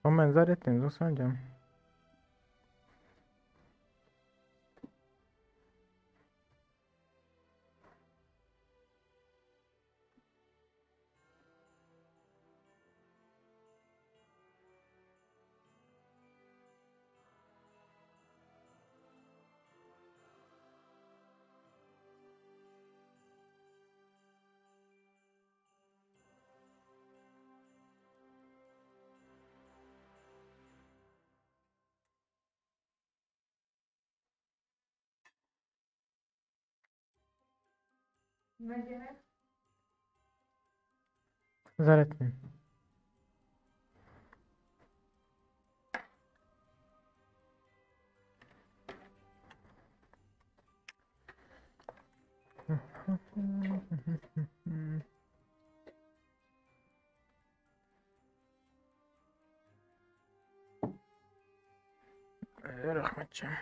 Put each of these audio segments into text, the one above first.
O benzer ettiğimiz Osman'cığım. Ne gerek? Zar etmeyin. Rahmetciğim.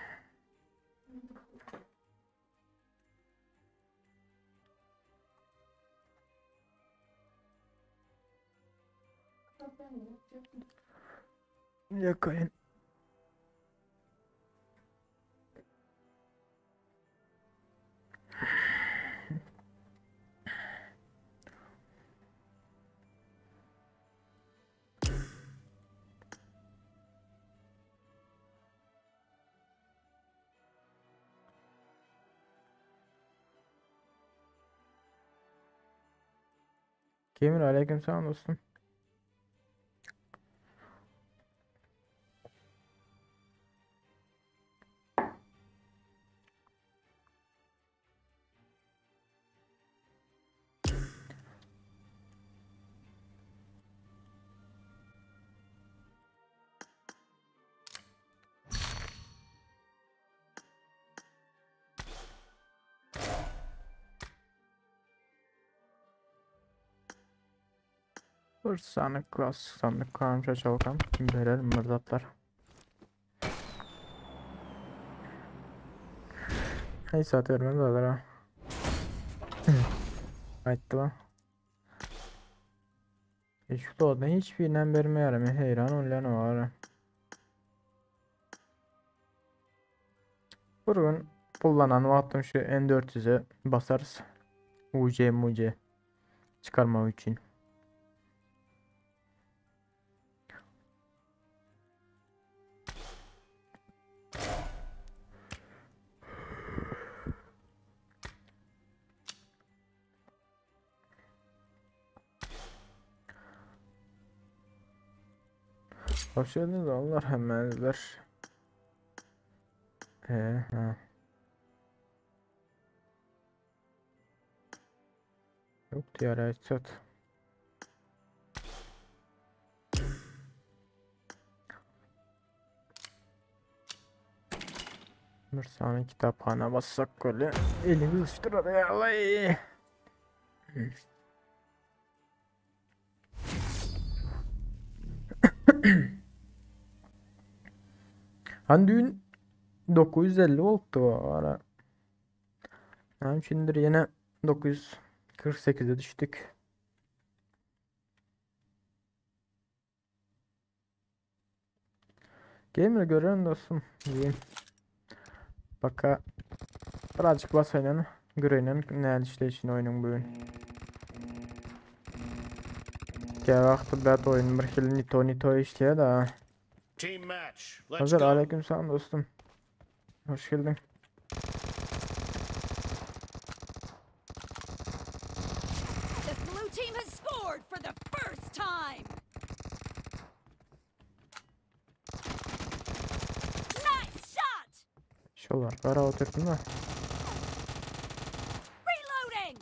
Yakayın. Kimin aleyküm selam dostum. Bir sany klassik sandyk kalmyş açalkam. Berelim bir zatlar. Hiç zat bermez olar ha. Aýtdy ba. E şu dodna hiç birinden bermeýär men heýran bolýan o ara. Bir gün pullanan wagtym şu N400'e basarys. UC muc çıkarmak üçin. Hoş geldiniz onlar hemenler. Ha. Yok diğer headshot. Bir saniye kitaphana bassak böyle elimiz ısıtır ya Allah. Hani dün 950 oldu o ara. Yani şimdi yine 948'e düştük. Gamer görüyorum dostum. Diyeyim. Baka birazcık bas oynayalım. Görelim ne işleyişini oyunun bugün. Gel vaqti bet oyun bir xil nito nito işleye da. Team match. Let's Hazır go. aleyküm selam dostum. Hoş geldin. The blue team has scored for the first time. Nice shot! Şolar kara oturdum da. Reloading!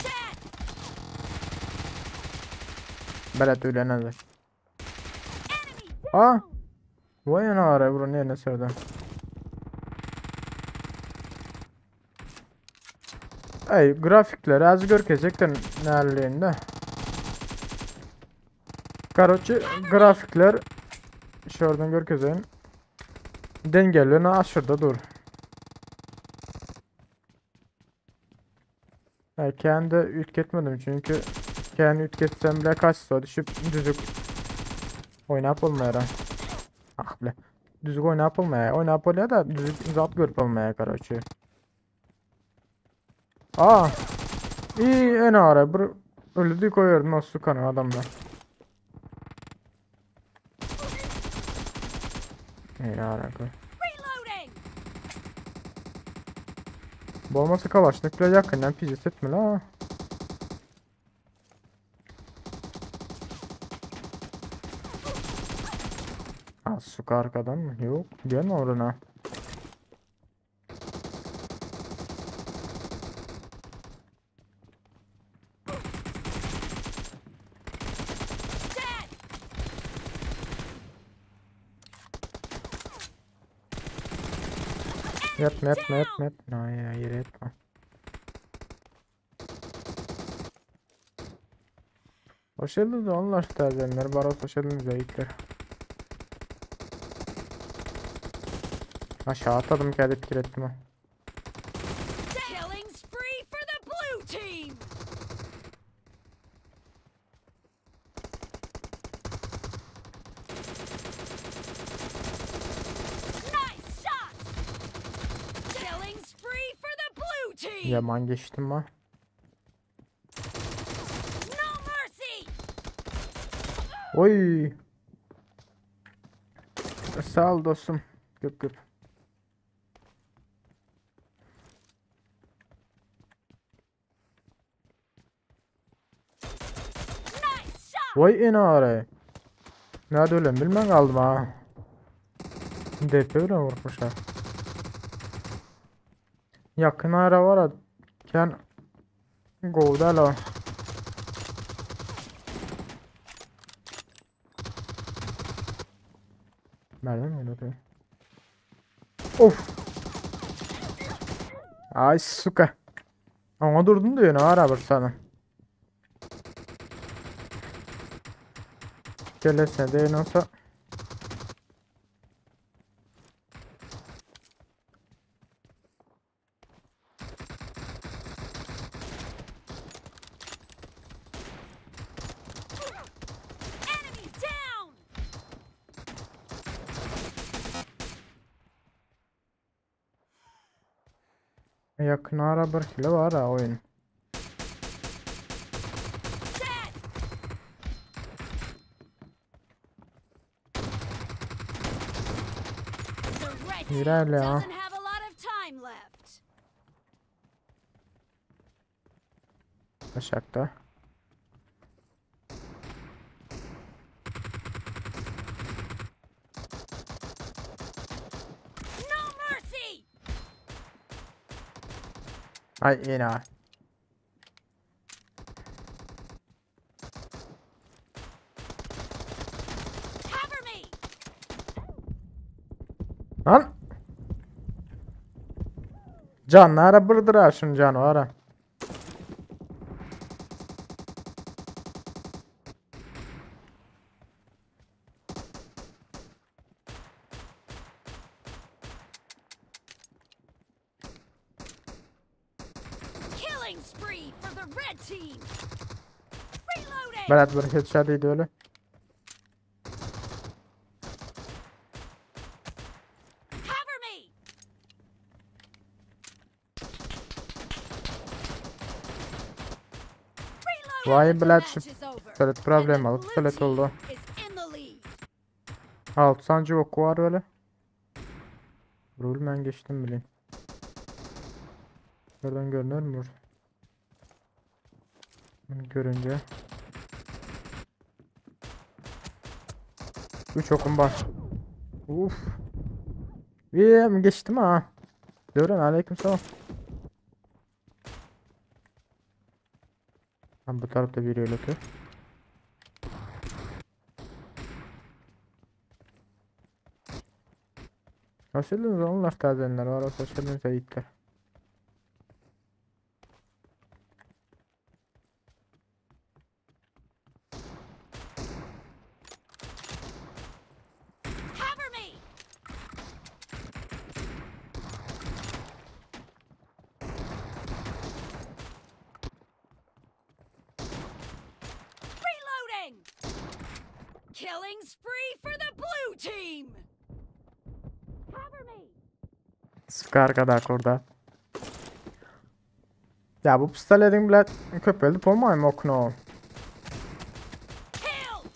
Dead! Belet öğlenenler. Enemy Aa! down! Vay ana ara bunu ne serden. Ey grafikleri az görkezekten nereliğinde. Karoçi grafikler şuradan görkezeyim. Dengeli aşırıda dur. Ben kendi ütketmedim çünkü Kän üýtgetsem bile kaçsa düşüp düzük oýnap bolmaýar. Ah bile. Düzük oýnap bolmaýar. Oýnap bolýar da düzük zat görüp bolmaýar karoçe. Aa. İyi en ara bir öldü koyardım o sukanı adamlar. En ara koy. Reloading. Bolmasa kalaşnik bile yakından pizza etme la. Ha suka arkadan mı? Yok. Gelme orana. Dead. Yatma yatma yatma yatma. Ay ya yere yatma. Hoş geldiniz onlar terzenler. Baros hoş geldiniz yiğitler. Aşağı atladım kendi fikir ettim ha. Killing spree for the blue team. Nice shot. Killing spree for the blue team. Yaman geçtim ha. No mercy. Oy. Sağ ol dostum. Köp köp. Nice shot. Vay enare. Nerede ölen bilmem kaldım ha. DP bilen vurmuş ha. Yakın ara var ha. Ken Govda la. Nereden öyle Of. Ay suka. Ama durdun diyor ne ara bir sana. Gelesene değil olsa. Enemy down. Yakın ara bir kilo var ha oyun. Dead. The red team İlerle ha. doesn't have a lot of time left. Aşağıda. No mercy. Ay yine. Cover me. Lan. Can ara birdir ha şunun canı var ha. Killing spree for the red team. Reloading. Berat bir headshot idi öyle. Cover me. Reloading. Vay The блядь, match şu is over. pistolet And problem the alıp blue pistolet team oldu. is in the lead. Altı sancı oku var öyle. Rul ben geçtim bileyim. Buradan görünür mü? Bunu görünce. 3 okum var. Uf. İyi geçtim ha. Dövren aleykümselam. Ha, bu tarafta biri öyle Hoş geldiniz onlar tazenler var. Hoş geldiniz yiğitler. Cover me. Killing spree for the blue team. Cover me. Suka arkadaky urda. Ya bu pistoletiň bilen köpeldip bolmaýmy okunu? Killed.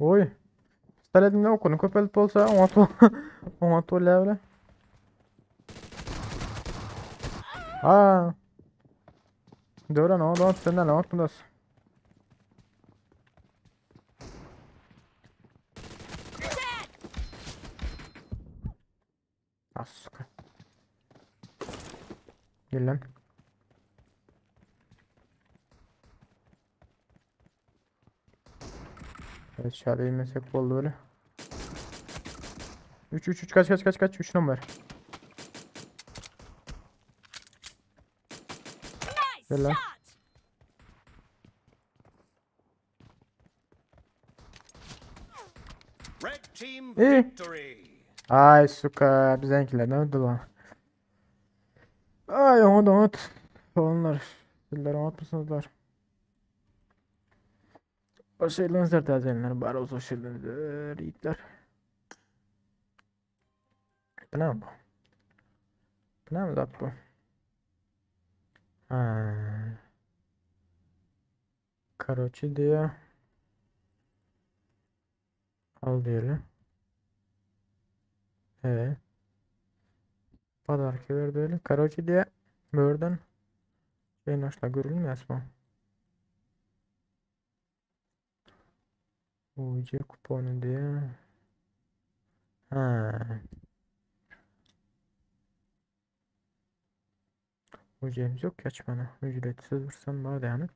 Oý. Pistoletin bilen okuny köpeldip bolsa oňat oňat bolýar bile. Aa. Döwran oňat oňat senden oňat bundas. Dead. Ah, suka. Gel lan. Evet şöyle inmesek oldu böyle. 3 3 3 kaç kaç kaç kaç 3 numara. Nice Gel lan. shot. Red team İyi. victory. Ay suka bizimkiler ne oldu lan? Ay onu da unut. Onlar. Sizler unutmuşsunuzlar. O şeyler tazelenler bari o şeyler yiğitler. Bu ne bu? Bu ne mi zat bu? Ha. Karoçi diye. Al diyelim. Evet. Padarki verdi öyle. Karoçi diye. Buradan. Şey naşla görülmez mi? UC kuponu diye. Ha. UC'miz yok ki açmana. Ücretsiz vursam var yani.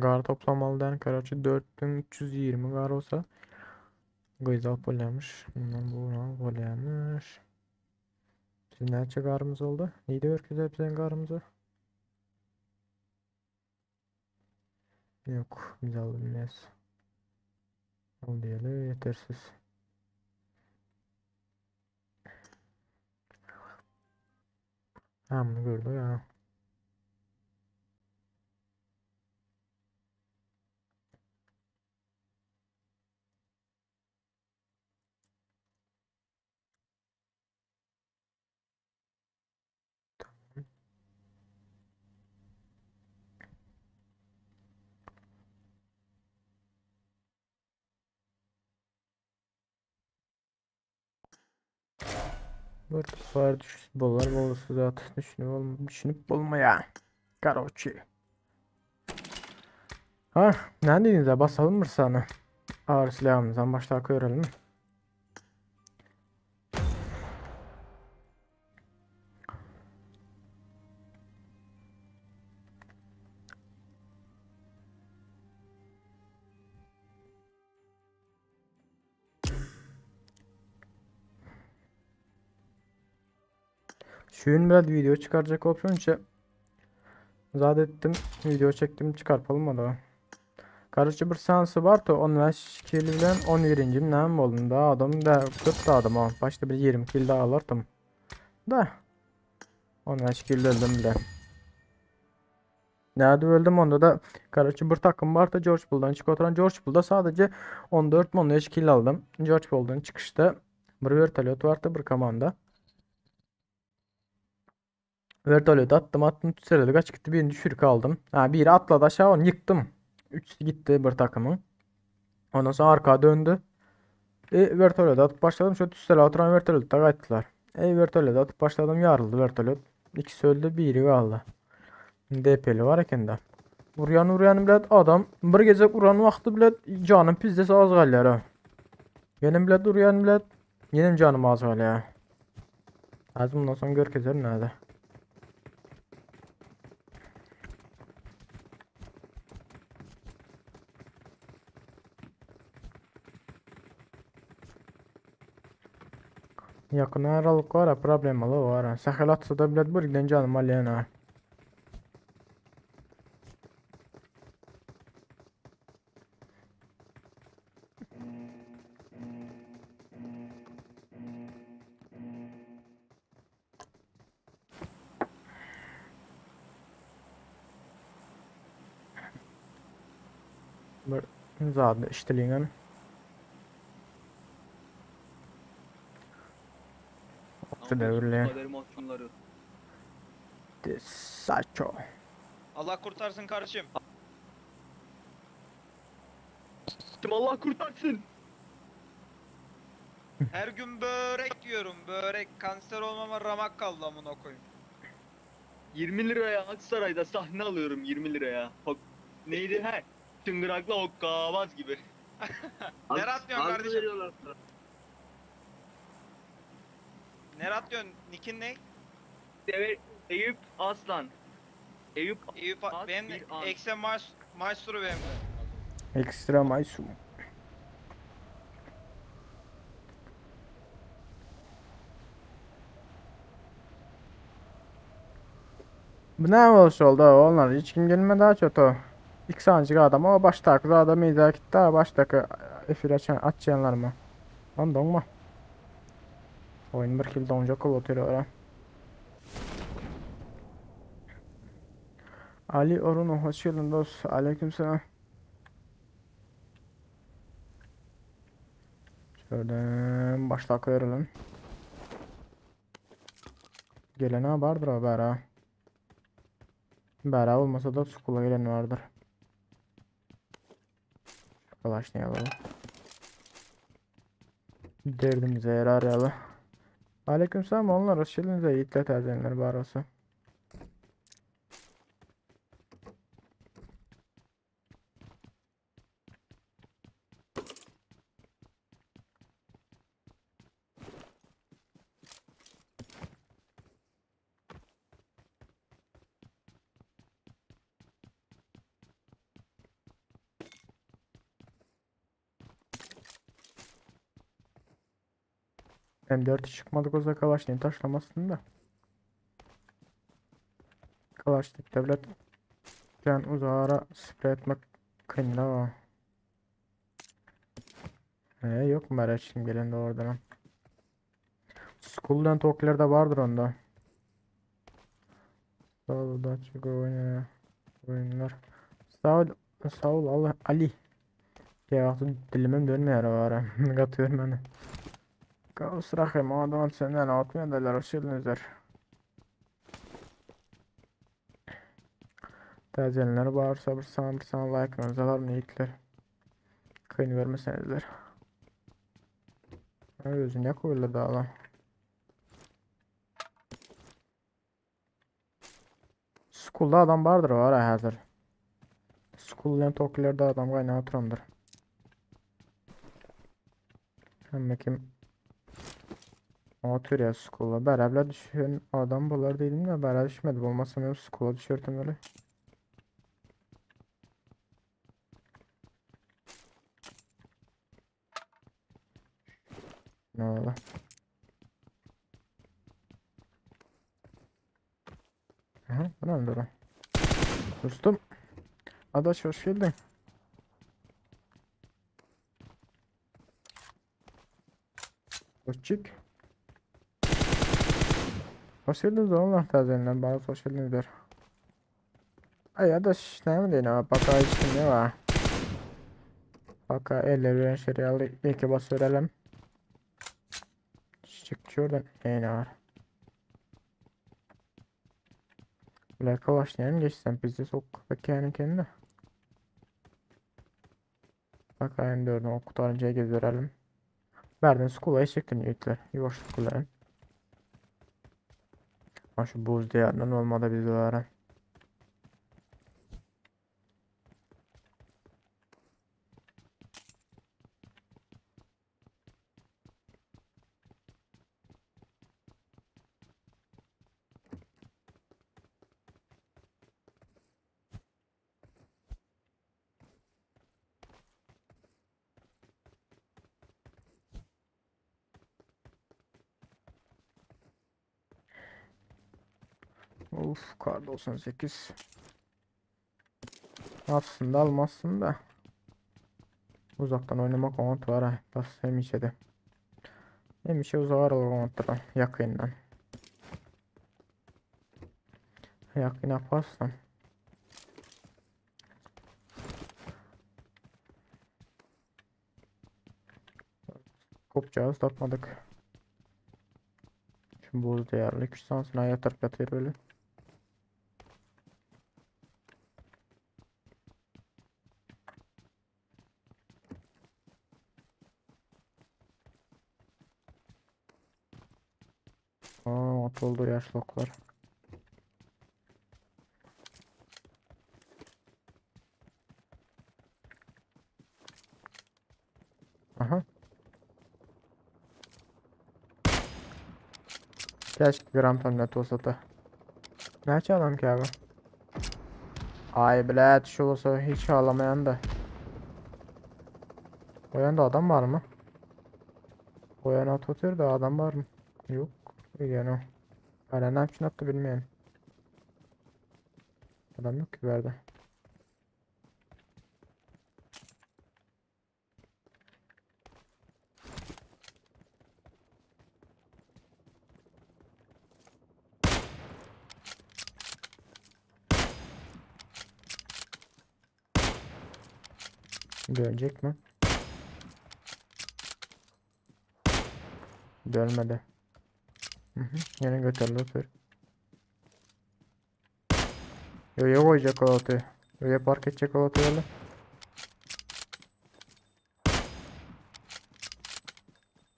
Gar toplamalıdan Karaçı 4320 gar olsa Güzel polyamış. Bundan bunu polyamış. Şimdi neçe garımız oldu? Neydi ürküzü bizden garımızı? Yok, biz alınmaz. Al diyelim yetersiz. Ha bunu gördü ya. Bir var düş bollar bolsa zat düşünüp ol düşünüp bolmaya. Karoçi. Ha, ne dediniz basalım mı sana? Ağır silahımızdan başta görelim. Şu gün biraz video çıkaracak olunca zat ettim video çektim çıkartalım o da. Karıcı bir sansı var da 15 kill bilen 11. Nem oldum da adam da köp da adam ha. Başta bir 20 kill daha alırdım. Da 15 kill öldüm bile. Nerede öldüm onda da Karaçı bir takım var da George Bull'dan çık oturan George Bull'da sadece 14 mi 15 kill aldım. George Bull'dan çıkışta bir vertolyot vardı bir komanda. Vertolyot attım attım tüseledi kaç gitti birini düşürük aldım. Ha biri atladı aşağı onu yıktım. 3 gitti bir takımın. Ondan sonra arka döndü. Vertolyot atıp başladım. Şöyle tüsele oturan vertolyot'a kaçtılar. Vertolyot atıp başladım yarıldı vertolyot. İkisi öldü biri kaldı. DP'li var eken de. Vuruyan vuruyan bilet adam bir gece vuran vakti bilet canım pizdesi az kalıyor ha. Benim bilet vuruyan bilet benim canım az kalıyor. Az bundan sonra görkezler nerede? Yakın aralık var ha problemalı var ha. Sahil atsa da bilet bir giden canım alyan ha. Zadyny eşdiliňem. Okçy döwürli. Kader mahkumları. Saço. Allah kurtarsın kardeşim. Kim Allah kurtarsın. Her gün börek yiyorum börek. Kanser olmama ramak kaldı amına koyayım. 20 liraya Aksaray'da sahne alıyorum 20 liraya. Hok neydi he? Çıngıraklı hokkabaz gibi. Nereye atlıyorsun Az mı kardeşim? veriyorlar sana? Nereye atlıyorsun? Nick'in ne? Evet, Eyüp Aslan. Eyüp Eyüp Az benim bir an. Ekse Maes Maestro benim de. Ekstra maysu. Bu ne olmuş oldu? Onlar hiç kim gelmedi daha kötü. İlk sancı adam o baştaki adam izah gitti baştaki efir açan açanlar mı? Lan donma. Oyun bir kill donacak oluyor ora. Ali Orun hoş geldin dost. Aleykümselam. Şuradan başlak verelim. Gelene vardır o bera. Bera olmasa da skula gelen vardır. Kalaşlayalım. Derdimize yarar yalı. Aleykümselam onlar hoş geldiniz. Yiğitler terzenler barası. M4 çıkmadık o zaman Kalaşnikov taşlamasın da. Kalaşnik devlet sen uzara sprey etmek kıyla. Yok mu merak şimdi gelen de oradan. Skull'dan Tokler de vardır onda. Sağ ol da çok oyun oyunlar. Sağ ol, sağ ol Allah Ali. Ya dilimim dönmüyor var. Katıyorum beni. Kaos Rahim adam senden atmıyor derler hoş geldinizler. Təzəyenlər varsa bir sana bir sana like alar mı yiğitler? Kıyın vermesenizler. Ha, özüne koyulur da lan. School'da adam vardır var ha hazır. School'dan Tokyo'da adam kaynağı oturandır. Hem kim Otur ya school'a. Beraber düşen adam bular dedim de beraber düşmedi. Olmazsa ben school'a düşürdüm öyle. Ne oldu? Aha, bu ne oldu? Dostum. Adaş hoş geldin. Hoşçuk. Hoş geldiniz oğlum tazelinden bana hoş geldiniz. Ay adaş ne mi diyeyim ama baka hiç ne var? Baka eller veren şerialı ilk bas verelim. Çık şuradan ne var? Black başlayalım geçsem bizi sok bakayım kendine. Bakayım dördün o kurtarıncıya gezerelim. Verdin skula'yı çektin yiğitler. Yuvaş skula'yı. Ha şu buz diyarından olmadı biz var. Of kar 98. Aslında almazsın da. Uzaktan oynamak ont var ha. Bas hemişe de. Hemişe uzağa olur yakından. Yakın yaparsan. Vertolyotçağız tapmadyk. Şu buz değerli 2 sansına yatırıp yatıyor böyle. Aa, at oldu yaşloklar. Aha. Keşke gram net olsa da. Näçe adam ki abi? Ay bilet şu olsa hiç ağlamayan da. O yanda adam var mı? O yana at da adam var mı? Yok. Yani o. Hala ne için attı bilmiyorum. Adam yok ki bir yerde. Dönecek mi? Dönmedi. Hı hı. Yine götürdü otur. Yoya koyacak o atı. Yoya park edecek o atı öyle.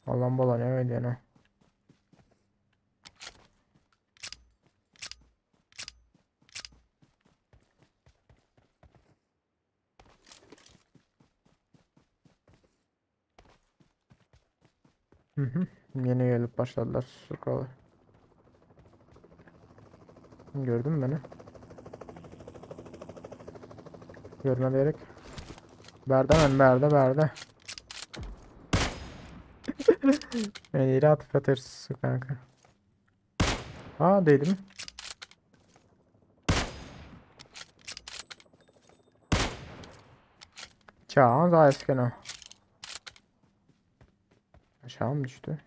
Allah'ım bala ne öyle ne? Hı hı. Yeni gelip başladılar sokağa. Gördün mü beni? Görme diyerek. Berde ben berde berde. Ben ileri atıp atarız kanka. Aa değdi mi? Çağan daha eski o. Aşağı mı düştü?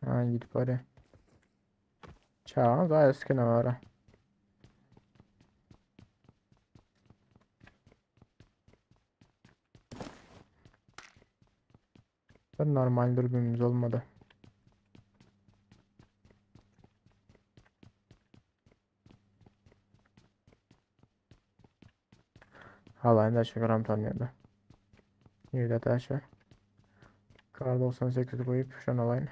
Ha gidip oraya. Çağan daha eski ne var? Normal dürbünümüz olmadı. Halayında şu gram tanıyordu. Yürü de şu. Kar 98 koyup şunu alayım.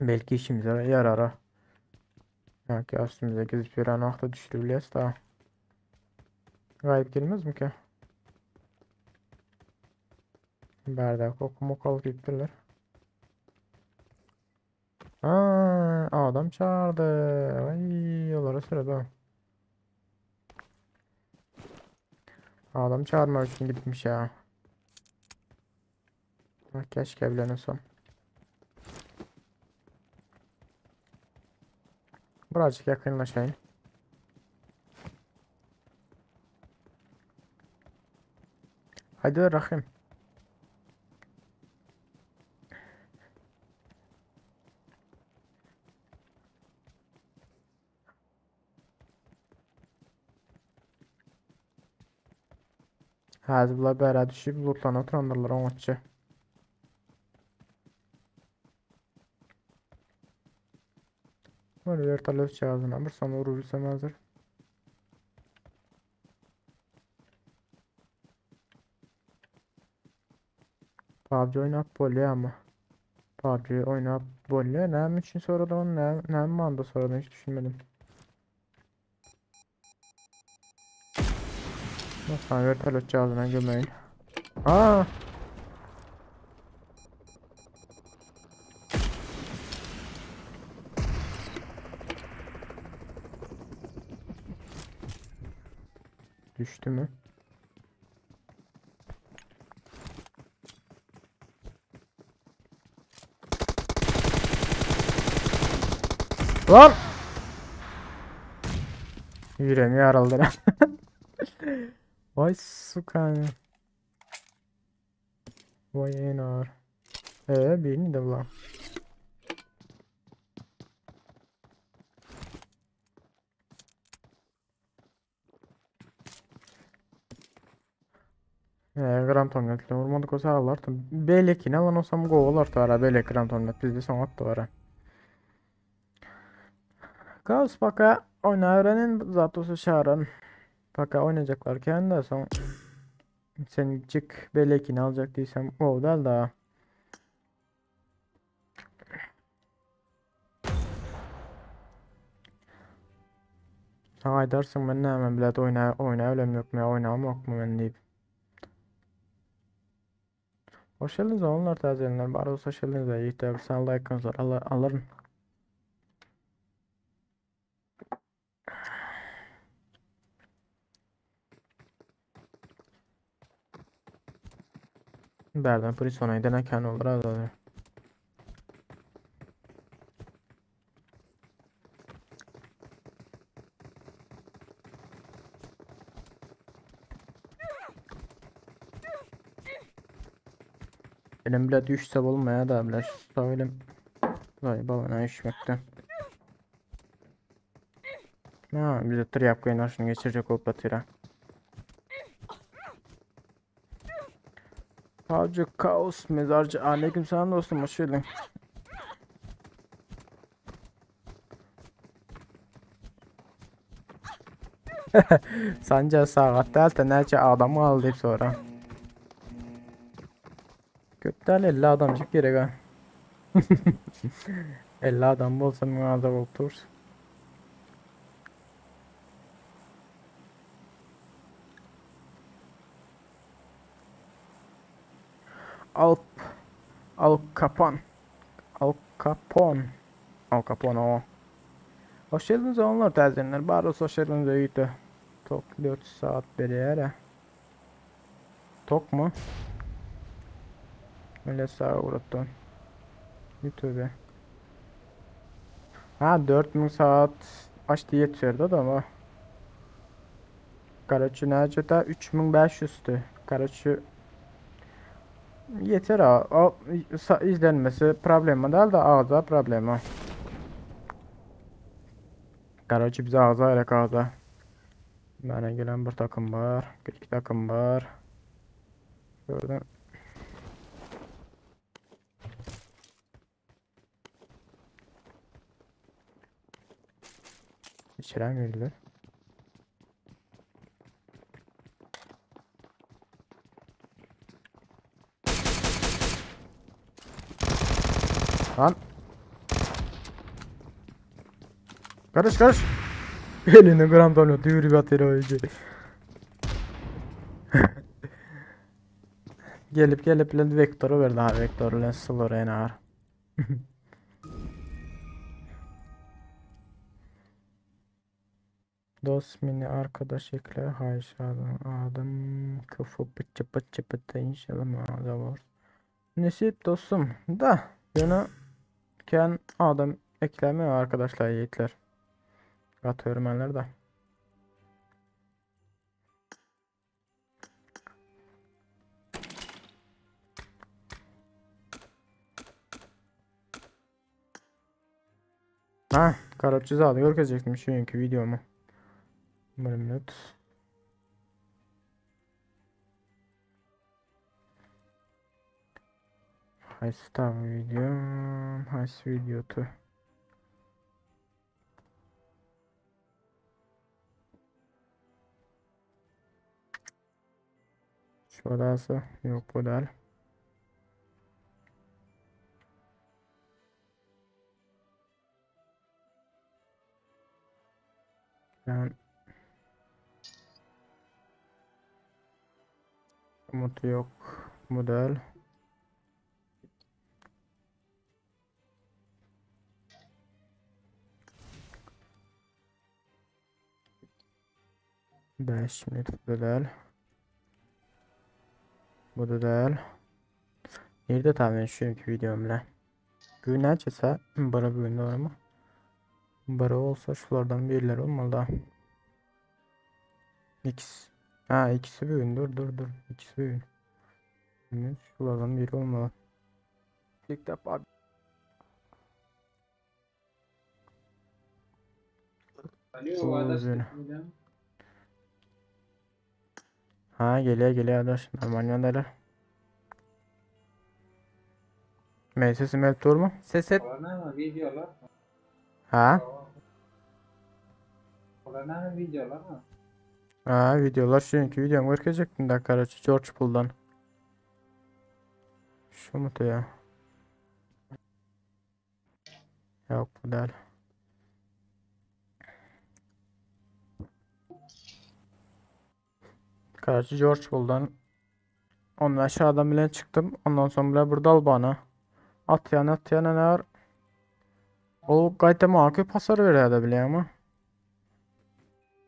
Belki işimize yarar ha. Belki üstümüze gezip bir an vakti düşürüyoruz da. Gayip gelmez mi ki? Bardak okumak alıp gittiler. Aa, adam çağırdı. Ay, yollara sırada. Adam çağırmak için gitmiş ya. Bak keşke evlenesem. Birazcık yakınlaşayım. Hadi bakayım. Häzir bular bärä düşüp lootlanyp oturandyrlar oňatça. Bir vertolyot çağızına bir son vurulsam hazır. PUBG oynap bolýar ama. PUBG oynap bolýar. Näme üçin soradım onu, näme, näme manyda soradım hiç düşünmedim. Nasıl vertolyot cihazına gömeyin. Aa! Düştü mü? Lan! Yüreğim yaraldı lan. Vay sukan. Vay enar. Birini de bulan. Gram tomlet bilen vurmadyk bolsa alardym. Beýlekini alan bolsam gowy bolardy ara beýleki gram tomlet bizde soň atdy bara. Kaos paka oýnaberenin zat bolsa çaran. Paka oýnajaklar kän de soň sen jik beýlekini aljak diýsem gowy däl da. Saňa aýdarsyň men näme bilet oýna oýna bilem ýok men oýnamokmy men diýip. Hoş geldiniz oğlanlar täzelenler bar bolsa hoş geldiniz ýigitler bir sany laýkyňyzlar alaryn. Bärden prisona giden eken olur azady. Elim bile düşse bolmaya da bile söylem. Vay baba ne düşmekten. Ha, bize tır yap koyun şunu geçirecek olup batıra. Avcı kaos mezarcı aleyküm selam dostum hoş geldin. Sancar sagat däl-de näçe adam galdy diýip sora. Köp däl 50 adamjyk gerek ha. 50 adam bolsa müň adam bolup dursun. Alp Al Capone Al Capone Al Capone o. Hoş geldiniz oğlanlar täzelenler. Bar bolsa hoş geldiniz öýüte. Tok 4 saat berýär. Tok mu? Öyle sağa uğrattan. YouTube. Ha 4000 saat açdy ýetişerdi adama. Karaçy näçe 3500-di. Karaçy Yeter ha. O izlenmesi problema däl de agza problema. Karaçy bize agza gerek agza. Bana gelen bir takım var. İki takım var. Gördüm. İçeri mi girdiler? Lan. Karış karış. Elini gram tanıyor. Düğürü atıyor oyuncu. Gelip gelip bilen vektoru verdi ha vektoru bilen slor enar. Dost mini arkadaş ekle haýyş adam adım kıfı pıçı pıçı pıtı inşallah maza var. Nesip dostum da ýöne kän adam ekleme arkadaşlar yiğitler. Gaty örmenler da. Ha, Karapçı zady görkezjekdim şu günkü videomu. Bir minut. Haýsy tabi video? Haýsy video tu? Şurası yok bu däl. Ben Umut yok model. 5 minut bu däl. Bu da däl. Nirde tahmin şu günkü videom bilen? Bugün näçe Bara bugün var mı? Bara olsa şulardan birileri olmalı da. X. Ha ikisi bugün dur dur dur. İkisi bugün. Şimdi şulardan biri olmalı. İlk defa Uzun. Ha gelýär gelýär adaş. Normal ýagdaýlar. Men sesim gelip durmy? Ses et. Olar näme videolar? Ha? Olar näme videolar mı? Ha videolar çünki videomu görkezecektim da karaçı George Bull'dan. Şu mu ya? Yok bu değil. Karşı George Bull'dan Onun aşağıdan bile çıktım. Ondan sonra bile burada al bana. Atyan atyan ener. O qayta maňa köp hasar berýär-de bilýäňmi?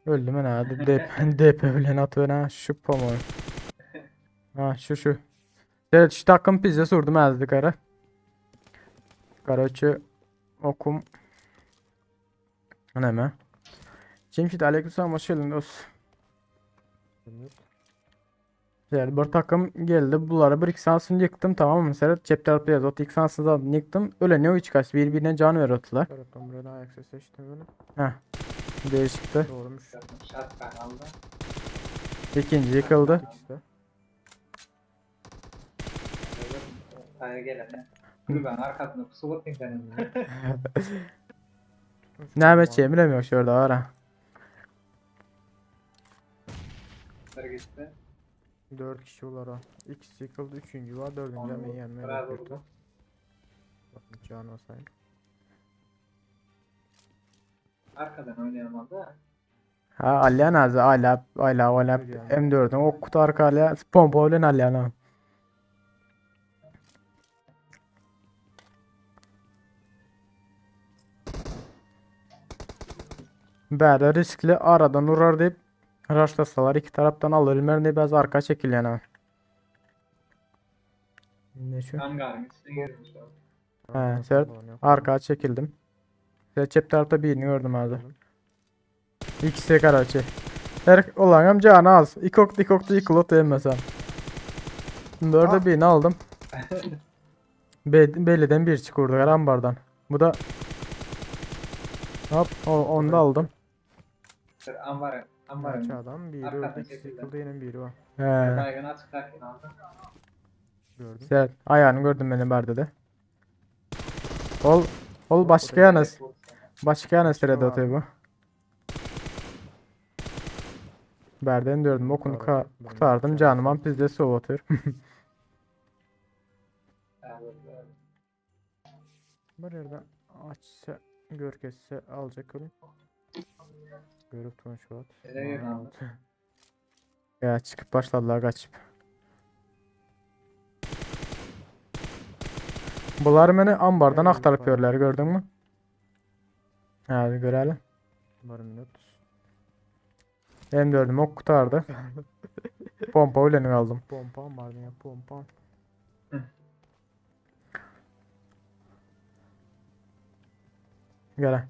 Öldüm ene DP, DP bilen atyber ha şu pomoy. Ha şu şu. Evet şu takım pizza sordum azdı kara. Karaçı okum. Näme? Cemşit aleykümselam hoş geldin dost. Yani bir takım geldi. Bunları bir iki sansını yıktım tamam mı? Serhat cep tarafı yaz. O iki sansını zaten yıktım. Öyle ne o hiç kaç. Birbirine can veriyordular. Evet ben buraya daha ayak sesi işittim böyle. Heh. Değişikti. Doğrumuş. Shotgun aldı. İkinci yıkıldı. İkisi de. Hayır gelen. Dur ben arkasında pusu bakayım senin. Tuttum şu Ne parmağını. edeceğimi bilemiyorum şurada var ha. Gitti. 4 kişi var ha. İkisi yıkıldı. Üçüncü var. Dördüncü Onu hemen yenmeye biraz bakıyordu. vurdu. Bakın can olsaydı. Arkadan oynayamadı. Ha Alyan azı ala ala ala M4'ün ok kutu arka ala pompa bilen alyan ha. Bäri riskli aradan urar diýip raşlasalar iki taraptan alır bilmem diye biraz arka çekilýän ha. Ne şu? Hangarın üstüne girmiş oldu. He, Serhat arka çekildim. Ve çep tarafta birini gördüm abi. İkisi karaçı. Her olan hem canı az. İki oktu iki oktu yıkılıp yemesem. Dörde birini aldım. Be belliden bir çıkırdı ambardan. Bu da Hop onu da aldım. Dur ambarın. Ambarın. Kaç adam? Biri Arkadan öldü. İkisi çekildi. yıkıldı. Yine biri var. He. Baygın açıklarken aldı. Gördüm. Sen ayağını gördüm benim berde de. Ol ol başka yana başka yana sırada atıyor bu. Berden dördüm okunu ka kurtardım canım pizde su atıyor. Bir yerden açsa görkesse alacak oğlum. Görüp şu at. Nereye Bana aldı? aldı. Ya çıkıp başladılar kaçıp. Bular beni ambardan Evet, aktarıp var. görürler gördün mü? Hadi görelim. Bir minut. M4'üm ok kurtardı. Pompa öyle aldım. Pompam vardı ya pompam. Gel.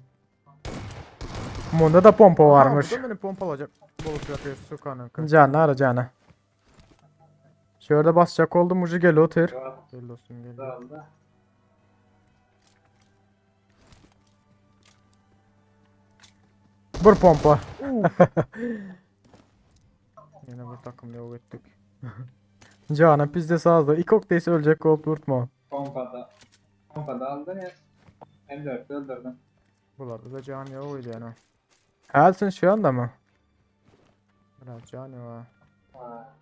Bunda da pompa varmış. Aha, bu da beni pompalayacak. Bolup yapıyor su kanka. Canı ara canı. Şurada basacak oldum ucu gel otur. Gel dostum gel. Aldı. Bir pompa. Yine bu takımda yok ettik. Canı pizde sağda. İki ok değilse ölecek olup durtma. Pompada. Pompada aldı ya. M4'ü öldürdüm. Bunlarda da can yok idi yani. Helsin şu anda mı? Biraz can yok ha. Ha,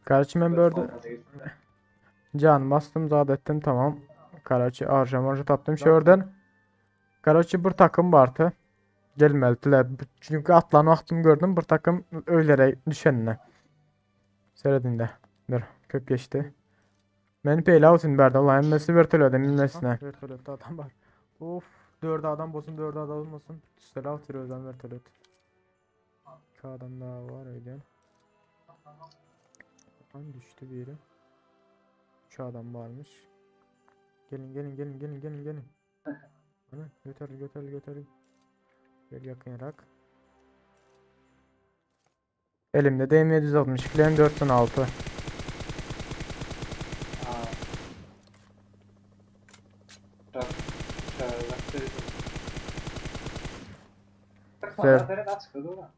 Kardeşim ben böyle pompada gitti. can bastım zat ettim tamam. Karaçı arja marja taptım. Şuradan Karaçı bir takım vardı. Gelmelidiler. Çünkü atlan vaktım gördüm bir takım öylere düşenine. Seyredin Dur köp geçti. Meni peyla olsun berdi Allah emmesi vertolyoda minnesine. Ha, Vertolyotta adam var. Of. Dördü adam olsun dördü adam olmasın. Üstelik atıyor özden vertolyot. İki adam daha var öyle. Lan düştü biri. Üç adam varmış. Gelin gelin gelin gelin gelin gelin. Ana götür götür götür. Gel yakınarak. Elimde de M762 M416. Aa. Çok şöyle. Güzel. Ferhat açıkladı ulan.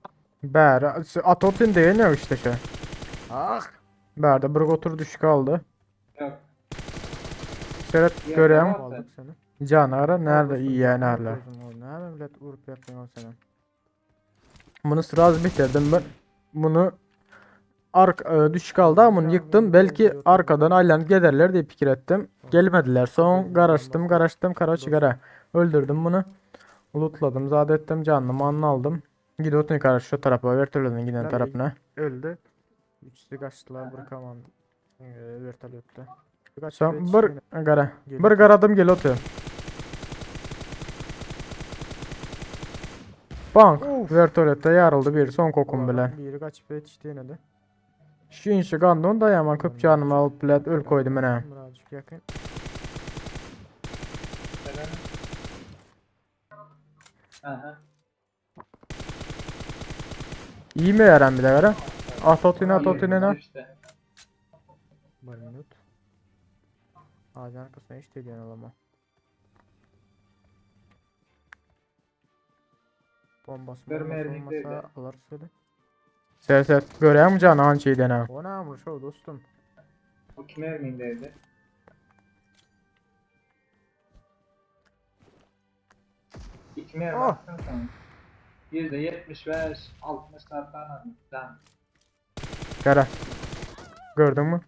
Bär, atotun değil ne işte şu. Ah! Bärde bir gotur düşük aldy. Yok. Seret Ýerde görýäňmi? bar Aldyk seni. Janara närde iýýän närler. Näme bilet urup ýatdyň seni? Bunu sraz bitirdim ben. Bunu ark e, düşük aldı ama bunu yıktım. Belki arkadan aylanıp giderler diye fikir ettim. Gelmediler. Son garaştım, garaştım, karaçı gara. Öldürdüm bunu. Lootladım, zat ettim, canlı manlı aldım. Gidiyordun yukarı şu tarafa, vertolyodan giden Tabii. tarafına. Öldü. Üçüsü kaçtılar bir kaman. Vertolyotda. Son bir gara. Bir garadım gel otu. Bank vertolyotda yarıldı bir son kokum bilen. Biri kaçıp yetişti yine de. Şu inşi gandon da yaman köp canımı alıp bilet öl koydum ene. Birazcık yakın. Neden? Aha. İyi mi yaran bir de gara? At ot yine at ot yine. İşte. Bir minut. Ağacın arkasına hiç değil yani ama. Bombası Bir bombası mermi olmasa dedi. alır söyle. Ser ser. Görüyor musun canı hangi şeyden ha? O ne yapmış o dostum? O kime ermindeydi? İki mermi Ah! attın sen. %75, 60 attan Lan. Gara. Gördün mü?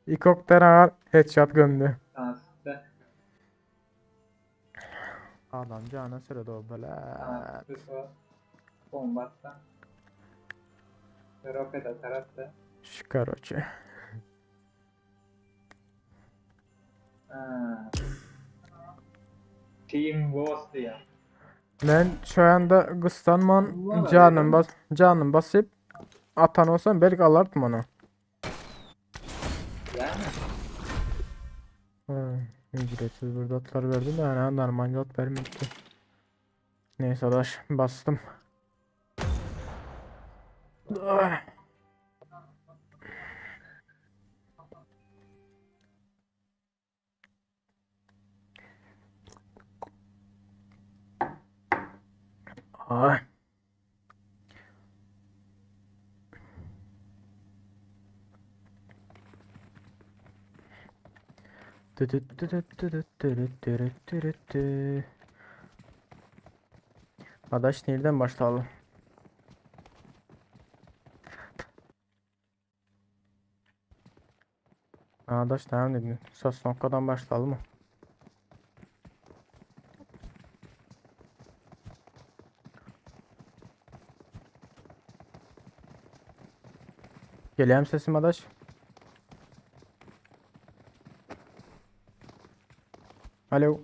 İki oktan ağır headshot gömdü. Şanslı. Adam cana sırada o böyle. Şanslı o. Bomba attı. Roket atar attı. Şu karoçe. Ha. Team Ghost diye. Ben şu anda kıstanman Vallahi canım öyle. bas canım basıp atan olsam belki alırdım onu. Yani. Ha, ücretsiz burada atlar verdim de yani normal at vermedi. Neyse adaş bastım. Ah. Ay. Tü tü tü tü tü tü tü tü tü tü tü. Adaş nereden başlayalım? Adaş tamam dedin. Sos noktadan başlayalım mı? Geliyor mu sesim adaş? Alo.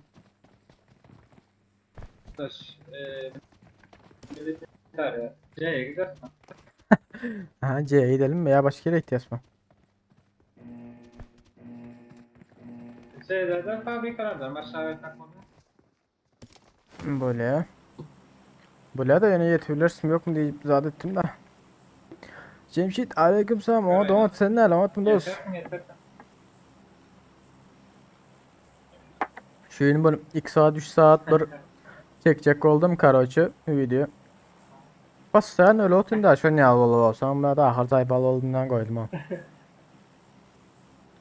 Taş. Eee. Militer. C'ye gidersin. Aha C'ye gidelim mi ya başka yere ihtiyaç mı? C'lerden fabrikalardan aşağı etmek onu. Böyle. Böyle de yine yetebilirsin yok mu diye zat ettim de. Cemşit aleykümselam. O Evet. donat sen ne alamat dost? Yeter mi yeter mi? Şu yeni böyle 2 saat 3 saat bir çekecek oldum karaoke video. Bas sen öyle otun da şu ne al olsam ben de ahır zayıf olduğundan koydum ha.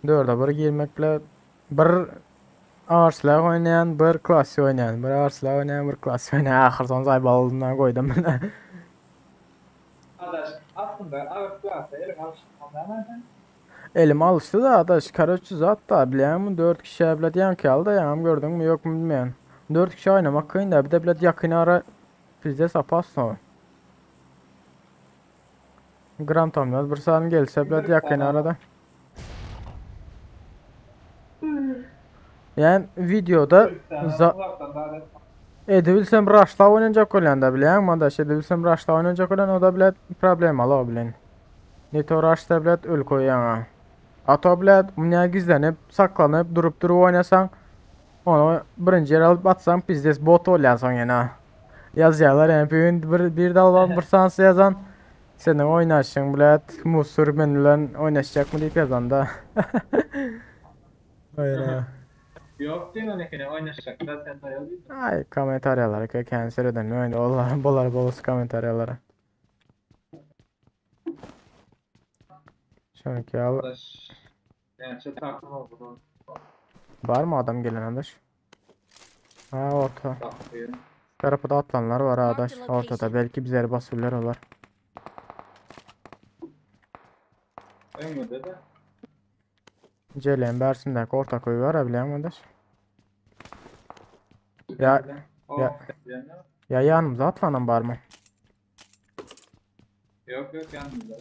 Dörde bir girmek bile bir ağır silah oynayan bir klasik oynayan bir ağır silah oynayan bir klasik oynayan ahır son zayıf olduğundan koydum ben. Adaş aslında ağır kulakta elim alıştırmadan Elim alıştı da adaş karaoke zat da bileyim 4 kişi bile diyen ki aldı ya gördün mü yok mu bilmeyen. 4 kişi oynamak kıyın da bir de bile yakın ara bizde sapasın o. Gram tam bir saniye gelse bile yakın arada. Yani videoda za Uzaktan daha da edebilsem rush'la oynayacak olan da bileyim adaş edebilsem rush'la oynayacak olan o da bile problem ala bilen. Neto rush'ta bile öl koyan ha. Ato bile dünya gizlenip saklanıp durup durup oynasan onu birinci yer alıp atsan pizdes bot oynasan yani ha. Yazıyorlar yani bir, gün bir, bir dal bir sansı yazan senin oynaşın bile musur benimle oynaşacak mı deyip yazan da. Hayır ha. Yok değil mi ne oynaşacak zaten dayalıydın. Ay komentaryalara kendisi öden öyle Allah bolar bolus komentaryalara. Şonki ýaly. Adaş. Näçe takım oldu? Var mı adam gelen adaş? Ha orta. Bakıyorum. Tarafı da atlanlar var Marked adaş. a location. Ortada belki bizleri basırlar olar. Ömürde de. Celen bersin orta koyu var ha bilen adaş. Ya O, ya yani. ya yanımıza atlanan var mı? Yok yok yanmıyor.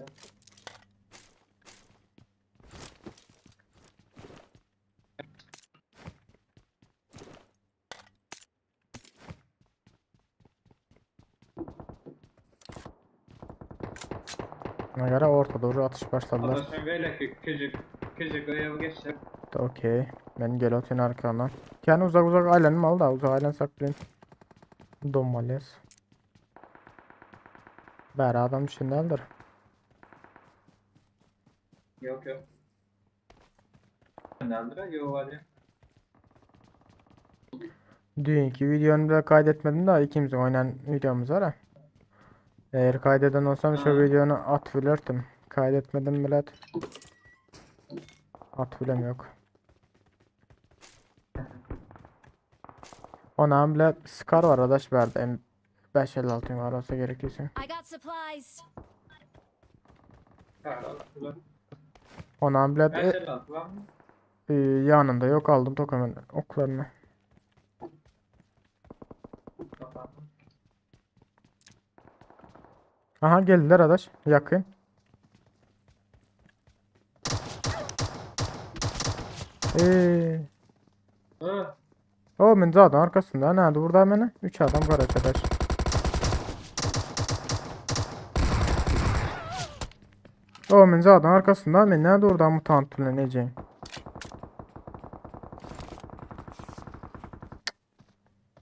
Ona göre orta doğru atış başladılar. Adaş ben böyle ki küçük küçük ayağı geçecek. Okey. Ben gel atayım arkandan. Kendi uzak uzak ailenim al da uzak ailen saklayın. Donmalıyız. Beri adam içindendir. Yok yok. Nerede? Yok hadi. Dünkü videonu bile kaydetmedim de ikimizin oynayan videomuz var ha. Eğer kaydeden olsam şu Ha. videonu at bilirdim. Kaydetmedim bile. At bilem yok. Ona bile Scar var adaş verdi. M556 var olsa gerekirse. I got supplies. Ona bile Ben şey var mı? e, yanında yok aldım tokamın oklarını. Kapandı. Aha geldiler adaş yakın. Eee. Ha, O men zaten arkasında. Nerede burada beni? 3 adam var arkadaş. O men zaten arkasında. Ben nerede oradan mutant bilen neceyim?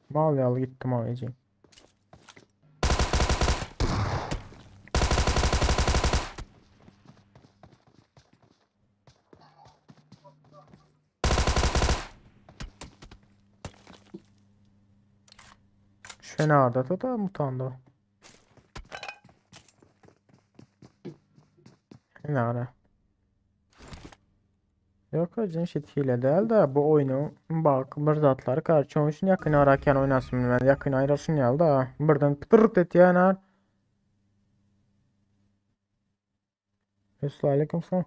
Mal yalı gittim abicim. Şu nerede da mutanda. Nerede? Yok hocam shit hile değil de bu oyunu bak bir zatları karşı onun için yakın ararken oynasın ben yakın ayrılsın ya da birden pıtırt et yani. Aleyküm selam.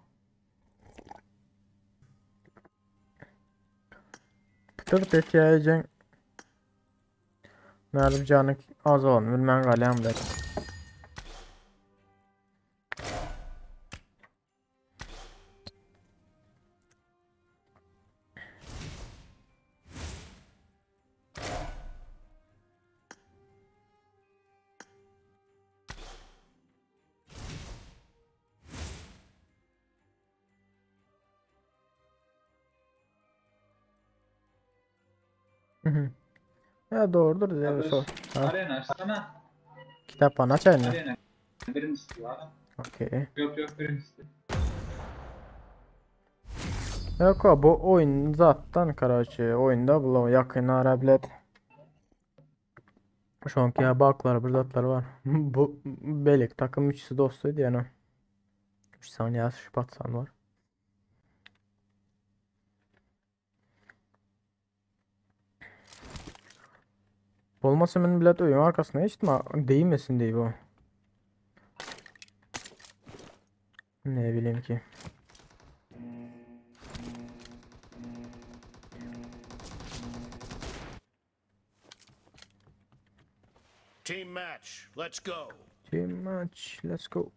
Pıtırt et ya Nerede canı az olan bilmem galem der. Hı. Ya doğrudur ya Adaş, sor. Ha. Arena açsana. Kitap bana açayım mı? Arena. Birincisi var. Okey. Yok yok birincisi. Yok o bu oyun zaten karaçı oyunda bu yakın arablet. Şu anki ya baklar bir zatlar var. Bu belik takım üçüsü dostuydu yani. 3 saniye Şubat san var. Olmasa men bilet oyun arkasına geçtim değmesin diye bu. Ne bileyim ki. Team match. Let's go. Team match, let's go.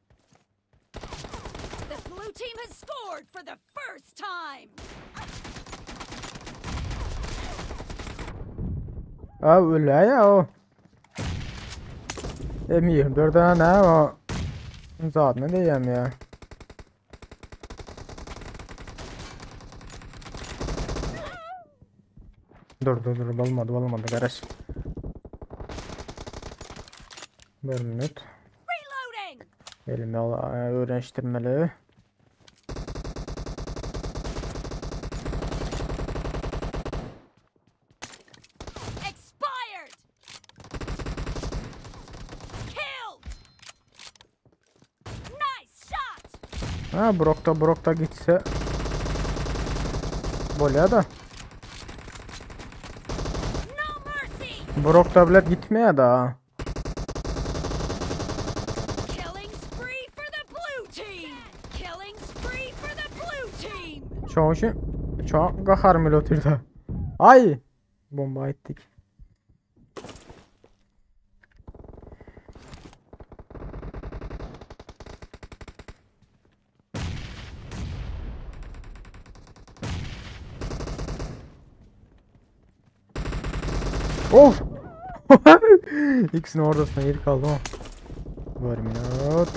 The blue team has scored for the first time. Aa öyle ya o. M24'e ne o? Zaten ne diyeyim ya. Dur dur dur olmadı olmadı kardeş. Bir minut. Reloading. Elimi al öğreniştirmeli. Expired. Killed. Nice shot. Ha Brokta Brokta gitse bolýar da. No mercy. Brokta bilet gitmeýär da. Killing spree for the blue team. Killing spree for the blue team. Şoň üçin şoň gaharym bile otyrda. Ay! Bomba etdik. Of! İkisinin ortasına yer kaldı ama. Bir minut.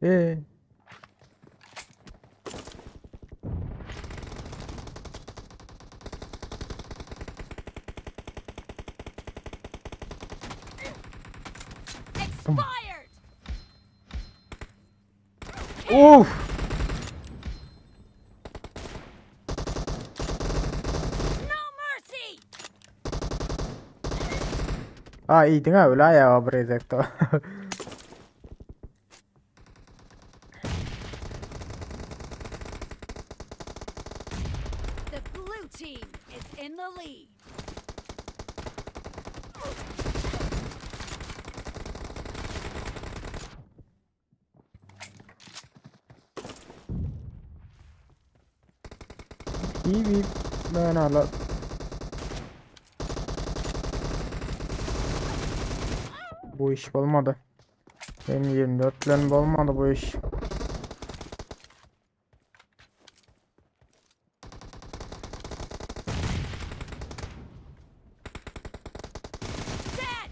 Ee. Expired. Of! No mercy. Aa iýdiň ha öyle ayağa bir ezekde. The blue team is in the lead. İyi bir ben hala Bu iş olmadı. Benim 24 plan olmadı bu iş. Dead.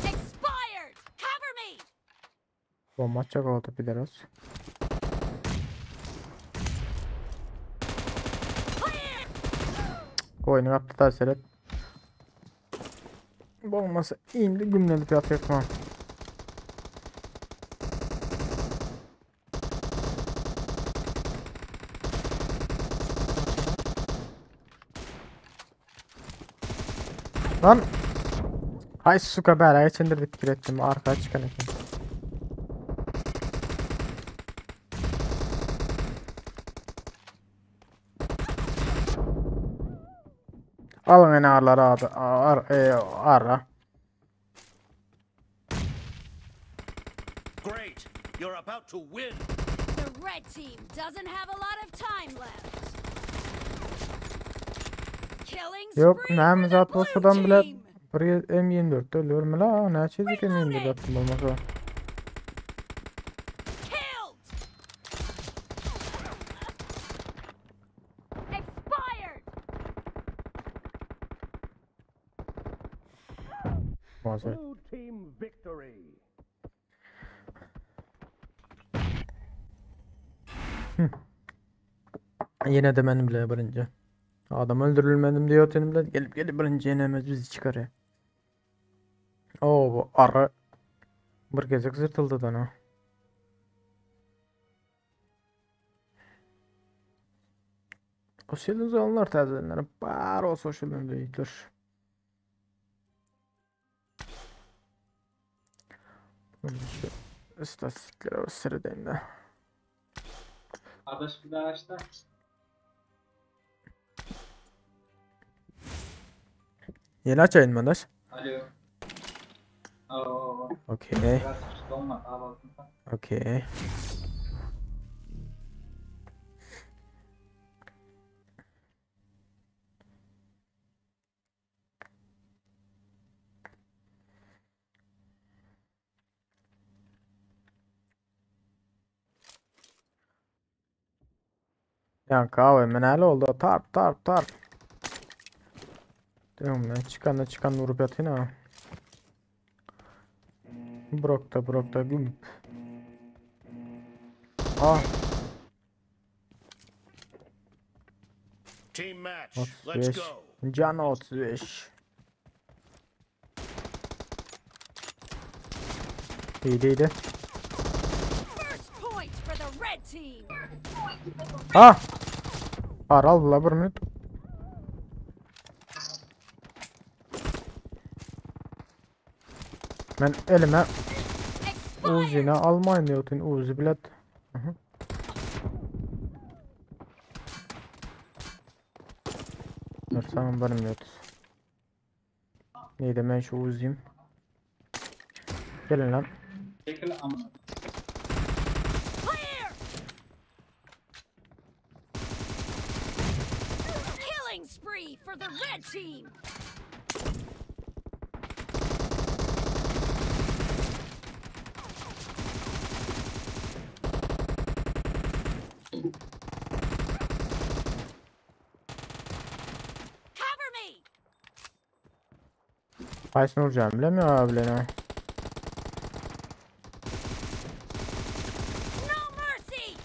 Expired. Cover me. Bomba atacak oldu biraz. Clear. Oyunu yaptı da seret. Olmasa indi gümledik atıyor tamam. Lan Hay suka bela içindir fikir ettim arka çıkan eken. Alın en ağırları abi. Ar, e, ara. Great. You're about to win. The red team doesn't have a lot of time left. Killing Yok spree näme for the zat blue bolsadan bile team. bir M24 ölüyorum la. Ne çizik M24 attım olmasa. Killed. Expired. Olmasa. Blue team victory. Yine de benim bile birinci. Adam öldürülmedim diyor benim de gelip gelip birinci yenemez bizi çıkarıyor. Oo bu arı bir gezek zırtıldı da no. O silin onlar təzələri bar o social deyikler. Şu istatistiklere bir seyredeyim de. Adaş bir daha aç da. Yeni açayım ben daş. Alo. Oo. Okey. Biraz donma. Daha baktım sen. Okey. Ya kahve menel oldu. Tarp tarp tarp. Diyorum ya çıkan da çıkan vurup yatayım ha. Brokta brokta gümp. Ah Team match. Let's 35. go. Can 35. İyiydi iyiydi. First point for the red team. Ha! Ar aldylar bir minut. Men elime Expired. Uzi'ni almaýyn diýotyn Uzi bilet. Aha. Dur bir minut. Neydi men şu Uzi'yim. Gelin lan. Çekil amına. Clear. Killing spree for the red team. Cover me. Haýsyn urjam bilemiyor abilerine. No mercy.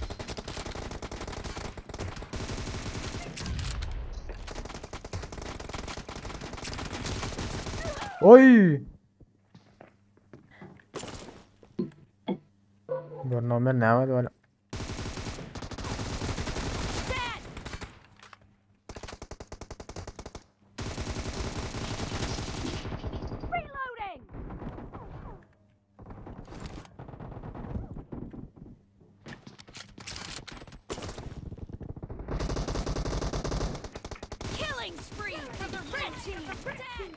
Oy! Dur nomer ne var böyle? Dead. Reloading. Killing spree for the red team. Dead.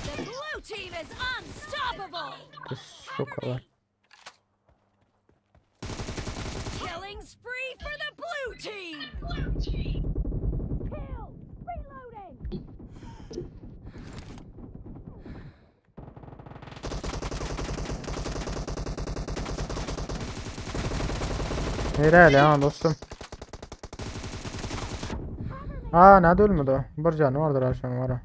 The blue team is unstoppable. Şu kadar. Killing spree for the blue team. Blue team. Kill. Reloading. Nereye ya dostum? Aa ne ölmedi? Bir canı vardır akşam var. ha.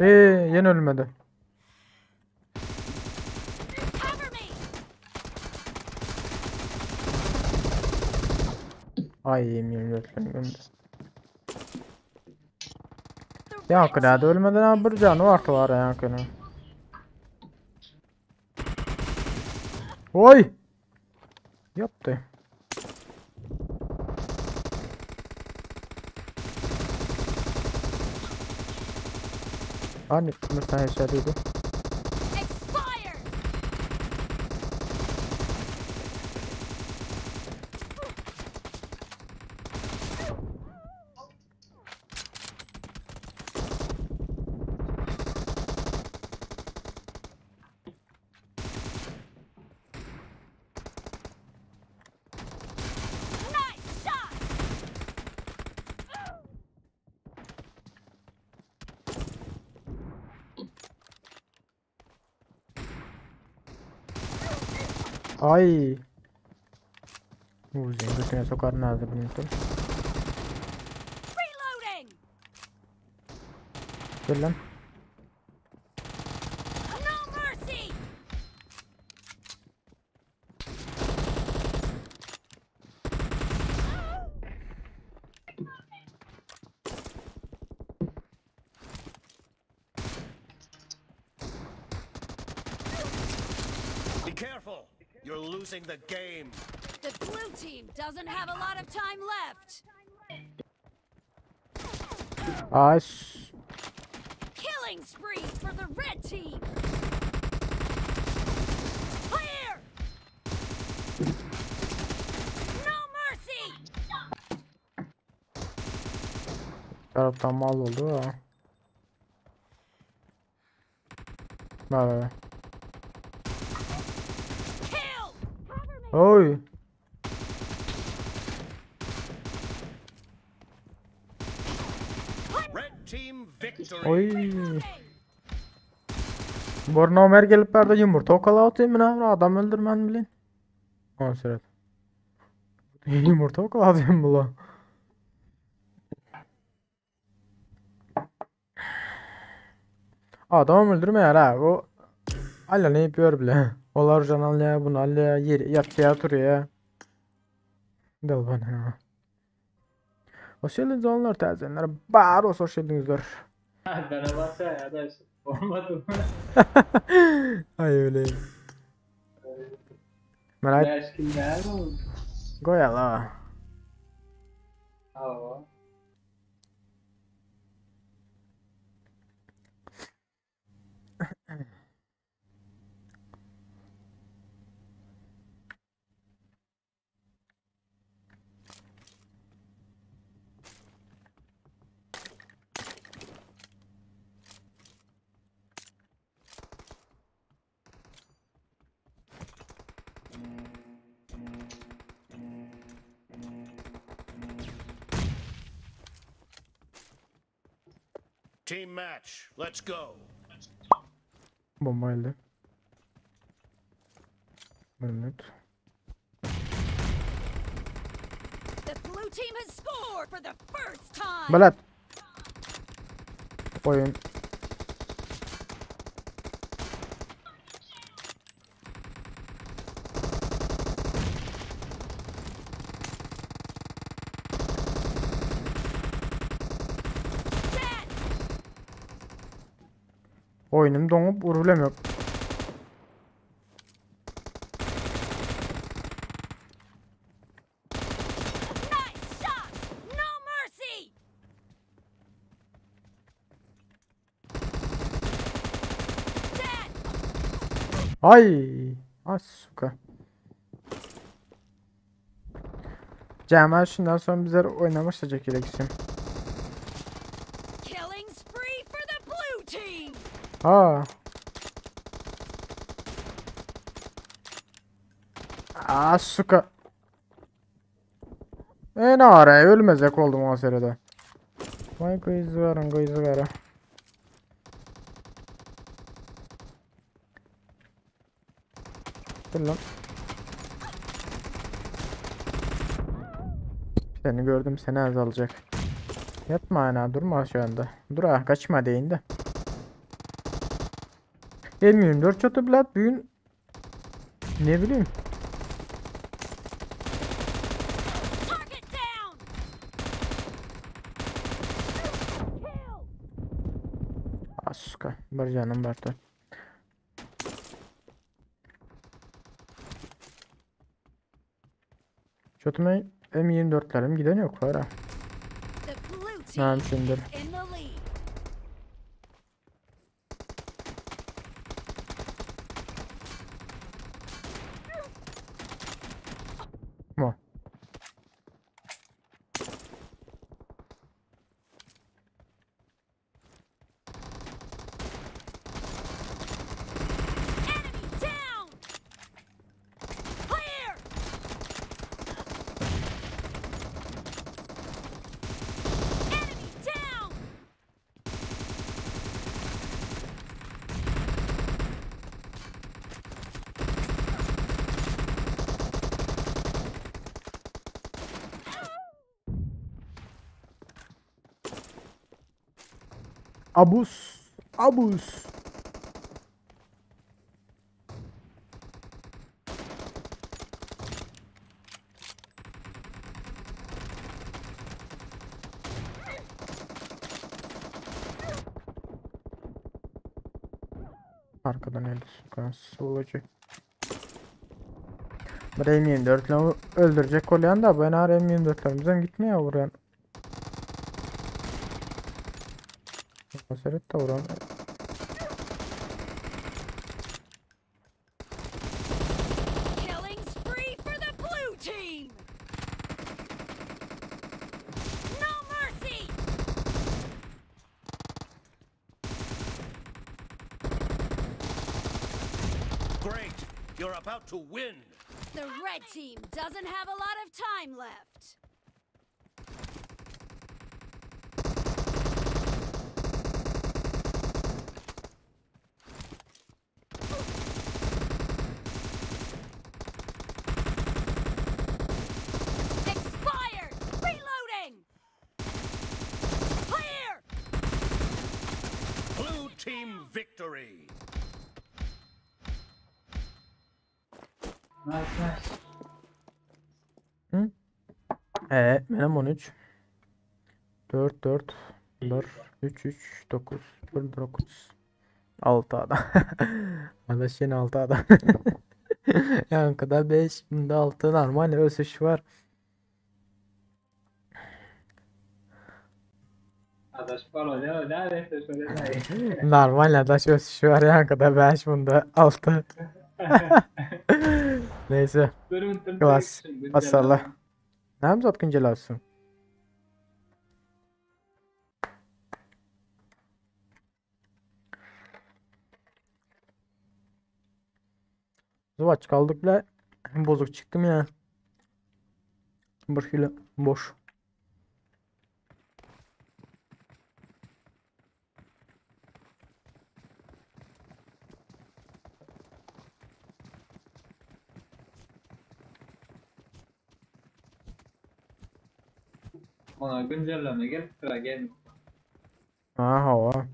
Ee, yine ölmedi. Cover me. Ay yemin ediyorum. The Ya red kadar da team ölmedi ha is bir canı in the vardı var lead. ya kadar. Oy! Yaptı. Hani bir tane içerideydi. Expired. Nice shot. Ay. Uzi'nin götüne sokar nerede bunu? Reloading. Gel lan. No mercy. Be careful. You're losing the game. The blue team doesn't have a lot of time left. Ay. Killing spree for the red team. Clear. No mercy. Taraftan mal oldu ha. Bak bak. bak. Kill. Oy. Red team victory. Oy. Borna Ömer gelip berdi yumurta okala atayım mı adam öldürmen bilin. On süret. Yumurta okala atayım bula. Adam öldürmeýär ha. O Alla ne yapıyor bile. Olar can alýar, bunu alýar, ýeri ýatýar, turýar. Del bana. Hoş geldiniz onlar täzeler. Bar olsa hoş geldinizler. Bana bak ya da. Olmadı mı? Ay öyle. Merak 5 kill näme oldu? Goýala. Hawa. Team match. Let's go. Bomba geldi. Bir minut. The blue team has scored for the first time. Belet. Oyun. Dead. Oyunum donup urulamıyor. Nice shot. No mercy. Dead. Ay! Ay suka. Cemal şundan sonra bizler oynamışacak gereksin. Killing spree for the blue team. Aa. Aa suka. E ne ara ölmezek oldum o seride. Vay kıyızı kıyızı vera. Dur lan. Seni gördüm seni azalacak. Yatma ana durma şu anda. Dur ha kaçma deyin de. M24 çatı blat büyün ne bileyim. Target down. Kill. Asuka bir canım vardı. Çatımı M24'lerim giden yok var ha. The blue Ne team yapayım is in the lead. Mu? Enemy down. Clear. Enemy down. Abus. Abus. Arkadan el sokası olacak. Bir M24 ile öldürecek olan da ben her M24'lerimizden gitmiyor vuran. Seret de vuran. Killing spree for the blue team. No mercy. Great. You're about to win. The red team doesn't have a lot of time left. Expired! Reloading! Clear! Blue team victory. Nice nice. Benim 13. 4 4 1 3 3 9 1 9. 6 adam. Adaş ýene 6 adam. Ýaňkyda 5, bunda 6 normal ösüş bar. Adaş bolany nädese şöyle. Normal adaş ösüş bar ýaňkyda 5, bunda 6. Neyse. Klas. Maşallah. Näme zat güncelläpsiň? Zıvaç kaldık bile bozuk çıktım ya. Bir hile boş. Ona güncelleme gelip sıra gel. Ha hava.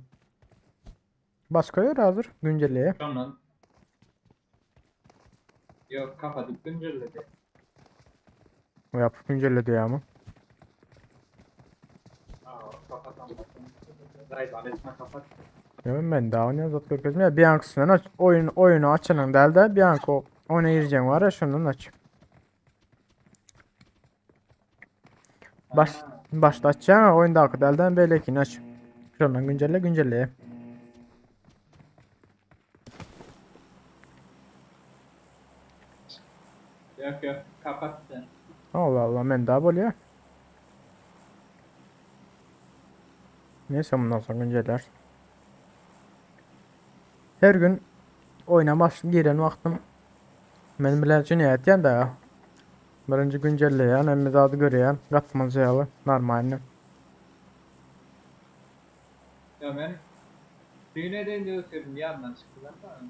Başka yer hazır güncelleye. Şondan. Yok kapatıp güncelledi. O yapıp güncelledi ya mı? Aa, kapatamazsın. Dayı resmen kapat. Ya ben daha ne zat görkezim ya bir an aç oyun oyunu açanın del de bir an o oyuna gireceğim var ya şundan aç. Baş başta açacaksın oyunda akı delden belekini aç. Şundan güncelle güncelle. Yok yok kapat sen. Allah Allah ben daha böyle. Neyse bundan sonra günceller. Her gün oyuna baş giren vaktim benim bilen için etyen de birinci güncelleyen hem de adı görüyen katmaz yalı normalini. Ya ben düğün edince ötüyorum yandan çıktılar da.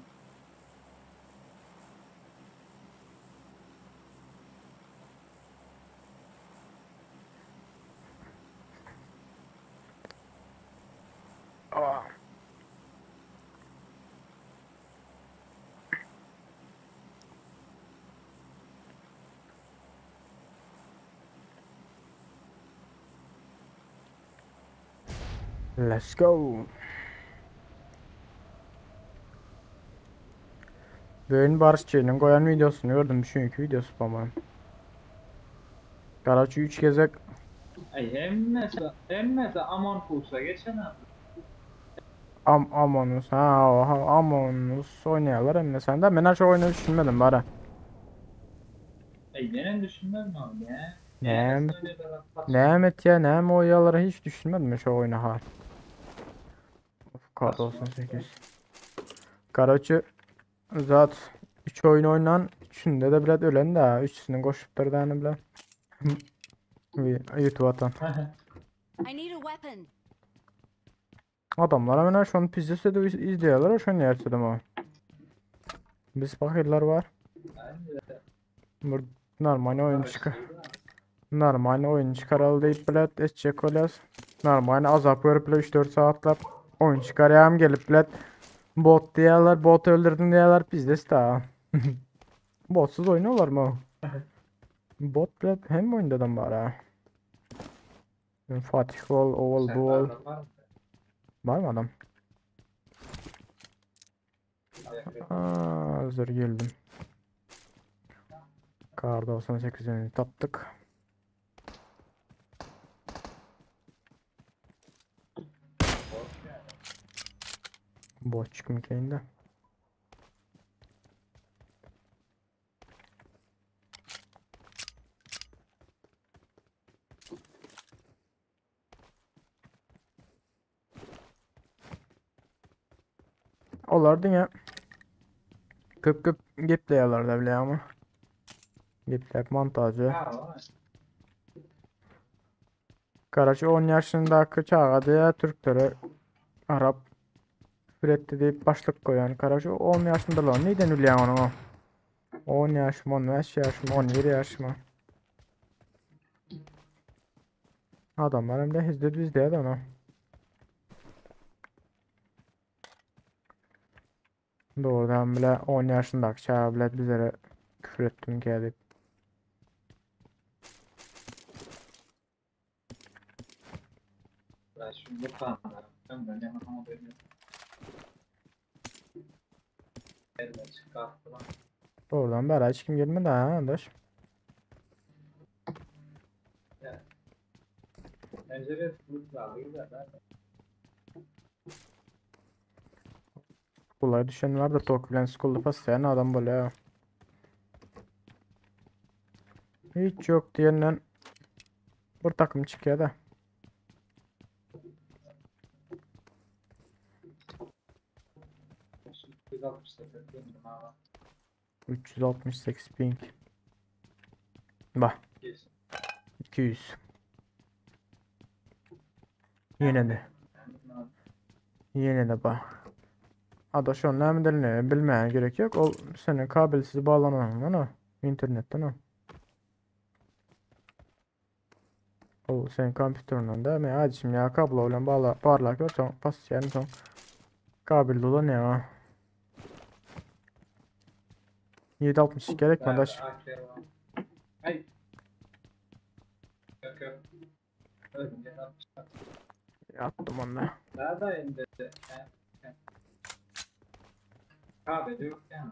Let's go. Bugün Barışçı'nın koyan videosunu gördüm. Çünkü videosu bana. Karaçı 3 gezek Ay hemmesi, hemmesi Amon Puls'a geçen abi. Am Amonus ha oha Amonus oynayalar hem de sen de ben hiç oyunu düşünmedim bari. Ay neden düşünmem abi ya? Ne? Ne et ya ne mi oyalara hiç düşünmedim şu oyunu ha. Of K98. Karaçı zat 3 oyun oynan üçünde de bilet ölen de üçsünün koşup tane bile. YouTube atan. I need a weapon. Adamlar hemen şunu pizzesi de izliyorlar şunu yersedim o. Biz bakırlar var. Bu normal oyun çıkar. Normal oyun çıkaralı deyip bilet edecek olas. Normal azap görüp bile 3-4 saatlap oyun çıkarayım gelip bilet bot diyorlar, bot öldürdün diyorlar bizde daha. Botsuz oynuyorlar mı? Bot bilet hem oyunda adam var ha. Fatih ol, ol, bu ol. Var mı adam? Aa, hazır geldim. Kar 98'ini taptık. Boş çıkmıyor Olar diňe köp köp gepleýärler da bile ama. Geplep montajy. Karaçı 10 yaşındaki çağa diye Türklere Arap üretti deyip başlık koyan Karaçı 10 yaşında lan neyden ülüyen onu? 10 yaş mı 15 yaş mı 17 yaş mı? Adamlar hem de hızlı düz diye de onu. Doğrudan bile 10 yaşındaki çağa bile bizlere küfür ettim ki edip. Ben şimdi kanlarım. Ben de ne haberim yok. Eline çıktı attı lan. Oradan beri hiç kim gelmedi ha adaş. Pencere bulut vardı güzel. Ben Kolay düşen vardır tok bilen skulda pas yani adam böyle ha. Hiç yok diyenden bir takım çıkıyor da. 368 bindim ama. 368 ping. Bak Geç. 200. Yine de. Yine de bak. Adaş onun näme dilini bilmäge gerek yok. Ol seni kabelsiz bağlanan o. İnternetten o. Ol senin kompýuterinden de men aýdyşym ýa kablo bilen bağla barlap görseň basýan soň kabel dolan ya. 7.62 gerek mi adaş? AK var. Ay. Yok yok. Öldüm gene atmışlar. Attım onu. Daha da indi. He, he. Kabel yok yani.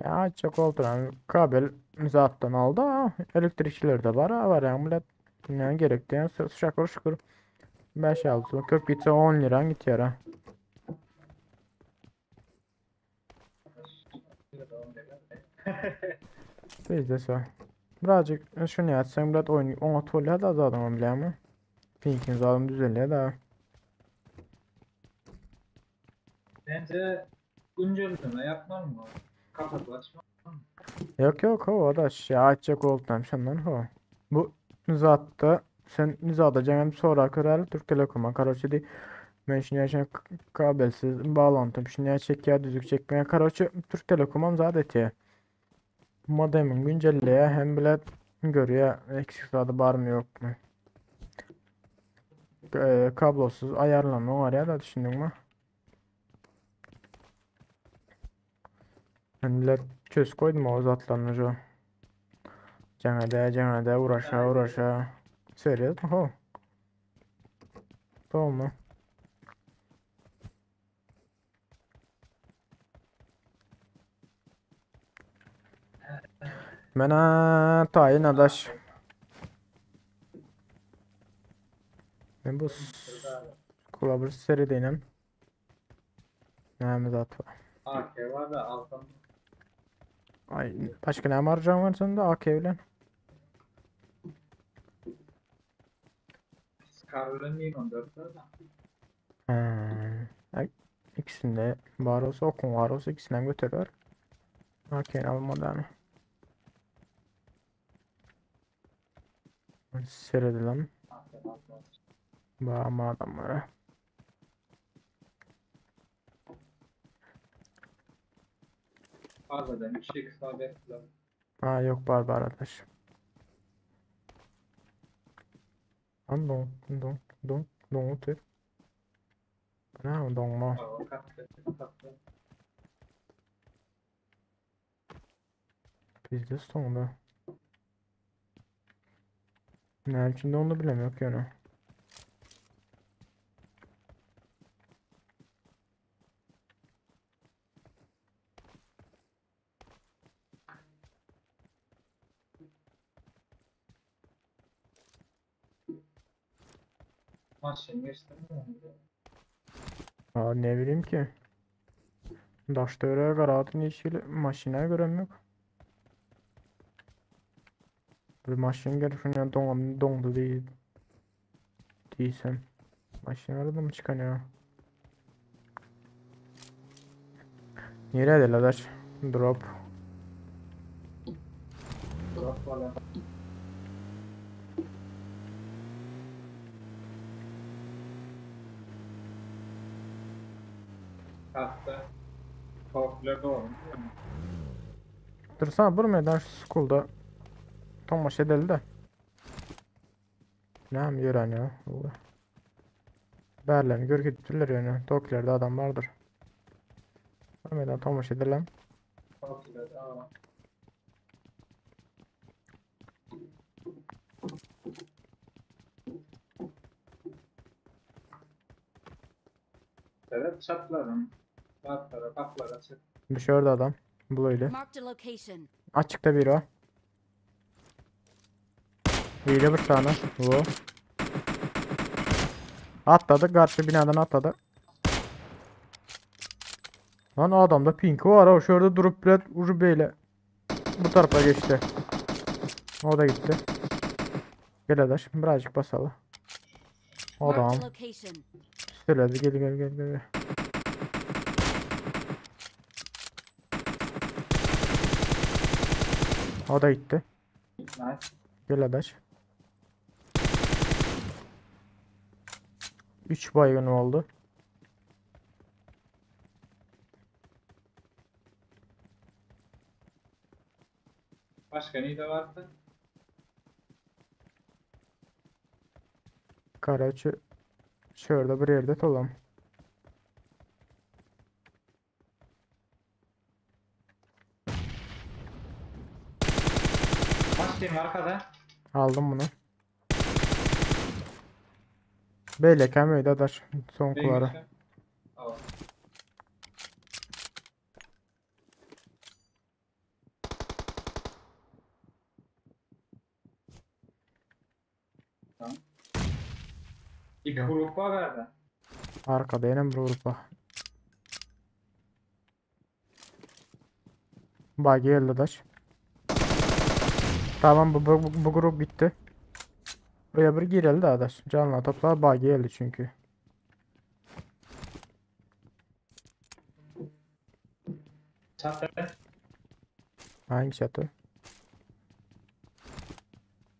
Ya çok oldu lan. Kabel zaten aldı. Ha. Elektrikçiler de var. Ha, var yani millet ne gerek diyen şakır şukur. 5 6 köp gitse 10 liran gidiyor ha. Bir de onu da Bizde so. Birazcık şunu yatsan biraz oyun ona tolya da zaten onu bilen mi? Pinkin zaten düzeliyor da. Bence güncelleme yapmam mı? Kapatıp açmam. Yok yok o adaş ya açacak oldu şundan ho. Bu zatta sen nizada hem sonra körer Türk Telekom'a karoçi di. Ben şimdi yaşa kabelsiz bağlantım şimdi çek ya düzük çekmeye karoçi Türk Telekom'a zat etiye. Modemin güncelleye hem bile görüyor eksik zadı var mı yok mu? Kablosuz ayarlama var ya da düşündün mü? Ben bile çöz koydum o zatlarını şu. Cenede cenede uğraşa uğraşa. Serious mi? Ho. Tamam mı? Mena tayin adaş. Ben bu kula bir seri deyim. Näme zat var? AK var da alsam. Ay başka ne harcam var sende AK bilen? Scarlet 14 var da. Ha. Ay, ikisinde var olsa okun var olsa ikisinden götürür. AK'ni almadan. Seyredelim. AK alsam. Bağırma adamlara. Fazladan 3x var bekle. Ha yok barbar arkadaş. Lan don don don don otur. Ne donma? Aa, kattı kattı. Bizde sonunda. Ne içinde onu bilemiyorum ki onu. Maşın geçti mi? Aa, ne bileyim ki. Daş dövreye qaradın işi maşına görem yok. Bir maşın gelip şuna don dondu değil. Değilsem. Maşın arada mı çıkan ya? Nereye adaş? Drop. Drop var lan. Kattı. Topla doğru. Dursana bir meydan şu school'da tomaşa edeli de. Ne mi yören ya? Allah. Berlerini görkettirler yani. Tokilerde adam vardır. Bir meydan tomaşa edelim. Topla aa. Evet çatlarım. Çatlara kaplara çık. Düşerdi adam. Bulaydı. Marked a location. Açıkta biri o. Hile bir tane. Bu. Atladı. Karşı binadan atladı. Lan adamda pink var ha. Şurada durup bilet ucu beyle. Bu tarafa geçti. O da gitti. Gel adaş. Birazcık basalım. Adam. Marked a location. Söyledi. Gel gel gel gel. O da gitti. Nice. Gel adaş. 3 baygın oldu. Başka ne de vardı? Karaçı şurada bir yerde tolam. Başlayayım arkada. Aldım bunu. Böyle kemeydi adaş. Son Benim kulara. için. Tamam. Tamam. İki grup var nerede? Arkada yine bir grup var. Bak geldi adaş. Tamam bu grup bitti. Buraya bir girelim de adaş. Canla topla bug geldi çünkü. Çatı. Hangi çatı?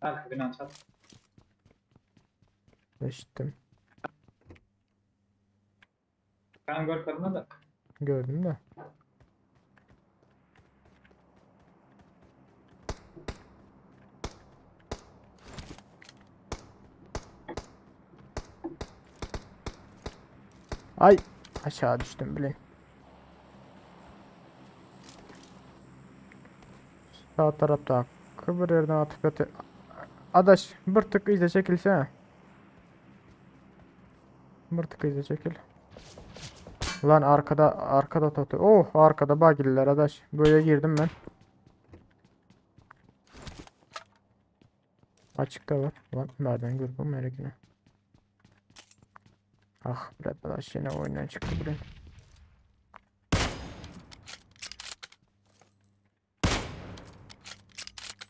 Arka bina çatı. Eşittim. Ben görmedim de. Gördüm de. Ay aşağı düştüm bile. Sağ tarafta kıvır yerden atıp atı. Adaş bir tık iyice çekilsene. Bir tık iyice çekil. Lan arkada arkada totu. Oh arkada bagiller adaş. Böyle girdim ben. Açıkta var. Lan nereden gördüm merakını. Ah biraz adaş yine oyundan çıktı buraya.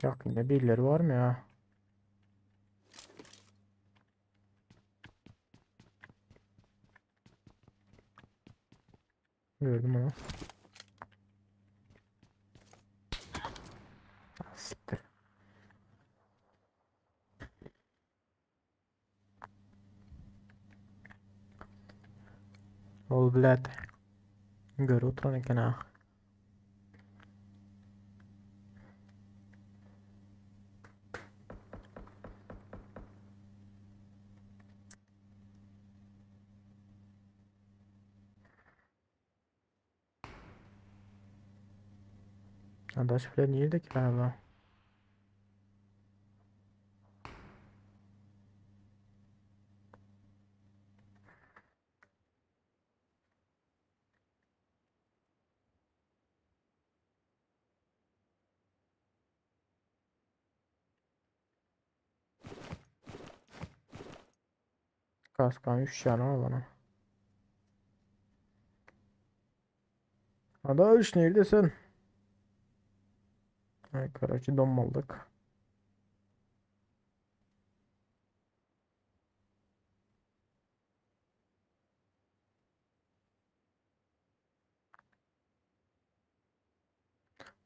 Yakında birileri var mı ya? Gördüm onu. Ah, Siktir. Ol bilet. Gör oturan eken ha. Adaş bile nirede ki galiba? Kaskan 3 tane al bana. Adaş neredesin? Ay Karaçı donmadık.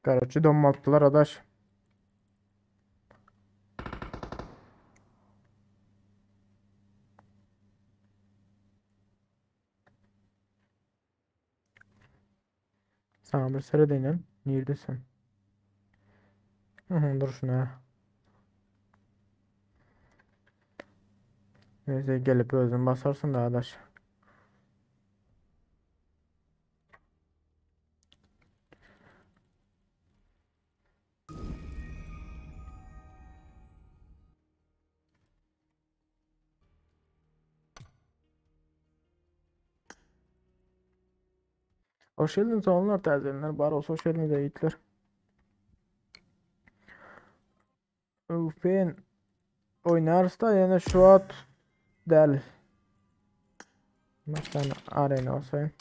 Karaçı donmattılar adaş. Sana bir seyredeyim. Neredesin? Hı hı, dur şuna. Neyse gelip özün basarsın da adaş. Hoş geldiniz oğlanlar täzelenler bar bolsa hoş geldiniz ýigitler. Öwfen oýnarys da ýene şu wagt däl. Başdan arena olsayın.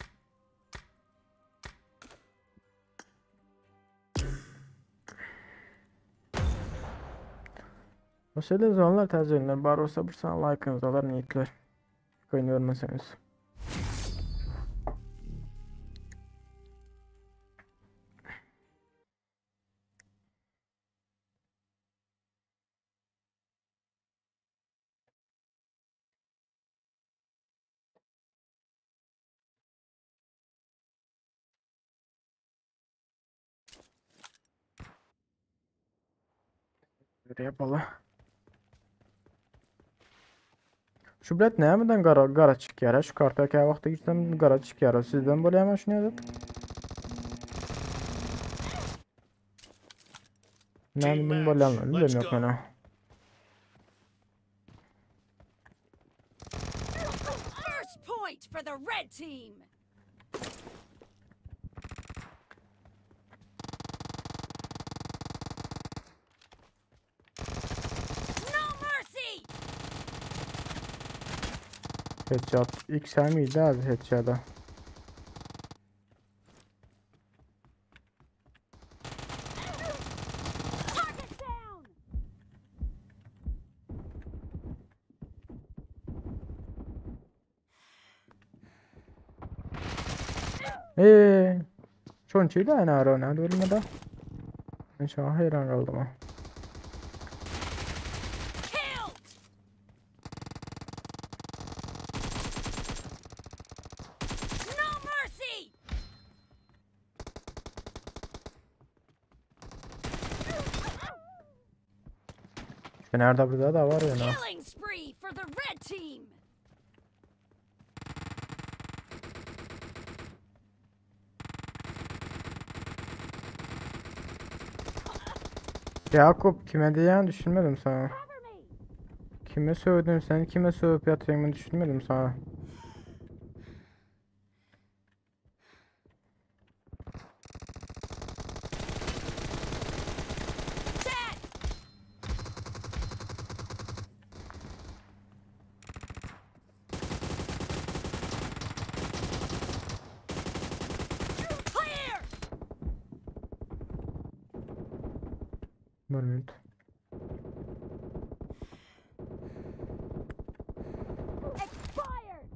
Hoş geldiniz oğlanlar täzelenler bar bolsa bir sana like'ınızı alarım ýigitler. Oyun görmeseniz. Bir yapalım. Şu bilet nämeden gara gara çykýar? Şu karta kä wagtda girsem gara çykýar. Sizden bolýarmy şuny ýazyp? Nämeden bolýanlygyny bilem ýok men. First point for the red team. No mercy. Headshot. X miydi abi headshot'a? Target down. Eee. Şonçayla yani ara önemli bölümde. Ben şu an hayran kaldım ha. Killed. No mercy. Nerede burada da var ya. Killing spree for the red team. Yakup kime diyen düşünmedim sana. Cover me. Kime sövdün sen kime sövüp yatayımı düşünmedim sana. Dead. Clear. Bir minut. Expired.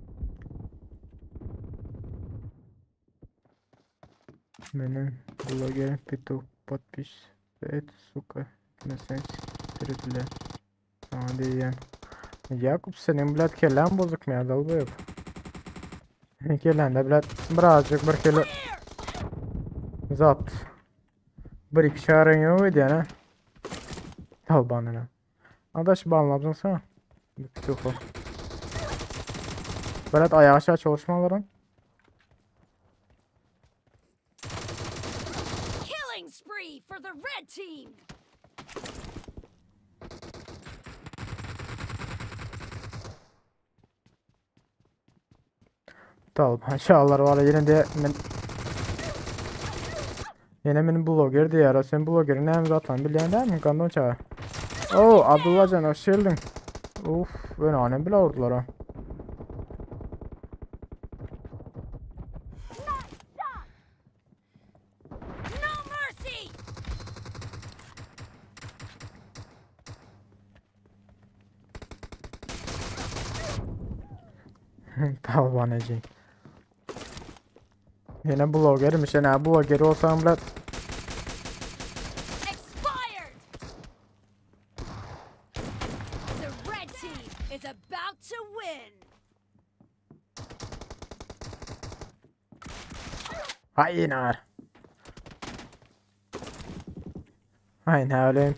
Benim bloger петух подпись et сука. Etmesen siktir bile. Sana diýen. Yakup senin bilet kellen bozuk mu ya dalbayıp? Kellen de bilet birazcık bir kelle Clear. zat. Bir iki çaren yok idi yani. Talbanına. Adaş banladın sen. Bir pituhu. Berat ayağı aşağı çalışmaların. Killing spree for the red team. Talban şalar var yine de men Yine benim bloger diýär. Sen blogeri näme zatlan bilýän dälmi? Gandon çaga. Oo, Abdullah can hoş geldin. Uf, ben anem bile vurdular ha. Nice shot. No mercy. Talban ejin. Yine blogermiş. Yani blogeri olsam bile Expired. The red team is about to win. Hayır. Aynen öyle.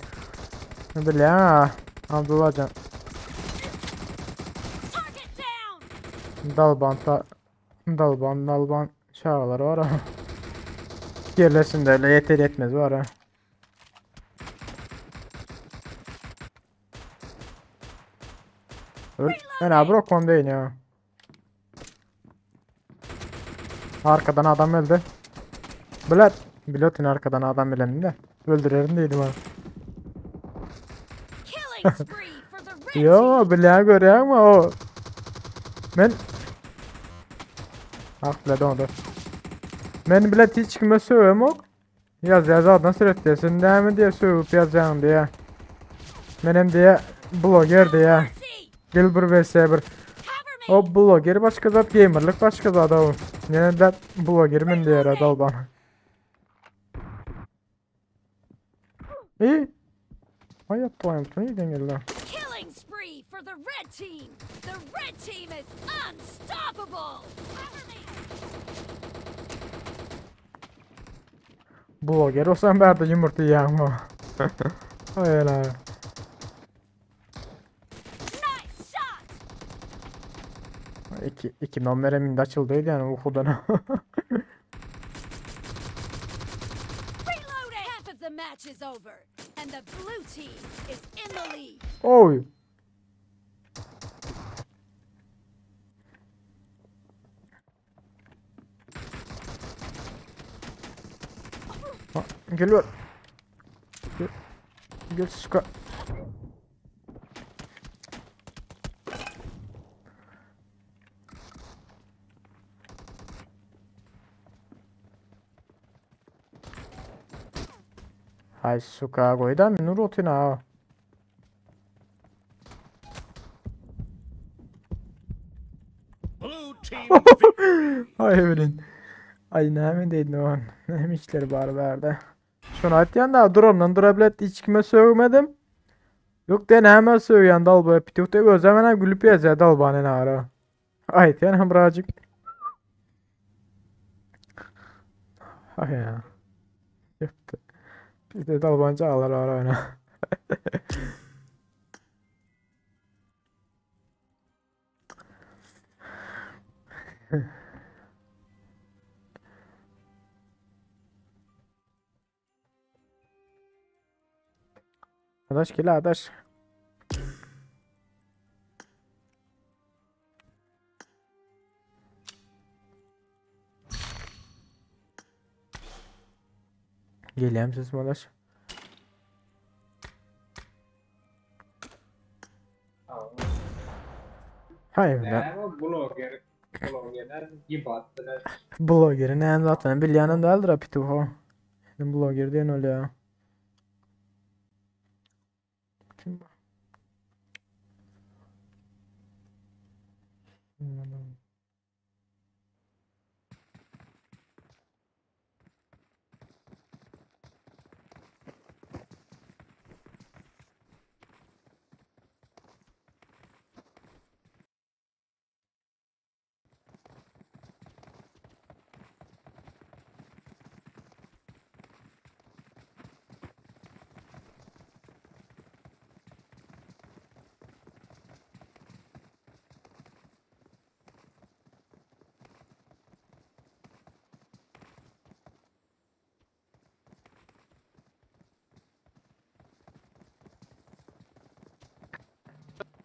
Bilýän ha. Abdullah can. Target down. Dalban ta Dalban dalban çağlar var ha. Yerlesin de öyle yeter yetmez var ha. Öl. Ben abi brokmam değil ya. Arkadan adam geldi. Bilet. Biletin arkadan adam gelenini de. Öldürerim diýdim ha. Killing spree for the red Yo, team. bilýän görýäňmi o? Men Ah bile dondu. Men bilet hiç kime söwemok. Ýaz ýaz adına süret sen näme diýe söwüp ýazýaň diýe. Menem diýe bloger diýe. Mercy! Gel bir vs bir. Cover me! O bloger başga zat, gamerlik başga zat o. Ýene de bloger men diýer adal bana. İyi. Ay yaptı o yaptı. İyi geldi. Killing spree for the red team. The red team is unstoppable. Cover me! Bloger olsam bärde yumurta yiyen o. Ay la. Nice shot! İki, iki nomere mindi açıldıydı yani uykudan. Reloading! Half of the match is over, and the blue team is in the lead. Oy. Ha, geliyor. Gel, gel suka. Hay suka goýda men rutina. ha. Blue team victory. Ay bilin. Ay näme diýdi o? Näme işleri bar bärde. Şunu aýtýan da duramdan dura bilet hiç kime sögmedim. Yok den hemen sögýän dal bu pitukta özem hemen gülüp ýazýar dal bana ne ara. Aýtýan hem birazcık. Ay ya. Yaptı. Bizde dalbanca ağlar ara oyna. Adaş gel adaş. Gelýär sesim adaş. Hayır be. Näme o bloger, blogerler gibat bilen. Blogeri näme zaten bilýänem däldir pituho. Bloger diýen öyle ya. Kim bu?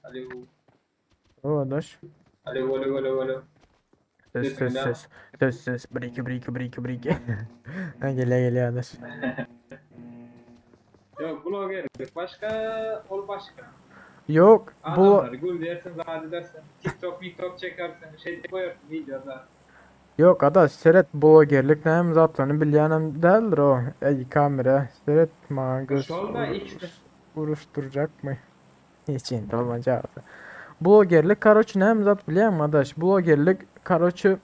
Alo. O adaş. Alo alo alo alo. Ses ses ses. Ses ses. 1 2 1 2 1 2 1 2. Ha geliyor geliyor adaş. Yok blogerlik başka, ol başka. Yok bu Adamlar gül dersin, zat edersin. TikTok, miktok çekersin, şey koyarsın videoda. yok adaş seret blogerlik näme zatlaryny bilýänem däldir o. Ey kamera seret maňa göz Şol da ikisi. uruşdurjakmy? Hiç indi olmajagy. Blogerlik karoçi näme zat bilýäňmi adaş? Blogerlik karoçi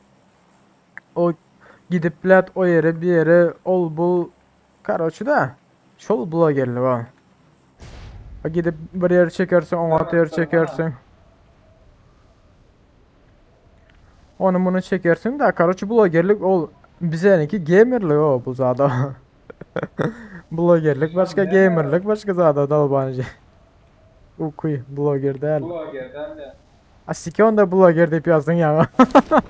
o gidip bilet o ýere bir ýere ol bul karoçi da şol blogerlik o. O Gidip bir ýere çekersin, oňa ýer çekersin. Onu bunu çekersin de karoçi blogerlik ol bizeniki gamerlik o bu zada. Blogerlik başka gamerlik başka zada dalbanjy. Ukuy bloger däl. Blogerden de. A sike onda bloger diýip ýazdyn ýa.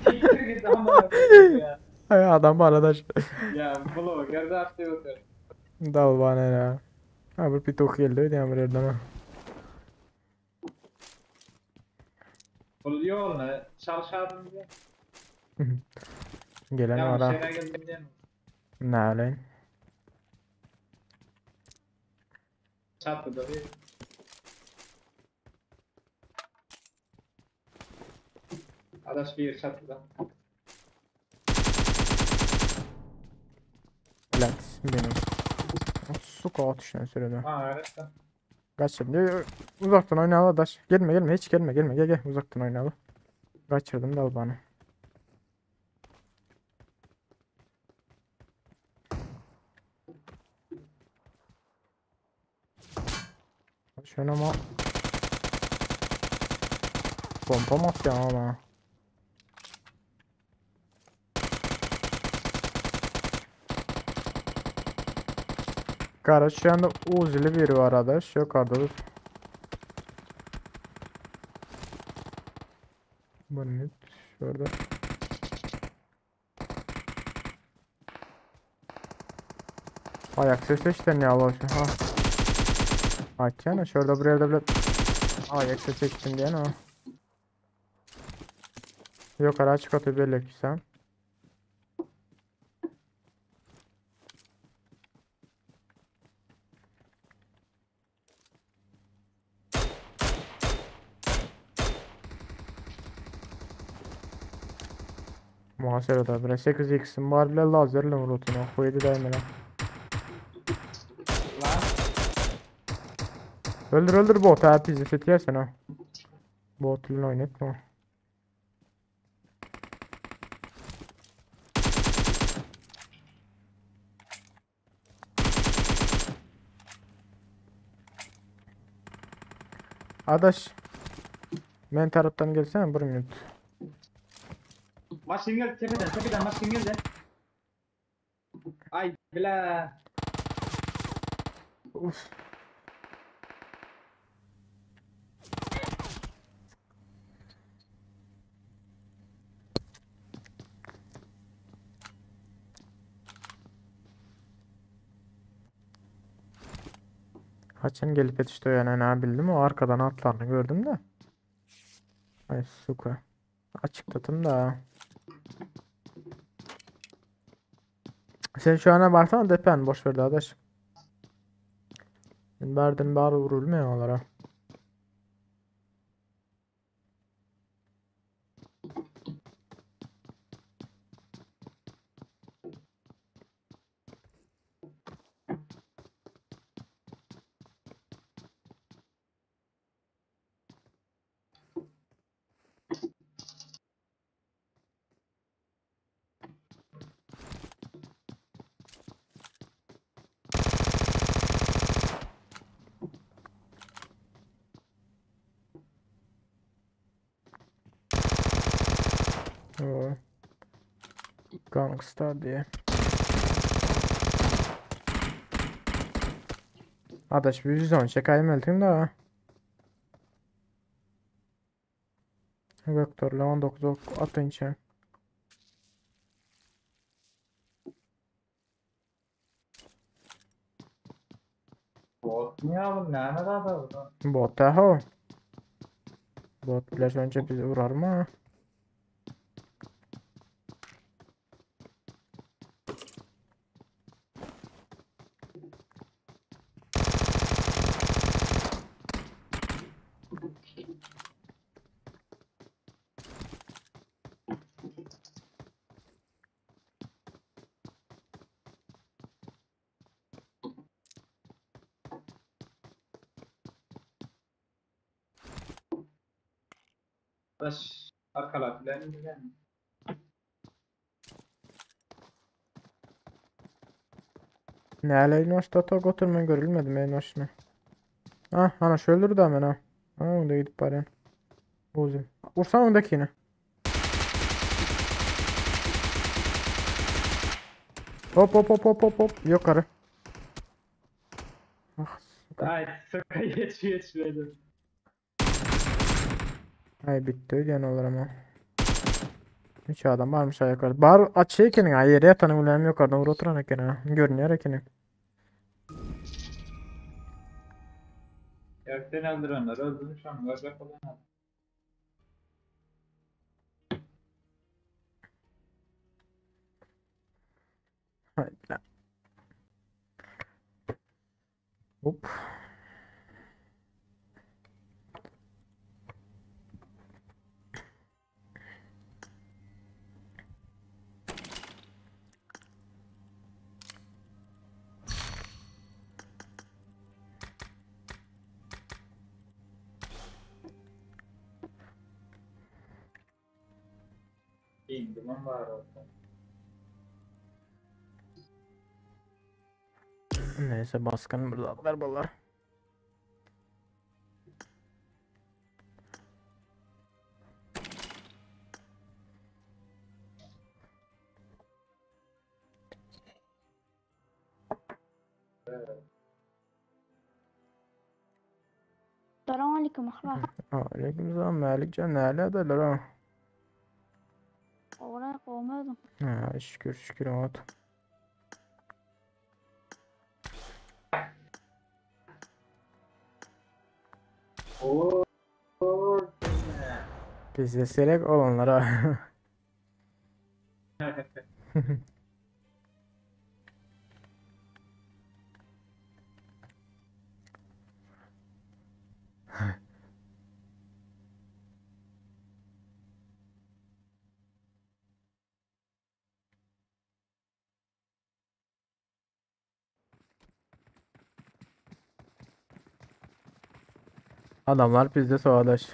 Siktir git amına koyayım ya. Ay adam arkadaş. Ya bloger de attı otur. Dalbana ya. Ha bir pituh geldi öýdýän bir ýerden. ha. Ol yolunu çalışardım diye. Gelen Ýalňyş var ha. ýere geldim diýen. Näleýin? Çatyda bir. Adaş bir çatyda. Bilet benim. Suka atışına sürede. Ha evet. Kaçırdım. Uzaktan oynayalım adaş. Gelme gelme hiç gelme gelme gel gel uzaktan oynayalım. Kaçırdım da al bana. Şöyle ama Pompa mı atıyor ama? Kara şu anda Uzi'li biri var adaş. Yukarıda dur. Bu ne? Şurada. Ayak sesi işte ne Allah Ha. Açsana şurada buraya da bir ayak sesi ettim diye ne? Yukarı açık atıyor belli ki sen. Muhasebe bire 8x'im var bile lazerle rutine koydu da hemen. Lan. Öldür öldür bot ha bizi setyersen ha. Bot ile oynatma. Adaş. Men taraftan gelsene bir minut. Maşin geldi tepeden tepeden maşin geldi. Ay bile. Uf. Haçan gelip yetişti o yani ne bildim o arkadan atlarını gördüm de. Ay suka. Açıkladım da. Sen şu ana baksana depen boş ver arkadaş. Verdin bari vurulmuyor onlara. Oo. Gangsta diye. Adaş bir 110 çekayım öldüm da. Vektörle 19 ok atınca. Bot niye alın ne ne daha da Bot ho. Bot biraz önce bizi vurar mı? Adaş arkalar bilen bilen. Ne hele üniversite tok oturma görülmedi mi üniversite? Ah ana şu öldürdü hemen ha. Ha onu da gidip bari. Uzi. Vursana ondakini. Hop hop hop hop hop hop yukarı. Ah suka. Ay soka geç geç dedim. Ay bitti öyle olur ama. Üç adam varmış yukarıda. Bar aç ekeni ha yere yatanı ulan yukarıdan vur oturan ekeni ha. Görünüyor ekeni. Gökten öldürenler öldürmüş onu ölecek olan adam. Haydi. Hop. Indim bar olsa. Neyse baskın burada bunlar. Salam aleyküm ahbar. Aleyküm selam Melikcan neredeler ha? Oraya kovmadım. Ha, şükür şükür evet. Oo. Bizde serek olanlara. Adamlar bizde savaş.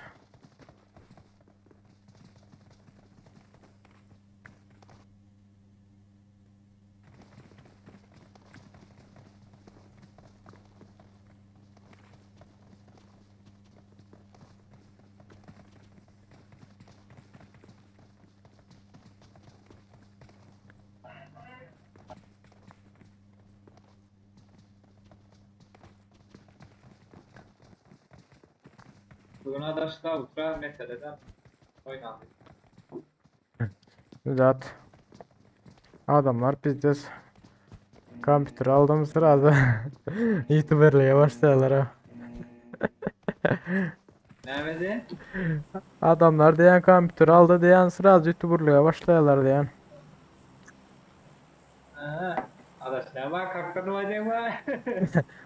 Bugün adaşlar ultra meseleden oynandı. Zat. Adamlar bizde kompüter aldım sırada. YouTuber'lığa başladılar ha. Nerede? Adamlar diyen kompüter aldı diyen sırada YouTuber'lığa başladılar diyen. Ha. Adaşlar var kalktın acaba?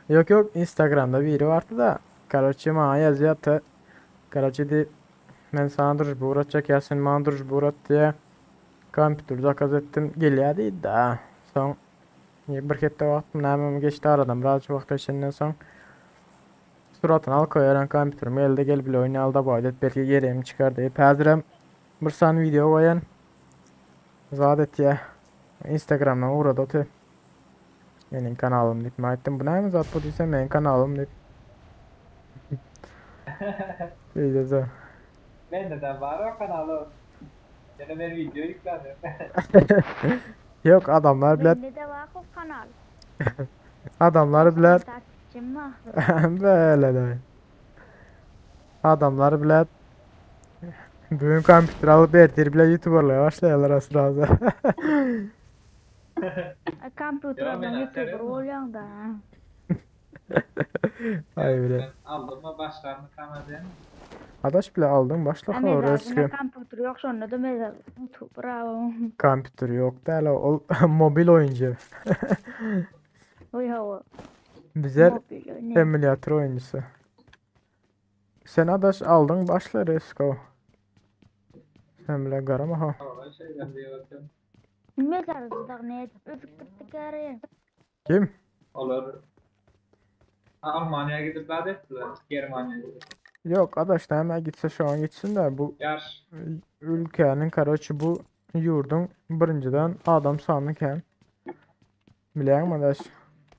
Yok yok Instagram'da biri vardı da. Karaçı bana yazıyor hatta. Karaçı di ben sana duruş buğratacak ya sen bana duruş buğrat diye. Kompüter zakaz ettim geliyor değil de. Son bir hepte vaktım nämem geçti aradan birazcık vakt geçenden son suratını al koyaran kompüterimi elde gel bile oyunu al da bu adet belki gereğim çıkar deyip hazırım bir san video koyan zadet ya Instagram'dan uğradı otu benim kanalım deyip ben ettim bu ne mi zat bu değilse benim kanalım deyip Videoda. Ben neden var o kanalı? Gene ben video yükledim. Yok adamlar bile Bende de var o kanal. adamlar bile Takipçim var. böyle de. Adamlar bile bugün kompüter alıp ertir bile YouTuber'lığa başlayalar aslında. Kompüterden ben YouTuber atarım. oluyorsun da. Ay bile. Ben aldım mı başlarını kamadım. Adaş bile aldın başla Ama orası zaten kompüter yok sonra da mezar YouTuber abi. kompüter yok da hele o mobil oyuncu. Oy hava. Bize Mobil ne? emülatör oyuncusu. Sen adaş aldın başla Resko. Sen bile garama ha. Ama şeyden diyorsun. Mezar da ne? Öpüp gittik araya. Kim? Olur. Almanya'ya gidip daha ettiler. Germanya'ya gidip. Yok adaş da hemen gitse şu an gitsin de bu Yaş. ülkenin karaçı bu yurdun birinciden adam sanırken. Bilen mi adaş?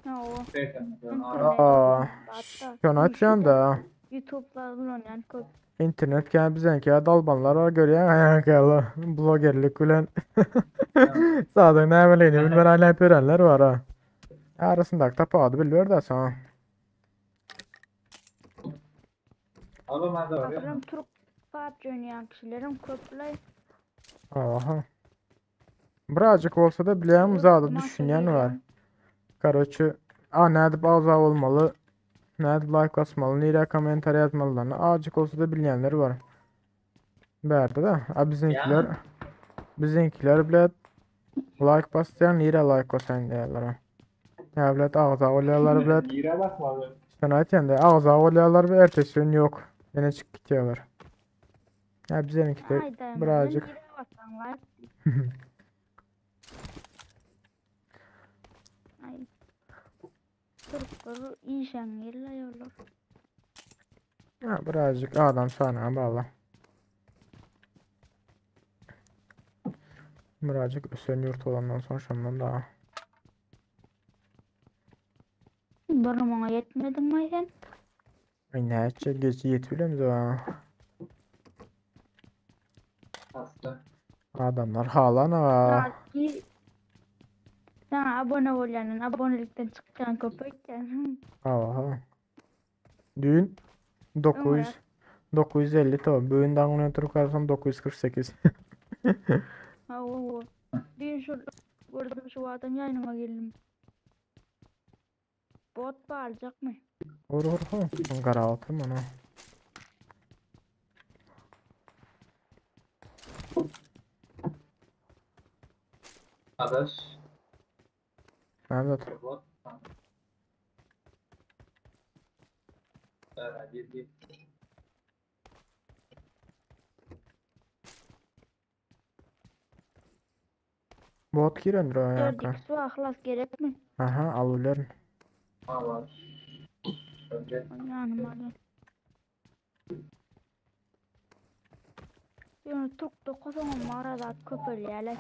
Ha o. Şeytan. Aa, şunu atıyorsun da. YouTube'da oynayan köp. İnternet gene bizimki dalbanlar var görüyor ayaklı blogerlik bilen. Zaten ne bileyim bilmem hala görenler var ha. Arasında tapadı biliyor da sana. Oğlum hadi oraya. Aslında Türk PUBG oynayan kişilerin köplay. Aha. Birazcık olsa da bilen zaten düşünen var. Karaçı a ne edip aza olmalı, ne edip like basmalı, nereye komentar yazmalılarını azıcık olsa da bilenler var. Berdi de. A bizimkiler Yani. bizimkiler bile. Like basýan nirä like basaýyn diýýärler. Ýa bilet agza bolýarlar bilet. Nirä basmaly? Sen aýtýan de agza bolýarlar we ertesi gün ýok. Ýene çykyp gitýärler. Ýa bizeniňki de Aýdaýma, birazjyk. nirä bassaň like. Ay. Türkler işeňňirler ýollar. Ýa birazjyk adam sanyna bagly. Birazjyk ösen ýurt bolandan soň şondan daha. Bir muňa ýetmediňmi sen? Ay näçe geç ýetip bilemiz ha. Hasta. Adamlar halan ha. Ki Sana abone bolýandan abonelikden çykýan köp öýtýän. Aha. Düýn 900 950 to. Bugün daňyny oturyp galsam 948. Hawa. Düýn şu gördüm şu wagtdan ýanyňa geldim. Bot barjakmy? Vur vur ha. Gara oturma ona. Adaş. Nerede? Bot. Bir bir. Bot girendir o Dört ýaka. x ahlas gerekmi? Aha al bilerin. Ha var. Önce Ýanyma gel. Ýöne Türk dokuzyň maradat köpelýärler.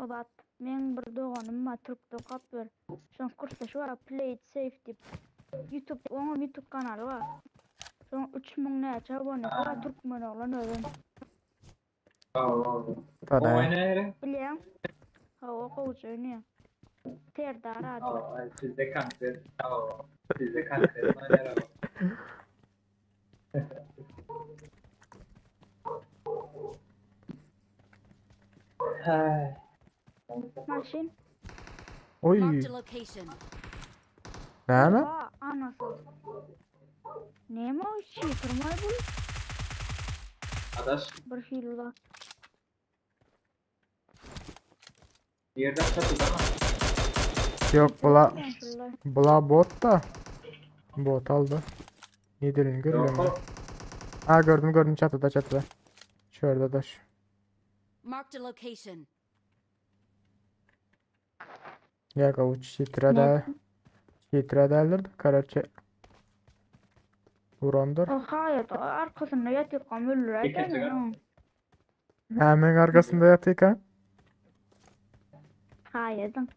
O zat meň bir doganym bar Türk dokap ber. Şoň kursdaşy bar Play it safe diýip. YouTube oňa YouTube kanaly bar. Şoň 3000 näçe abonesi bar Türkmen oglan özüm. Aa, Tada. O ne? Bilýän. Hawa gowja oýnaýar. Serdar ady. Aa, sizde kanser. Aa, sizde kanser. Oynar ama. Hay. Maşyn. Oy. Marked a location. Näme? Oha, anasy. Näme o şifrmaý bu? Adaş Bir hil bar. bir yerden çatıda ama. Yok bula Ben şular. bula bot da. Bot aldı. Nedir'in Yok görüyorum. o. Ha gördüm gördüm çatıda çatıda. Şurada da şu. Marked a location. Ya kavuç şitre de. Şitre derler de karaçe. Vurandır. O hayat arkasında ýatyp öldürer. İkinci kat. Hemen arkasında yatıyor ha. Haýadyň.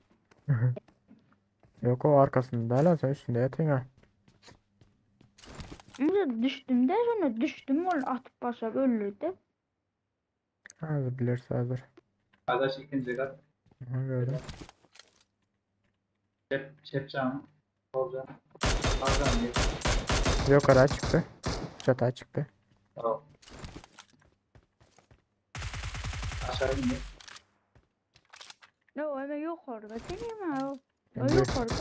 Yok o arkasında lan sen üstünde yatıyorsun ha. Önce düştüm de sonra düştüm onu atıp başa öldürdü. Hazır bilirse hazır. Adaş ikinci kat. Aha, gördüm. Çep, çep camı. Sol cam. Sağ cam gir. Yok ara çıktı. Çatıya çıktı. Tamam. Aşağı indi. No, hemen yok orada. Seni mi o? O Bu- yok orada.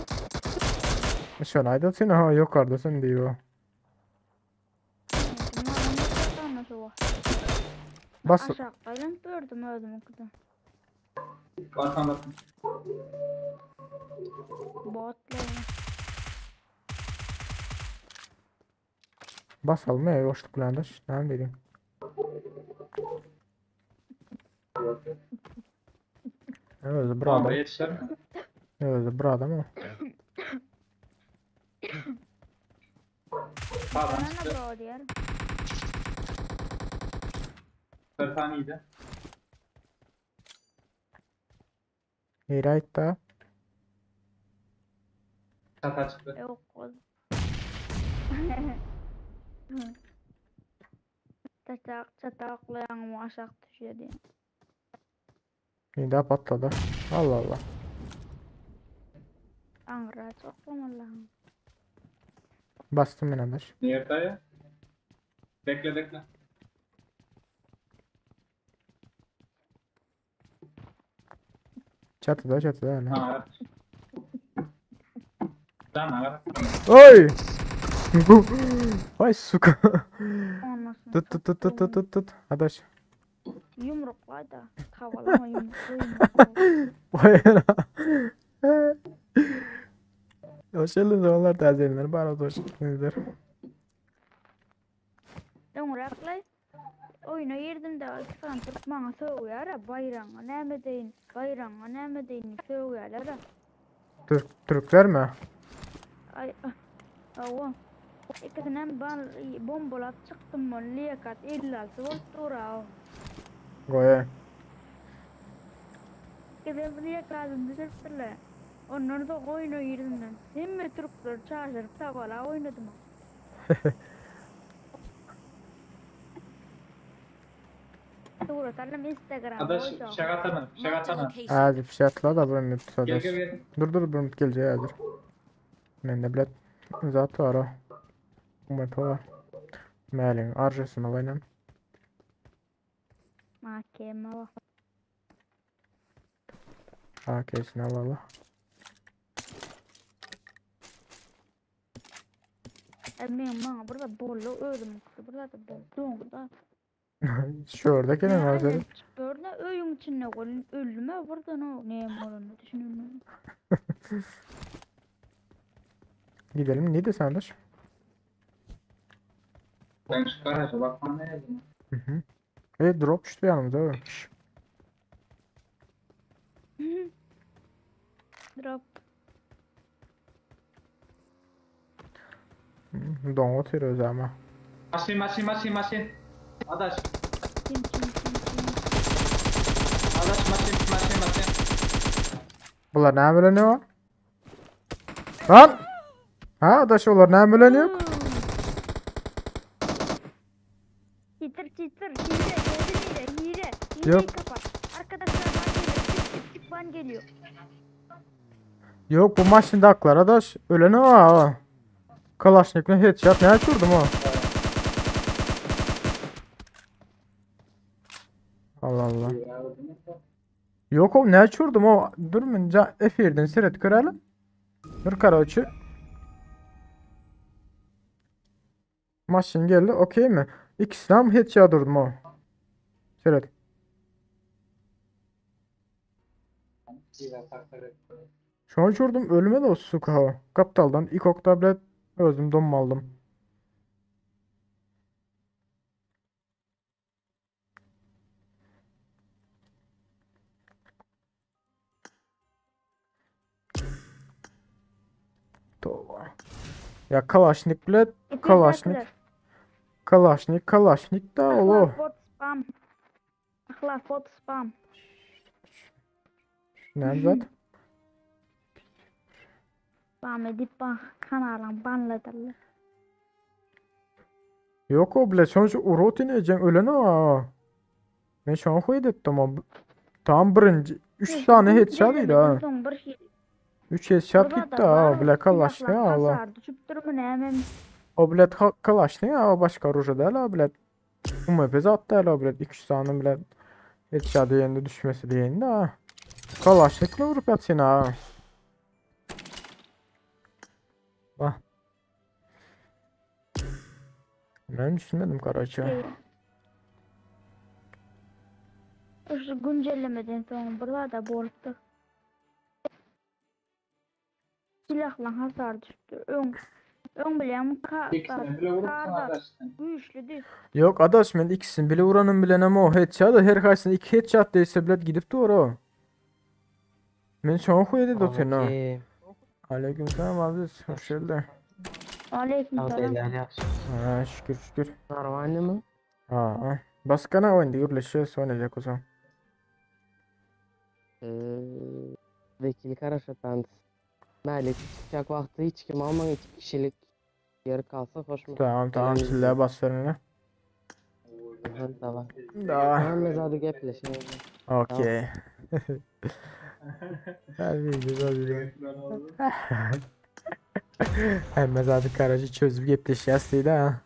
Şunu aydılsın ha yok oradasın diyor. Bas Aşağıdan gördüm öldüm o kadar. Basın basın. Botla. basalım ya boşluk landaş. Ne dedim? Yok. Evet bir Tamam adam. yetişer mi? Evet bir adam ama. Sağdan Bana çıktı. bro diğer. Bir tane iyiydi. Right da. Çata çıktı. Yok o. Çatak çataklayan aşağı düşüyor diye. Bir daha patladı. Allah Allah. Angra çok Allah'ım. Bastım ben adaş. Nerede ya? Bekle bekle. Çatıda çatıda öyle. Ha evet. Tamam evet. Oy! Ay suka. Anasını Tut tut tut tut tut tut tut. Adaş. Yumruklay da. Tavalama yumrukla yumrukla. Vay Hoş geldiniz oğullar tazelenler. Bari hoş geldinizler. Öňräklay oýuna girdim de iki sany türk maňa sögýär-ä, baýragyňa näme edeýin, baýragyňa näme edeýin diýip sögýärler-ä. Türk, Türkler mi? Aý, hawa. Ikisinem bal bombalap çykdym ol liýakat 56 bolup dur-a o. Goýa. Ikisem liýakadyny düşüripdirler. Ondan soň oýuna girdim men. Hemme türkleri çaşyryp tabala oýnadym. Surat alym Instagram'a Adaş koyacağım. fişek atana, fişek Marked a atana. location. Hadi fişatla da bir minut Gel adaş. gel gel. Dur dur bir minut gelecek hazır. Mende bilet zat var o. UMP var. Mälin arjasını alayım. Mahkeme var. AK'sini alalım. E men maňa burada bolly özüm burada da bol doňda. Şurada ne var zaten. Burada öýüň içinde golun ölüme buradan o ne bolany düşünemem. Gidelim. Ne desen adaş? Ben şu garaja bakmam lazım. Hı hı. E drop düştü yanımıza. oğlum. Şş. Drop. Hı, Don oturuyoruz ama. Maşin maşin maşin maşin. Adaş. Kim kim kim kim. Adaş maşin maşin maşin. Bunlar ne böyle ne var? Lan! Ha adaş olar ne böyle ne yok? Cheater cheater hile hile hile. Hileyi Yok. kapat. Arkadaşlar ban geliyor. Çık çık çık ban geliyor. Yok bu maşında aklar adaş. Öyle ne var ha? Kalaşnik'le headshot ne açıyordum o? Allah Allah. Yok o ne açıyordum o? Dur minca F1'den seyret görelim. Dur karaoke. Maşın geldi okey mi? İkisine mi headshot durdum o? Seyret. Şu an çordum ölüme de o suka. Kaptaldan ikok tablet özüm donma aldım. Tova. Ya Kalaşnik bile Kalaşnik. Kalaşnik Kalaşnik da oğlu. Ahlak bot spam. Ahlak bot spam. Ne zat? Spam edip bak kanalın banladırlar. Yok o bile sonuç urot ineceğim ölen o. Ben şu an koydu ettim o. Tam birinci. 3 tane headshot idi ha. Son bir şey. 3 headshot gitti ha. Bile Kalaşnik Allah. Düşüp durma ne hemen. O bilet Kalaşnik ha başka ruja değil ha bilet. UMP zaten değil ha bilet. 2 tane bilet. Headshot yerinde düşmesi diyende ha. Kalaşnik'le vurup yatsın ha. Bak. Ben düşünmedim karaça. Şu güncellemeden sonra burada bolupdur. Silahla hasar düştü. Ön, ön bilem ka, İkisini bile vurursun karda adaş sen. güçlüdü. Yok adaş ben ikisini bile vuranın bilen ama o headshot her kaysını iki headshot değilse bilet gidip doğru o. Ben şu an koydu da oturuyorum ha. Okey. Aleykümselam abi hoş geldin. Aleyküm selam. Ha şükür şükür. Нормально mı? Ha. ha. Başka ne oyunda gürleşiyoruz oynayacak o zaman. Ee, Vekil Karaşatan. Melik çıkacak vakti hiç kim alman iki kişilik yarı kalsa hoş mu? Tamam tamam Elimiz- silah bas önüne. Aha, Tamam. Da. Tamam mezarı gepleşelim. Okey. Hadi güzel güzel. Hem zaten karacı çözüp gepleşeceğiz değil ha.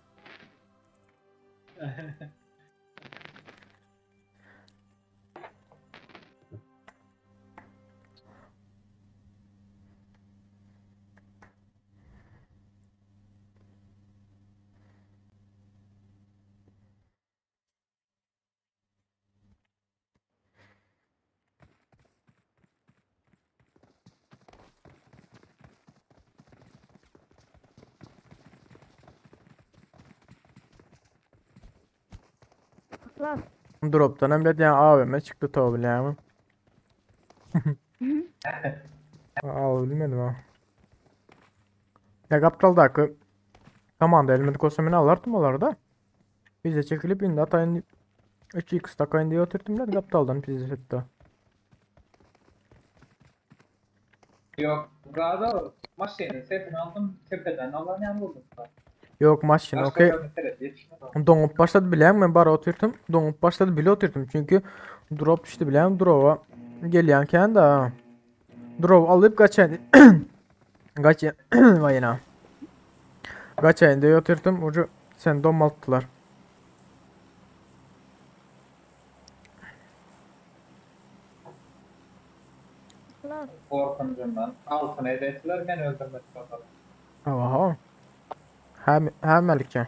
Yhlas. Dropdan hem bilýän AWM çykdy to bilýäňmi? Al bilmedim ha. Ya Gapdaldaky komanda elmedik olsa men alardym olary da. Bize çekilip indi ataýyn 3x takaýyn diýip oturdym da Gapdaldan bize çekdi. Yok, gazal maşynyň sesini aldym, tepeden alan ýaly boldum. Yok maşyn Başga okey. bir mesele yetişmedi. Doňup başlady bilýäňmi men bara oturdym. Doňup başlady bile oturdym çünki drop düşdi bilýäňmi dropa gelýän kän da. Drop alyp gaçaýyn. Gaçaýyn. Vay ina. Gaçaýyn diýip oturdym. Ucu sen domaltdylar. Yhlas. Korkunjumdan altyn edetdiler, men öldürmek bakalım. Oha. Hem hem Melike.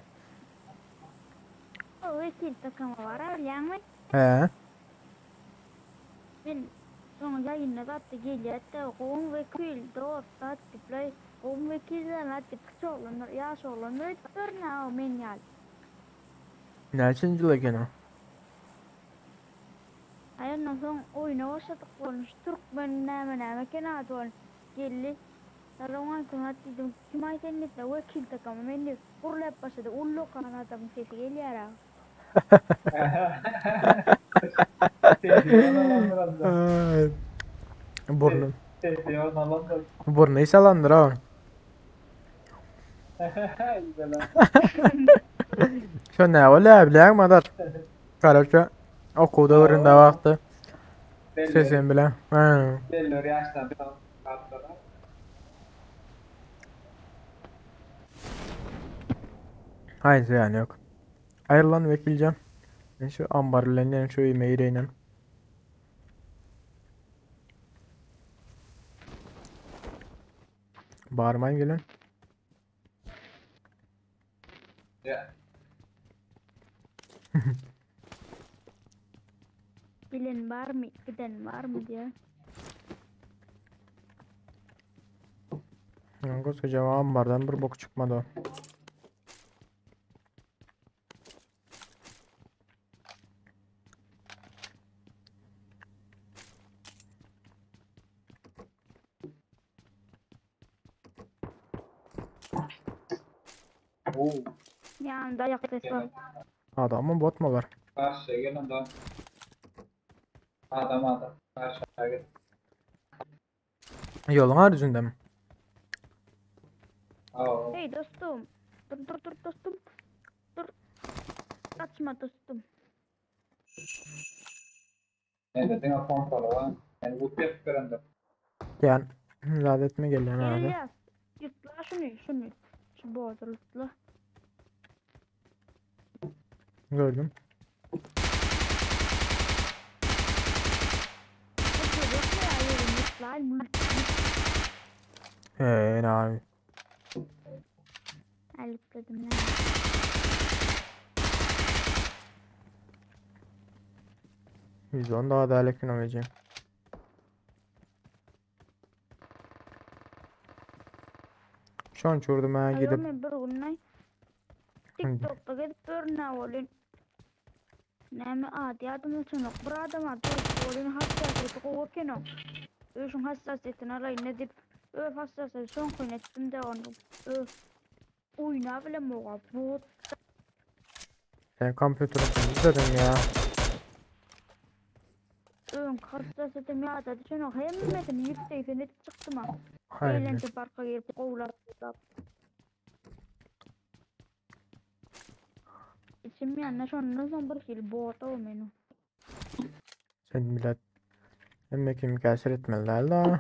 O vekil takımı var ha bilýäňmi? He. Men soň ýaýynda zatda gelýärdi. Gowyň vekil dost zat diýip, gowyň vekilden zat diýip kiçi oglanlar, ýaş oglanlar öýdüp görün ha men ýaly. Näçinji ýyl eken o? Ay ondan soň oýuna başladyk bolmuş. Türkmen näme näme eken ady ol. Geldi. Salam aleyküm diýdim. Kim aý sen diýdi. Vekil takamy men diýip gurlap başlady. Ullakan adamyň sesi gelýär ha. Sesi onalandyr. Ay. Burnu. Sesi onalandyr. Burnu isalandyr ha. Güzel. Şu ne bolýar bilýäňmi madar? Karaça okuwda öwrende wagty Belli, sesim bilen. Ha. belli yaştan tam kartlara. Hayır yani yok. Ayrılan vekilcan. Ben şu ambar bilen yani şu yemeği Bağırmayın gelin. Ya. Bilen var mı? Giden var mı diye. Yani koskoca ambardan bir bok çıkmadı o. Oo. Yani dayak sesi var. Adam mı bot mu var? Karşıya gelin de. Adam adam. Karşıya gel. Yolun haricinde mi? Aa. Hey dostum. Dur dur dur dostum. Dur. Kaçma dostum. Ne dedin o pompalı var. Yani bu pek veren Yani müsaade etme geliyor herhalde. İlyas. Yutla şunu şunu. Şu boğazı yutla. Gördüm. Hey abi. Alıp ya. %10 daha adaletli oynayacağım. Şu an çurdum ha Ayol gidip. men bir gün TikTok'ta gidip bir olun. Näme ady adam uçanok. Bir adam ady olun hassasiyeti gowy ekenok. Öşüň hassasiýetini alaýyn ne diýip öz hassasiýeti soň kyn etdim de onu. Öz oýna bile moga bot. Sen kompüterin dedim ya. Öň hassasiýetim ýada düşenok. Hemmesini 180 edip çykdym ha. Hayır. Eğlence parka girip gowlap. İçim ýanna şondan soň bir hil bot o meni. Sen millet Emme kim käsir etmeliler da.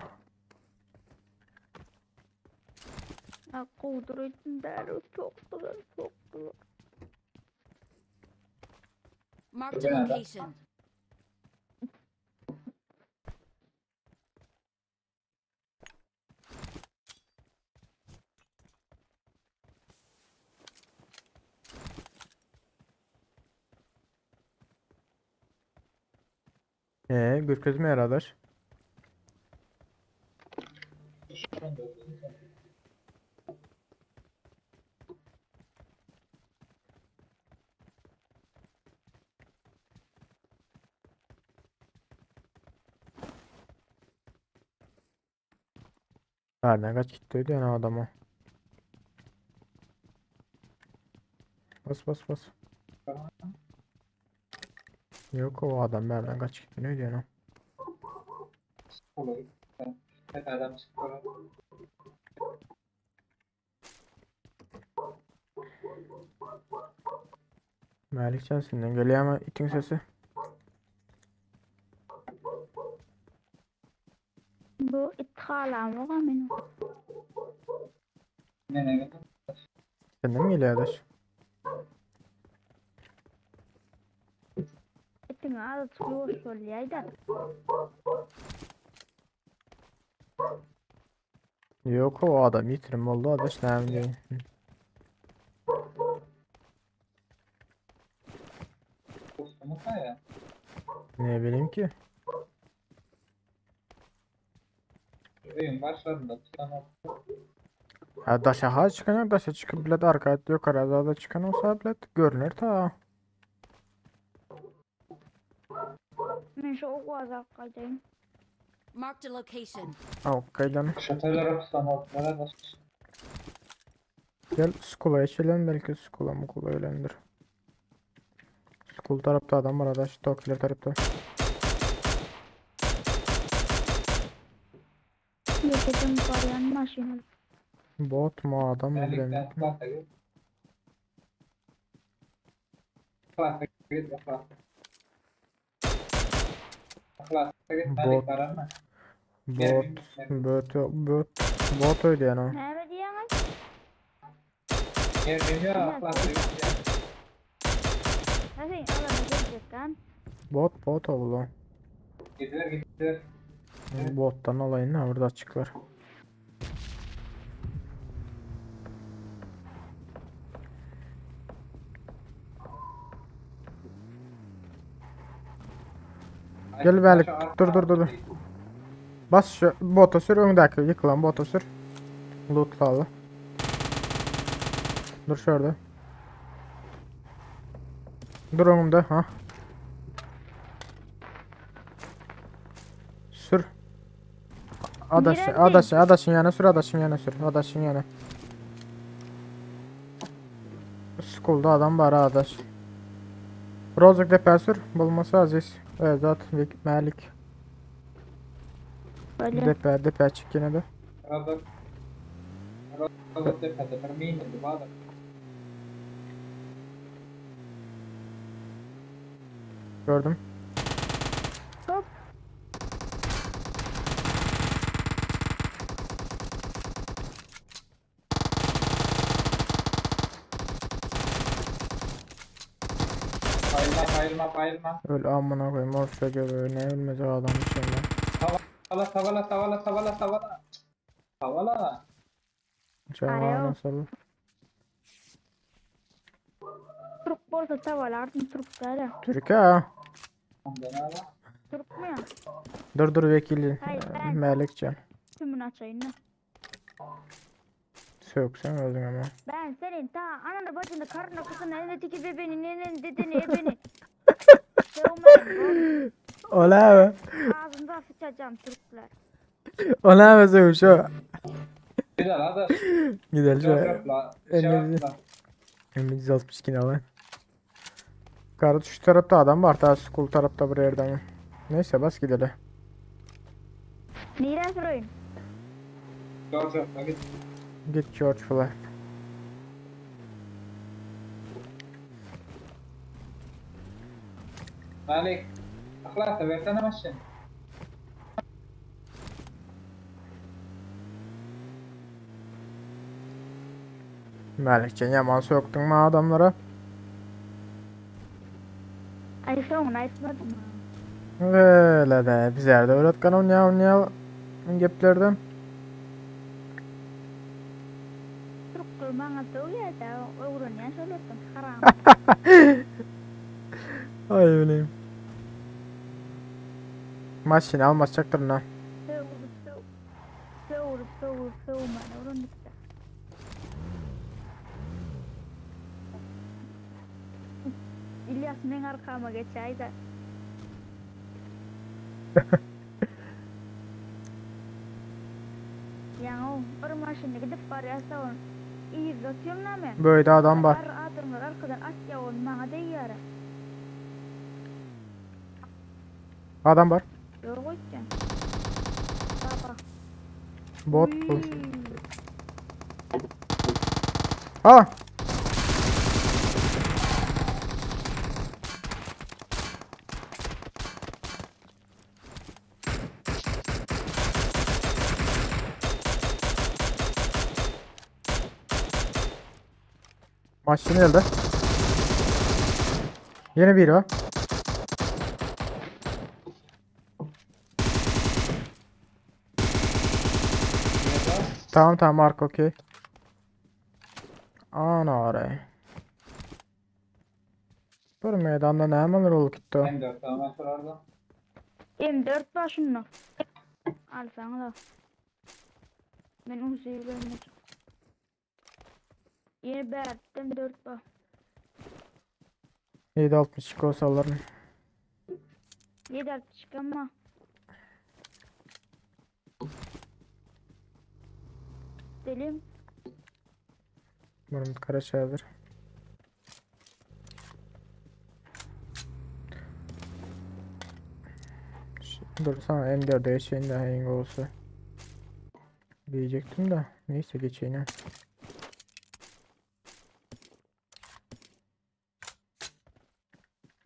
Ha gowdur där sokdular sokdular. Marked a location. Ee, mi yaradır? Bärden kaç gitti öýdýän adama. Bas bas bas. Yok o adam bärden kaç gitti öýdýän o. Olay. Tepeden çıktı. Mälik sensinden gelýärmi itiň sesi? Bu it halamok a meniň. Nene gidip. Senden mi gelýär daş? Itiň azajyk ýuwaş bolýaýda. Yok o adam yitirim oldu adaş näme diýeyim. Dostumu ya. Ne bileyim ki. Oyun başlarında tutan Ha daşa ha çıkan daşa çıkıp bilet arka yukarı da çıkan olsa bilet görünür ta. Men şu ogaz gaýdaýyn. Marked a location. Al kaydan. Şatörlere tutan oldular da. Gel Skull'a geçelim belki Skull'a mı Skull'a ölendir. Skull tarafta adam var adaş. Tokiler tarafta. Ýekejem barýan maşyn. Bot mu adam mı Melik'ten bilemiyorum. klasa git. Klasa git klasa. Klasa git Bot. Melik var mı? Bot. Bot. Bot. Bot öyle yani o. Näme diýýäňiz? Yerim yok klasa git. ya. Hadi alana geljekden. Bot bot oldu. Gidiyor gidiyor. Bottan alayım ne burada açıklar. Ay, Gel Melik, şu arka- dur, dur, dur, dur. Bas şu bota sür öndeki yıkılan bota sür. Lootla al. Dur şurada. Dur önümde ha. Sür. Adaş, Nerede? adaşın, adaşın yana sür, adaşın yana sür, adaşın yana. School'da adam var ha adaş. Rozuk depe sür, bulması aziz. Özat, Vik, Melik. Böyle. Depe, depe çık yine de. Rozok. Rozok tepede bir minildi bu adam. Gördüm. Hop. Bayılma bayılma bayılma. Öl amına koyayım orta göbeği ne ölmez o adam içinde. Savala savala savala savala savala. Savala. Cevabı Areo. nasıl? Türk bolsa tavalardym Türk däl. Türkiye ha. Ondan ala. Türk mü ya? Dur dur vekili. Hayır, ben- Melikcan. Tümünü açayım da. Söksen öldün ama. Ben senin ta ananı bacını karını kızını elini tiki bebeğini neneni dedeni ebeni. Sövmeyin Ola be. Ağzında sıçacağım Türkler. Ola be sövüş o. Güzel hadi. Gidelim şöyle. Cevapla. Elinizi- Cevapla. M162 alayım. Kardeş şu tarafta adam var. Ta school tarafta buraya yerden. Neyse bas gidelim. Neyden sorayım? Cevapla git. Git George Fly. Malik. Ahlasa versene maşın. Melikcan yaman soktun mu adamlara? Ay son aytmadım. Öyle de bizler de öğretken oynaya oynaya geplerden. Türkler bana sövüyor da öğreniyen şöyle haram. Ay bileyim. Maç yine almasacaktır lan. Sövüp sövüp sövüp sövüp sövmeni öğrendik de. İlyas men arkama geçeydi. Yaňa. Bir maşynda gidip barýas-a ony. Yzda otyryn-a men. Bu öýde adam bar. Ar adamlar arkadan atýa ony maňa degýär-ä. Adam bar. Ýok öýtýän. Baba. Bot bu. Ha! Maşyn geldi. Ýene biri bar. Tamam tamam arka okey. Ana aray. Bir meýdanda nämeler bolup gitdi? M4 tamam şularda. M4 bar şunda. Alsaňyz al. Men Uzi'yi görmedim. Ýene bärden 4 bar. 7.62 olsa alırım. 7.62 ama. Delim. Bunun kara çevir. Dur sana M4'e geçeyim de en olsa. Diyecektim de. Neyse geçeyim. ha.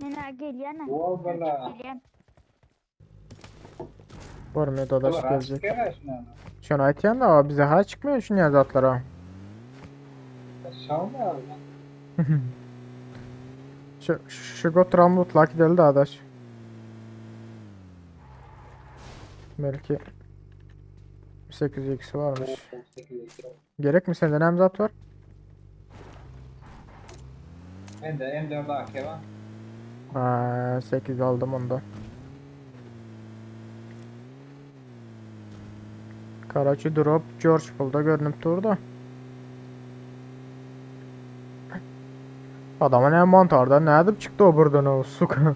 Nene gelýän. Wol bala. Gelýän. Var mı dadaş Dolar gelecek. çıkıyor şuna. Şunu aytyan da bize ha çıkmıyor şunu zatlara. Şal mı abi? Şu şu götüren mutlak gidelim de adaş. Belki 8x varmış. Gerek mi sende ne zat var? Ben de M4 AK var. Ha, 8 aldım onda. Karachi drop George Bull'da görünüp durdu. Adama ne mantarda ne edip çıktı o buradan o suka.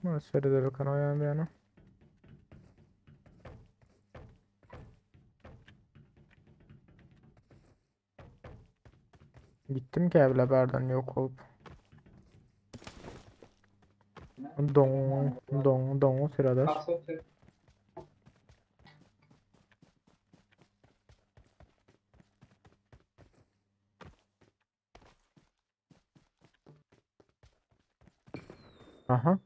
Bunu seyredelim bakalım o bir yana. Gittim ki evle berden yok olup. Don don don sıradaş. Kasa otur. Aha.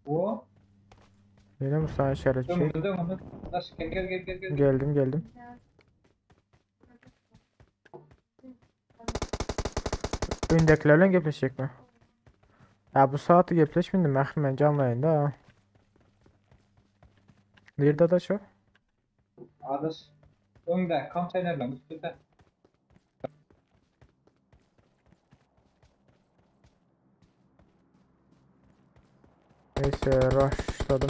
Bu. Yine bu sana işaret şey. Dön dön dön. Daş gel gel gel gel gel. Geldim geldim. Öndekilerle gepleşecek mi? Ya bu saati gepleşmedim. Ben canlı yayında ha. Nerede da şu? Adaş. Önde konteynerle üstünde. Neyse rushladım.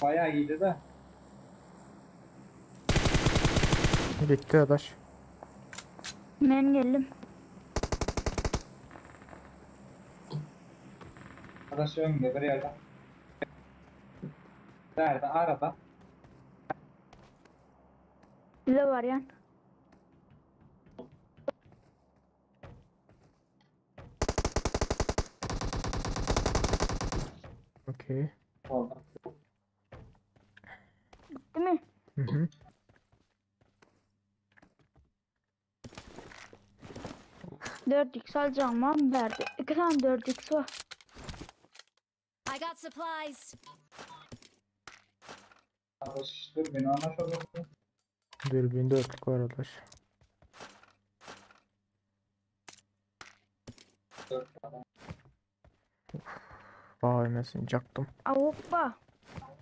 Bayağı iyiydi de. Gitti adaş. Men geldim. Adaş önde bir yerde. Nerede? Arada. Size barýan. Okey. Oldu. Bitti mi? Hı hı. 4x alacağım var verdi. 2 tane 4x var. I got supplies. Adaş dur beni anlaşalım. Dürbün dörtlük var adaş. Vay mesini çaktım. Avuk ba.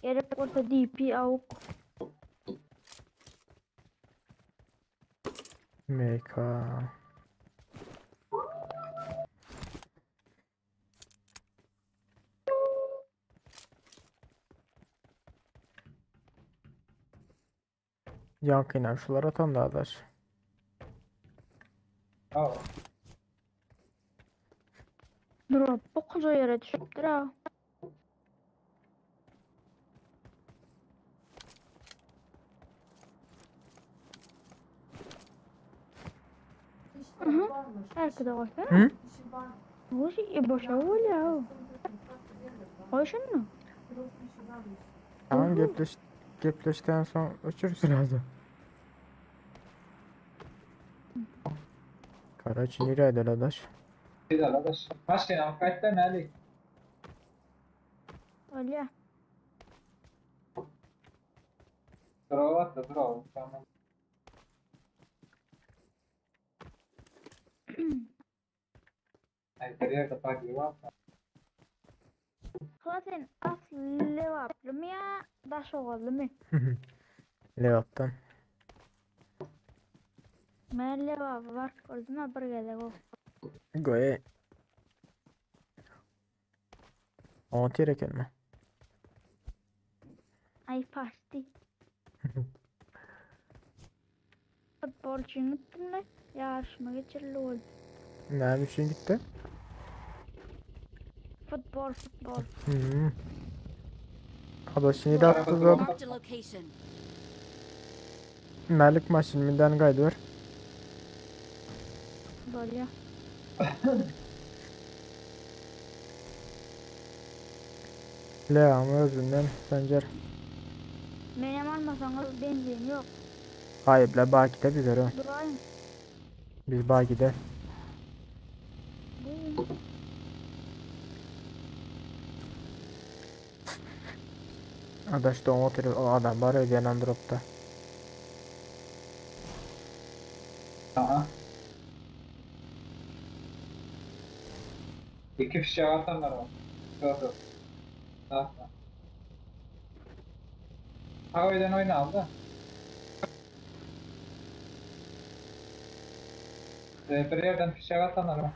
Gerek bolsa DP avuk. MK. Ýaňkynam şular atan dadaş. Hawa. Drop okulja ýere düşüpdir ha. Belki de goýsana. Hı? Bu şey boşa bolýar. Goý şunu. Tamam gepleş gepleşden soň öçür surazy. Karaç nirede dadaş? Bir arkadaş. Maşyny alyp gaýtda Mälik. Bolýar. Drop atdy, drop. Tamam. Ay bir ýerde buggy bar. Hala sen asly Lebaplymy ýa Daşoguzlymy? Lebapdan. Men Lebaba baryp gördüm-ä bir gezek o. Goý. Oňat ýer ekenmi? Ay pasti. Futbol üçin gitdim de ýaryşma geçirildi ol. Näme üçin gitdi? Futbol futbol. Hmm. Adaş nirede atdy zat? Marked a location. Mälik maşyn minden gaýdyber. Bolýar. Leam özünden Sanjar. Menem almasaňyz benzin ýok. Hayır Bakide biz öyle. Duraýyň. Biz Bakide. Bu Adaş da otur o adam var ödenen dropta. Aha. Iki fişek atanlar var. Gördüm. Zaten. Ha öýden oýna aldy. Ee, bir yerden fişek atanlar var.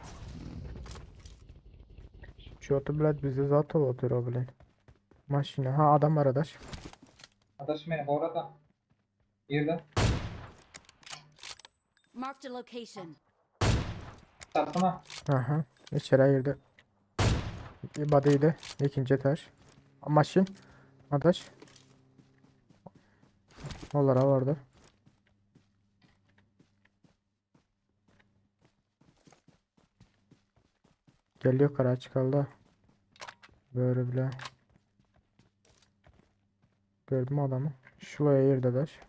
Чё-то, блядь, bizde zat otur o bilen. Maşina. Ha adam var adaş. Adaş meni gorada. Girdi. Marked a location. Çatma. Aha. İçeri girdi. Body'ydi. İkinci etaj. Maşin. Adaş. Onlara vardı. Geliyor kara çıkaldı. Böyle bile. Gördüm adamı. Şuraya girdi adaş.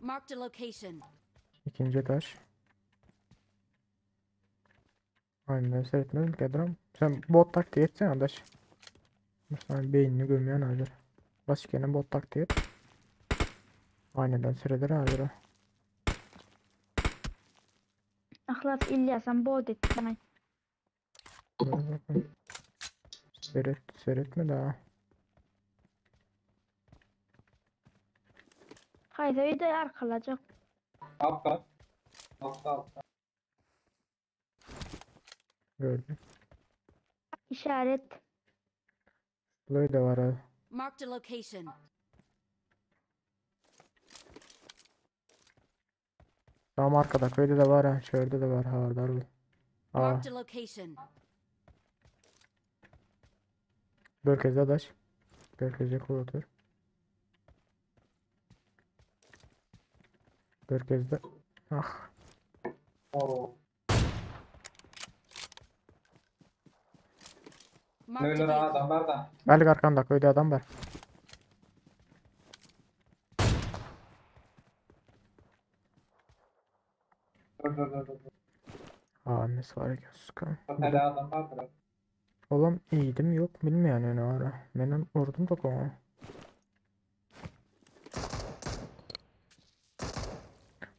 Marked a location. İkinci etaj. Aynen seyretmedim ki adam. Sen bot taktiği etsene adaş. Mesela beynini gömüyorsun hazır. Başka bot taktiği et. Aynadan seyreder hazır. Ahlas İlyasam bot etdi. Seyret, seyretme daha. Haýda öýde arkalajak. Alt kat. Altta altta. Gördüm. Işaret. Burayı da var abi. Marked a location. Tamam arkada köyde de var ha. Şöyle de var. Ha var bu. Aa, Marked a location. Bölkezde adaş. Bölkezde kol otur. Bölkezde. Ah. Oo. Marked a Öyle vehicle. adam var da. Melik arkanda köyde adam var. Dur dur dur dur. Aa annesi var ya sıkı. Otelde adam vardır. Oğlum iyiydim yok bilmeyen yani ara. Benim vurdum da ona.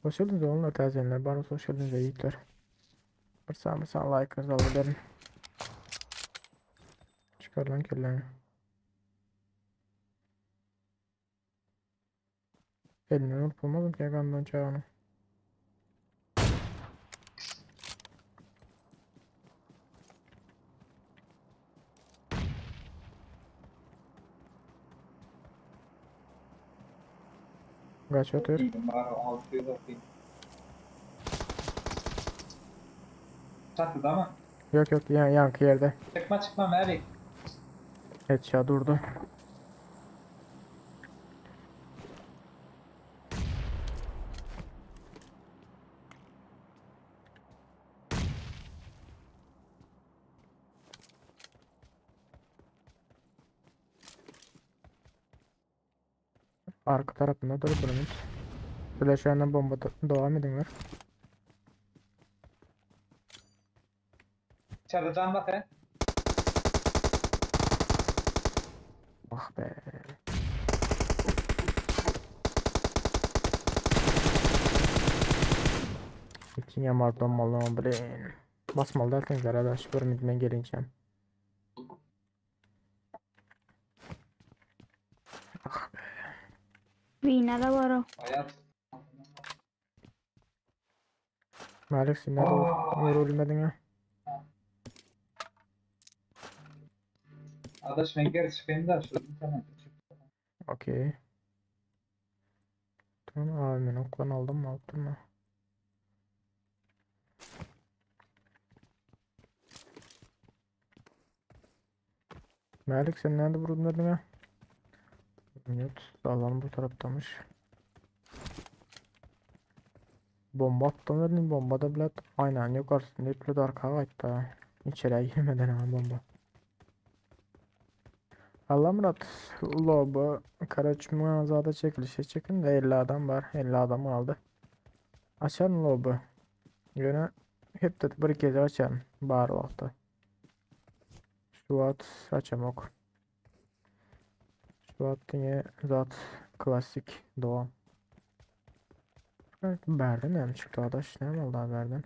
Hoş geldiniz oğlum tazenler. Bana hoş geldiniz yiğitler. Bir saniye bir saniye like'ınızı alabilirim. Çıkar lan kelleni. Elinden alıp olmadım ki benden çağını. Gaç otur. Diýdim bar 600 okuyum. Çatyda mı? Yok yok yan, yankı yerde. Çıkma çıkma Melik. Headshot durdu. Arka tarafında dur bunun. Flash bomba devam edinler. İçeride can bak he. Ah be. İki yamar donmalı blin. Basmalı derken kardeş bir midime gelineceğim. Ah be. Bina da var o. Hayat. Malik sen nerede vurulmadın ya? Adaş ben geri çıkayım da şu internet. Okey. Tamam abi ben oklan aldım mı attım mı? Malik sen nerede vurulmadın ya? Minut alan bu taraftamış. Bomba attım dedim bomba da bile aynen yukarısında iple arkaya kaçtı. İçeriye girmeden ha bomba. Allah Murat lobu Karaçımın azada çekilişe çekin de 50 adam var. 50 adam aldı. Açan lobu. Yine hep de bir kez açan bar vakti. Şu at açamak. Şu at yine zat klasik doğam. Evet, Berden mi çıktı adaş? Ne oldu haberden?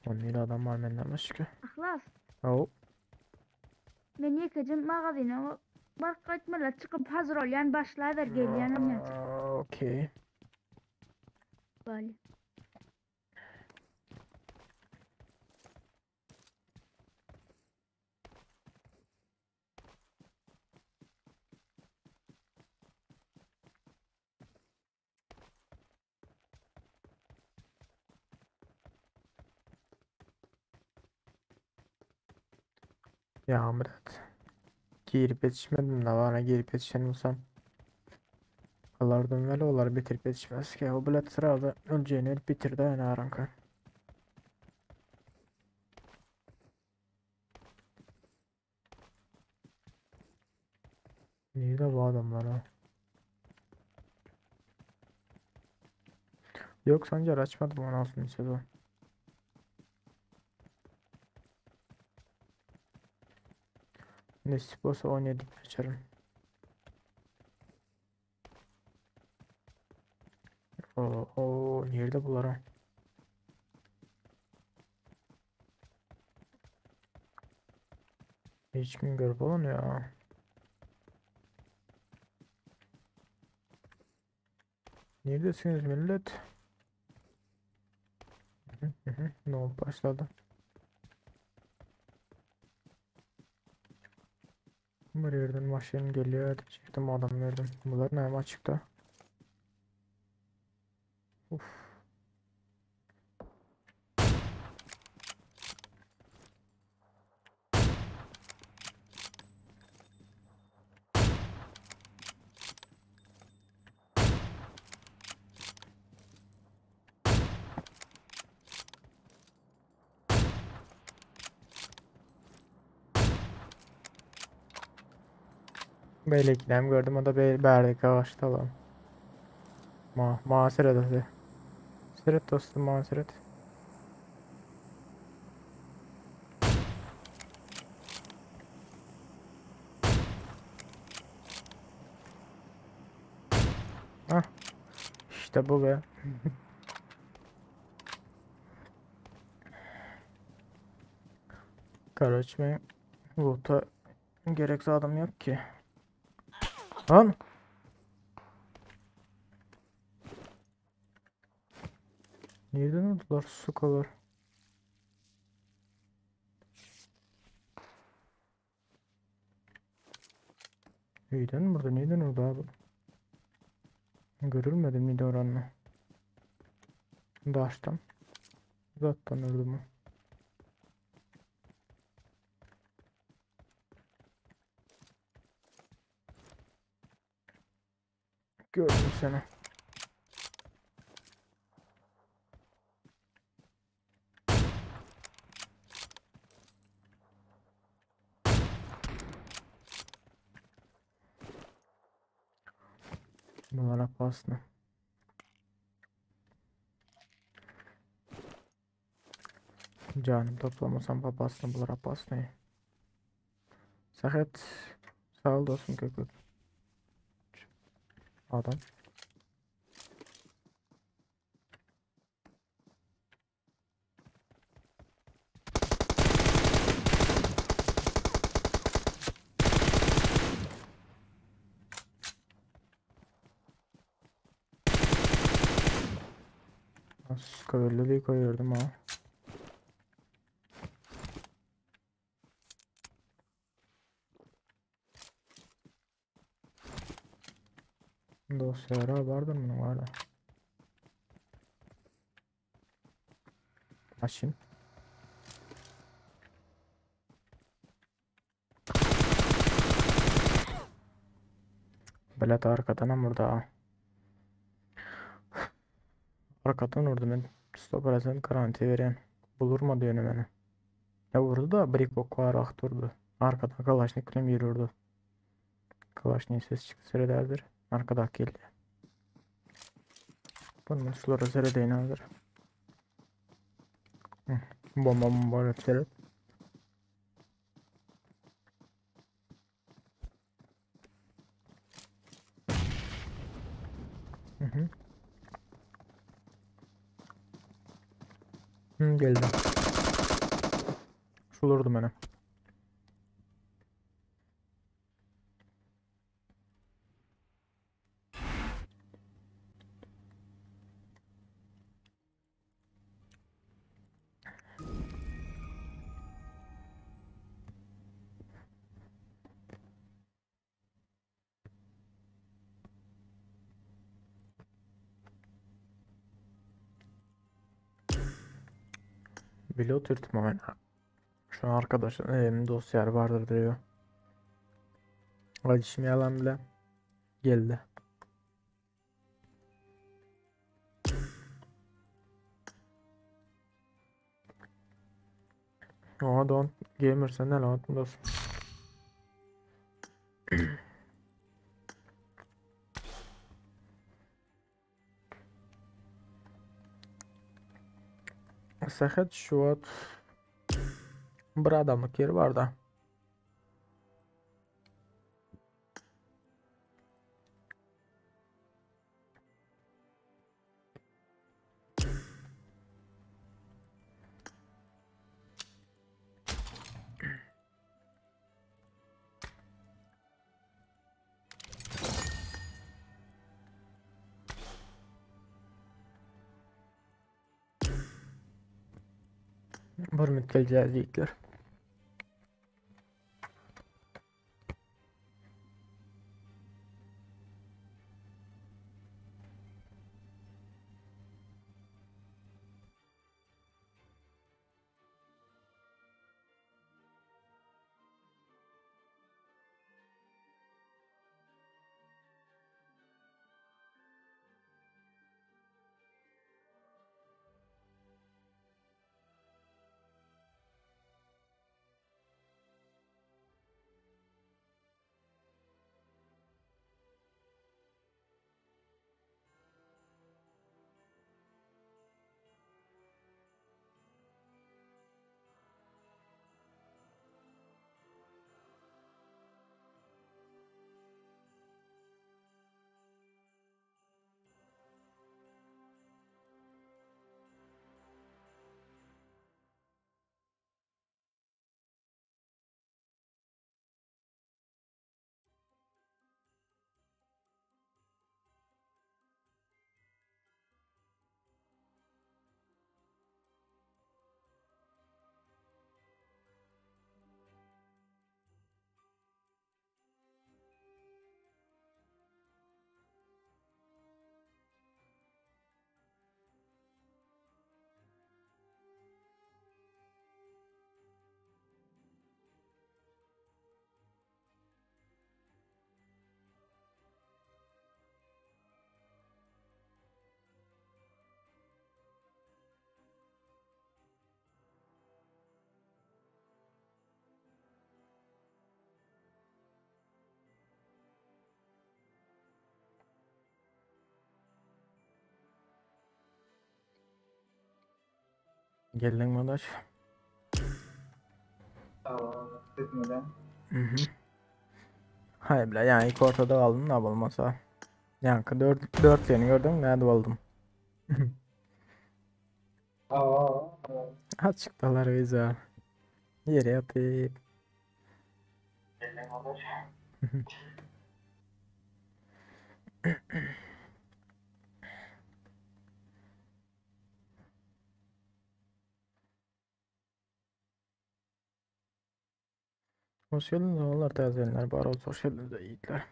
Onun adam var benden başka. Ahlas. Oh. Men ýekejim magazyna bar gaýtmalar çykyp hazır bolýan başlaýlar gelýän ondan. Okey. Bali. Ya Murat. Girip yetişmedim de bana girip yetişen olsam. Alardım veli olar bitirip yetişmez ki. O bilet sırada öleceğini bitirdi yani aranka. Niye de bu adamlar ha? Yok Sancar açmadım 16. sezon. Nasip olsa 17 açarım. Oo, oo nerede bunlar ha? Hiç kim görüp olan ya. Neredesiniz millet? Ne oldu başladı? Bir yerden maşın geliyor diyecektim adam gördüm. Bunlar ne açıkta? Uf. Beýlekinem gördüm o da be bärdeki agaçda lan. Ma ma seret hadi. Seret dostum ma seret. Hah. İşte bu be. Karaç men loot'a gerek adam yok ki. Lan. Nereden oldular sukalar? Öýden burada neden urdu abi? Görülmedim neden oranını. Daştan. Zattan urdu mu? Gördüm seni. Bunlar опасно. Canım toplamasam опасно, bular опасный. Sahet sağ ol dostum kökü. Adam. Nasıl diye koyuyordum ha. Dosyalara vardır mı var da. Maşin. Belet arkadan burada. Arkadan vurdu ben. 100% garanti veren. Bulurma diyor beni. Ya vurdu da bir ok var durdu. Arkadan Kalaşnik bilen yürürdü. Kalaşnik ses çıktı seyrederdir. Arkada geldi. Bunun şulara seyredeyim hazır. Bomba bomba hep seyret. Hı hı. Hı, geldi. Şulurdu beni. Bile oturtma ben. Şu an arkadaşlar dosyalar vardır diyor. Hadi şimdi yalan bile geldi. Oha Don Gamer sen ne lan dostum. Sahet şu at bir adamlık yeri var da. Bir müddet gelecekler. Geldiň mi daş? Mhm. Hayır bile yani ilk ortada kaldım da olmasa. Yankı 4 4 yeni gördün nerede oldum? Açıktalar bize. Yere yatıp. Hoş geldiniz oğullar tazelenler. Bar olsun hoş geldiniz yiğitler.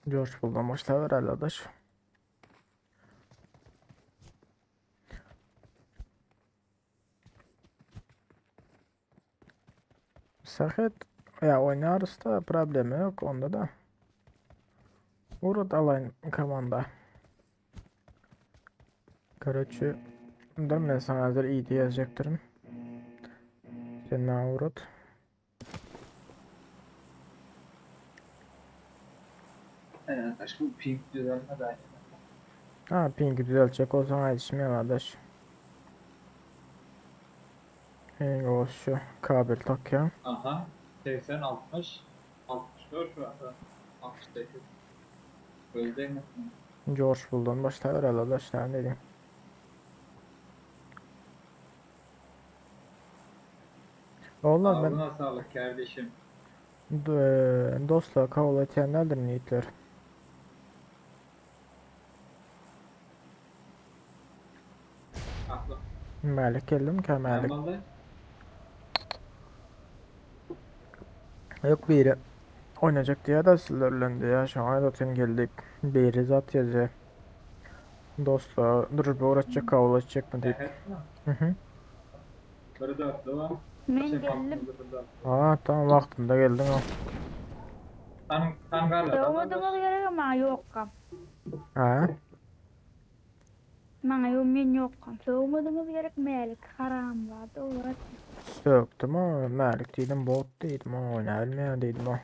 George buldum başlar herhalde. Sahet ya oynarız da problemi yok onda da. Urut alayım komanda. Короче, dur men sana hazır iyi yazacaktırım. Sen ne urut? Arkadaş bu ping düzelme belki. Ha pingi düzeltecek o zaman yetişmiyor kardeş. En o şu kabel tak ya. Aha. 80, 60, 64 şu anda. 68. Göz değmesin. George buldum başta herhalde başta ne diyeyim. Vallahi ben Ağzına sağlık kardeşim. dostla kavga etenlerdir niyetler. Aklı. Malik geldim ki Malik. Vallahi. Yok bir yere oynayacak diye de sinirlendi ya. Şu an zaten geldik. Bir zat yazıyor. Dostla dur bir uğraşacak kavga edecek mi deyip. Evet mi? Hı hı. Bir dörtlü var. Men Şey, geldim. bir dörtlü. Aa tamam vaktinde geldin o. Tan tangarlar. Doğmadığımız gerek ama yok. Ha? Maňa ýok men ýokkam. Soğumadığımız gerek Mälik haram vardı. Olar. Söktüm o. Malik dedim bot dedim o. Oynayabilmeyen dedim o.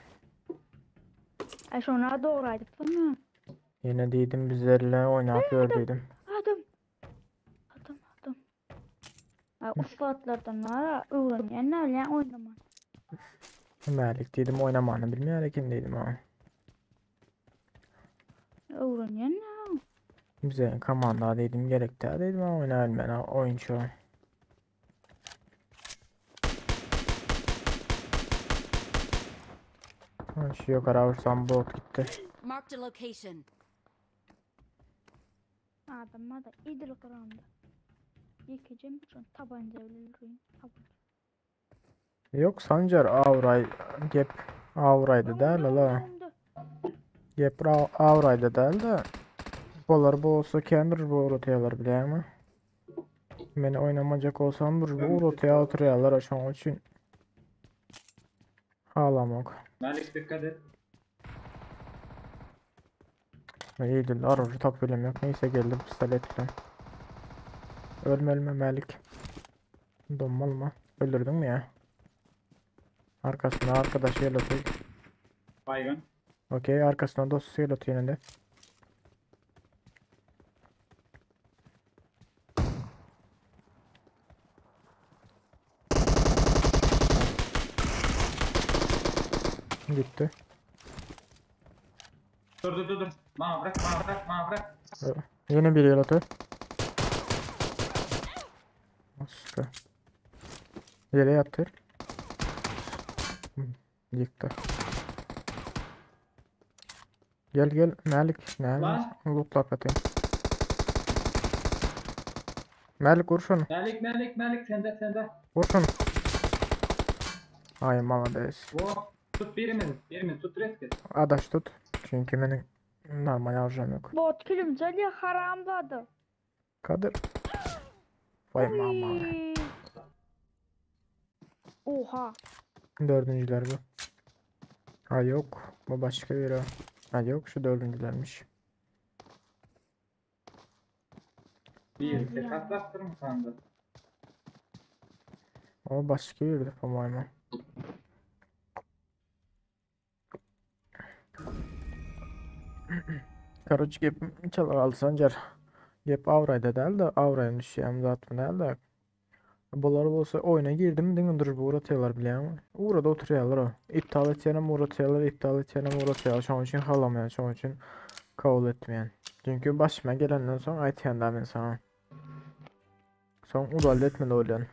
Ay şona doğru aýdypdyň mı? Yine dedim bizlerle oynayıp gör dedim. Adam. Adam adam. Ay ussatlardan var öwrenýän näle oýnaman. Malik dedim oynamanı bilmeyen ekin dedim ha. Öwrenýän näme? Bize komanda dedim gerek de dedim ama oynayabilmeyen oyuncu. Ha, şu yukarı vursam bot gitti. Marked a location. Adam da idil gramda. Ýekejem şon tabanca bilen urýan. Tabanca. Yok Sancar Avray gep Avray'da değil la. Gep Avray'da değil de. Bolar bu olsa kendir bu uğratıyorlar bile ama. Beni oynamayacak olsam bu uğratıyor oturuyorlar şu an için. Ağlamak. Malik dikkat et. İyidir aracı top bölüm yok. Neyse geldim pistoletle. Ölme ölme Malik. Donma Öldürdün mü ya? Arkasına arkadaş yel atıyor. Baygın. Okey arkasına dost yel atıyor yine de. Gitti. Dur dur dur dur. Bana bırak bana bırak bana bırak. Yine bir yel atıyor. Süper. Yere yattı. Yıktı. Gel gel Malik. Ne? Lootla atayım. Malik vur şunu. Malik Malik Malik sende sende. Vur şunu. Ay malades. Oh, tut birimiz birimiz tut resket. Adaş tut. Çünkü benim normal harcam yok. Bot külümsel ya haramzadı. Kadir. Vay mama. Uy. Oha. Dördüncüler bu. Ha yok. Bu başka biri. Ha yok şu dördüncülermiş. Bir tek atlattırım sandı. O başka biri по-моему. Короче, gep çalar aldı Sancar. Gep Avray'da değil de Avray'ın düşýän zatmy däl de. Bular bolsa oyuna girdim diňe durup uğratıyorlar bilýäňmi? Uğrada oturýarlar o. İptal etýänem uğratýarlar, iptal etýänem uğratýarlar. Şonuň üçin halamaýan, şonuň üçin kabul etmeýän. Çünki başyma gelenden soň aýtýan da men sana. Soň udal etmeli bolýan.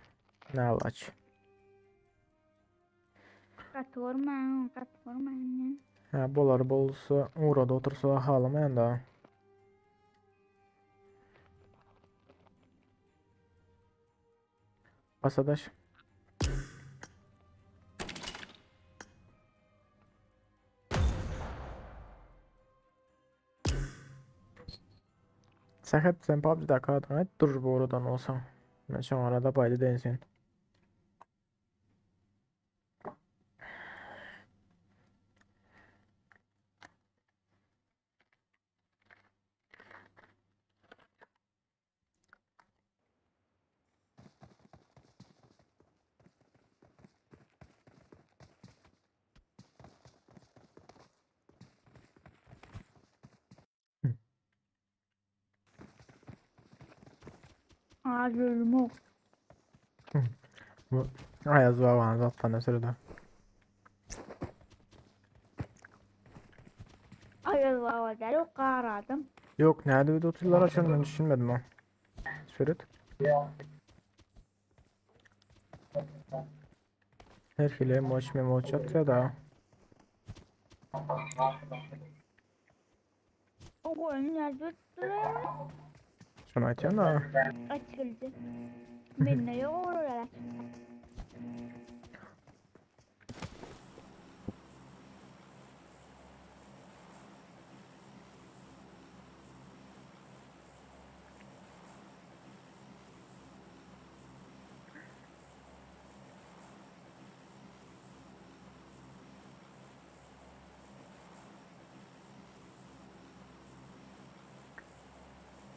Ne alaç. Gaty görmäň, gaty görmäň. Ha bular bolsa uğrada otursa halamaýan da. Basadaş. Sähet sen PUBG'da kadın et dur bu oradan olsan. Ben şu arada baydı densin. Ağrım Bu Ayaz babanız alttan sırada. Ayaz baba der yok aradım. Yok nerede bir de oturuyorlar açıyorum ben düşünmedim o. Süret. Her file moç memoç atıyor da. O oyun nerede tuttular? Şunu atıyor da. Açıldı. Ben ne yok oralar.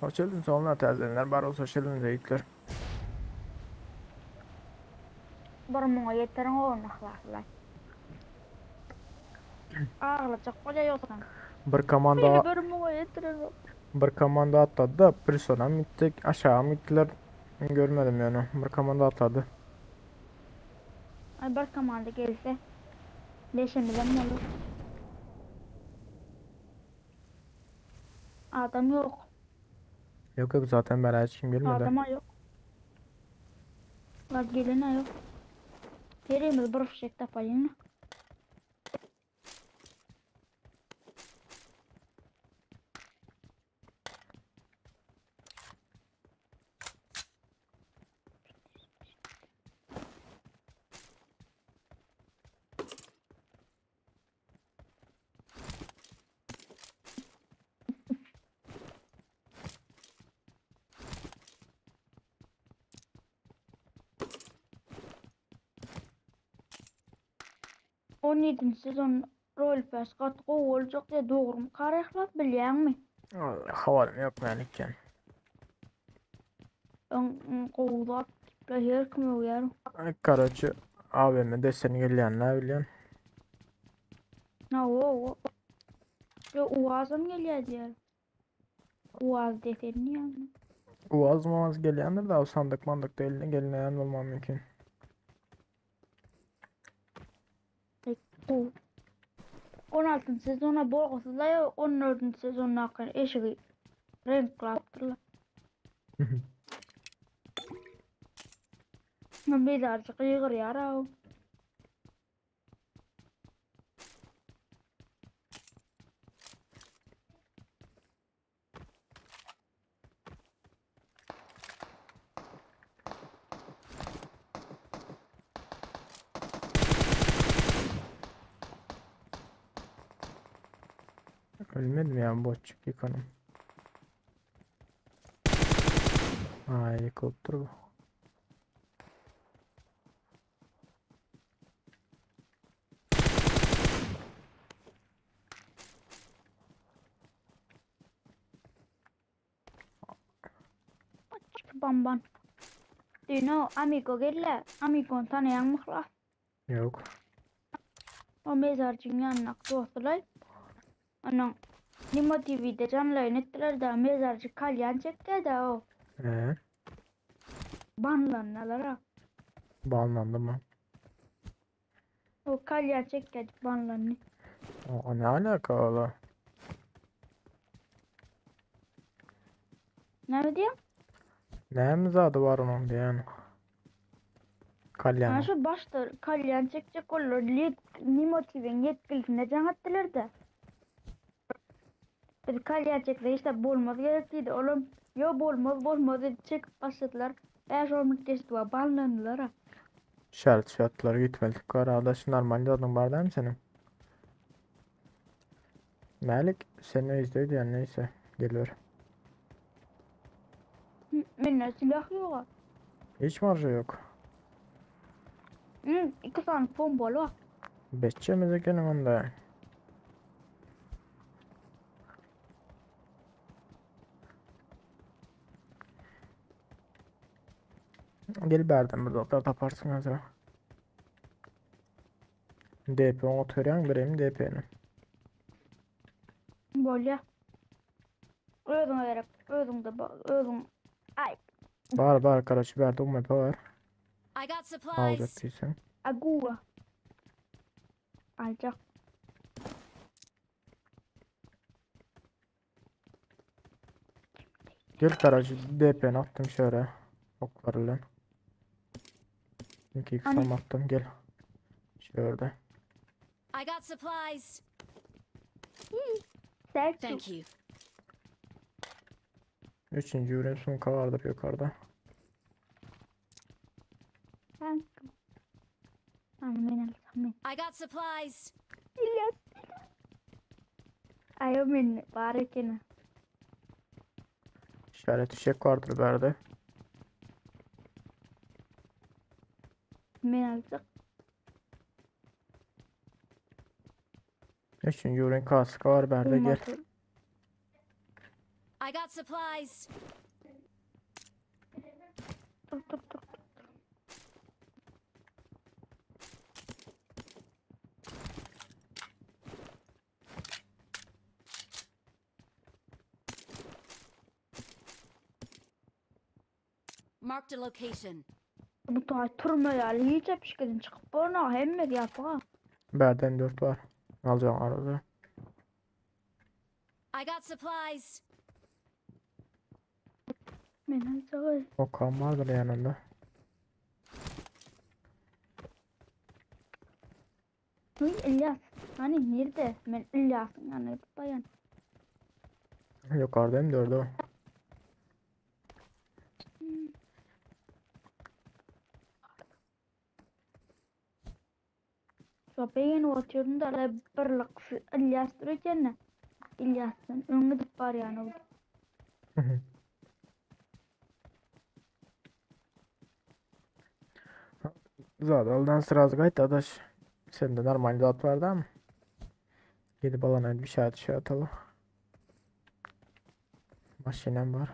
Hoş geldin sonlar terzenler. Baros hoş geldin renkler. Barmyňa ýeterin ownaklarlar. Ağlajak bolýa ýoksan. Bir komanda Beni barmyňa ýetiren bir komanda atladı da Prison'a mı gittik aşağı mı gittiler görmedim yani. Bir komanda atladı. Ay bir komanda gelse. Leşemizem olur. Adam yok. Yok yok zaten ben hiç kim gelmedi. Adama yok. Var gelene yok. Herimiz bir fişek tapayın. On ýedinji sezon Royal Pass gaty gowy boljak diýe dogrymy Karaýyhlas bilýäňmi? Habarym yok menikken. Öň gowy zat diýipler her kim öwýär. Короче, AVM desen gelýän ne bilýän. Ha o. Yo Uazam gelýär diýär. Uaz desenini ýagny. Uaz muaz gelýändir da o sandyk mandyk da eline gelinýän bolmam mümkin. Bu 16. sezona bolgusyz da 14. sezondaky eşigi reňklapdyrlar. Bizarjyk ýygyrýar aw. Ölmedim ya botçuk yıkanım. Ay yıkılıp dur bu. Bamban. Düýn o Amigo geldi. Amigony tanaýaňmy Yhlas? Ýok. O mezarjyň ýanyndaky dostulaý. Onuň Nimo TV-de janly oýun etdiler-de, mezarjy kalýan çekýär-de o. Ee, Banlandylar-a. banlandy mı? O kalýan çekýär diýip banlandy. O, ne alaka ola? Näme diýýäň? Näme zady bar onuň diýen? Ha Kalýanyň. şu başda kalýan çekjek boldular. Nimo TV-niň ýetgilisine jaň etdiler-de. Biz kalýan çeksek işte bolmaz gerek diýdi. Olam ýo bolmaz bolmaz diýip çekip başladylar. 5-10 minut geçdi we banlandylar-a. Şart şartlar gitmelik var. Adaş normal zadyň bar dämi seniň? Mälik sen ne izle diýen neyse geliyor. Mende silah ýok. Hiç marja yok. Hı, iki sany pompaly bar. Beçemiz ekeniň onda. Gel berden bir doktor taparsın hazır. DP oňa törýäň birem DP-ni. Bolýar. Özüňe gerek. Özüňde özüň. Ay, Bar bar karaçy berde UMP bar. I got supplies. Aljak diýseň. agua. Aljak. Gel karaçy DP-ni attım şöyle. Oklar bilen. 2 Hani? x attım gel. Şöyle. I got supplies. Selçuk. Thank you. Üçüncü ürün sumka vardır yukarıda. Sen. Hani men alsam men. I got supplies. İlyas. Ayo men bar ekeni. İşaret fişek vardır berde. Men aljak. Üçüncü ürün kaskı var berde gel. Olmasa- I got supplies. Dur dur dur. Marked a location. Bu tay turma ýaly hiç öpüşkeden çykyp borna hemme ýapyga. Berden 4 var. Alacağım arada. I got supplies. Men aljak. Okan vardır yanında. Uy İlyas. Hani nerede? Men İlyas'ın yanına bayan. Yukarıda M4 o. Şopeýin otyryn da la birlik şu İlyas dur ekeni. İlyas'ın öňe gidip barýan o. Zaten sırası gayet adaş. Sen de normal zat vardı ama. Gidip alana bir şey şey atalım. Maşinem var.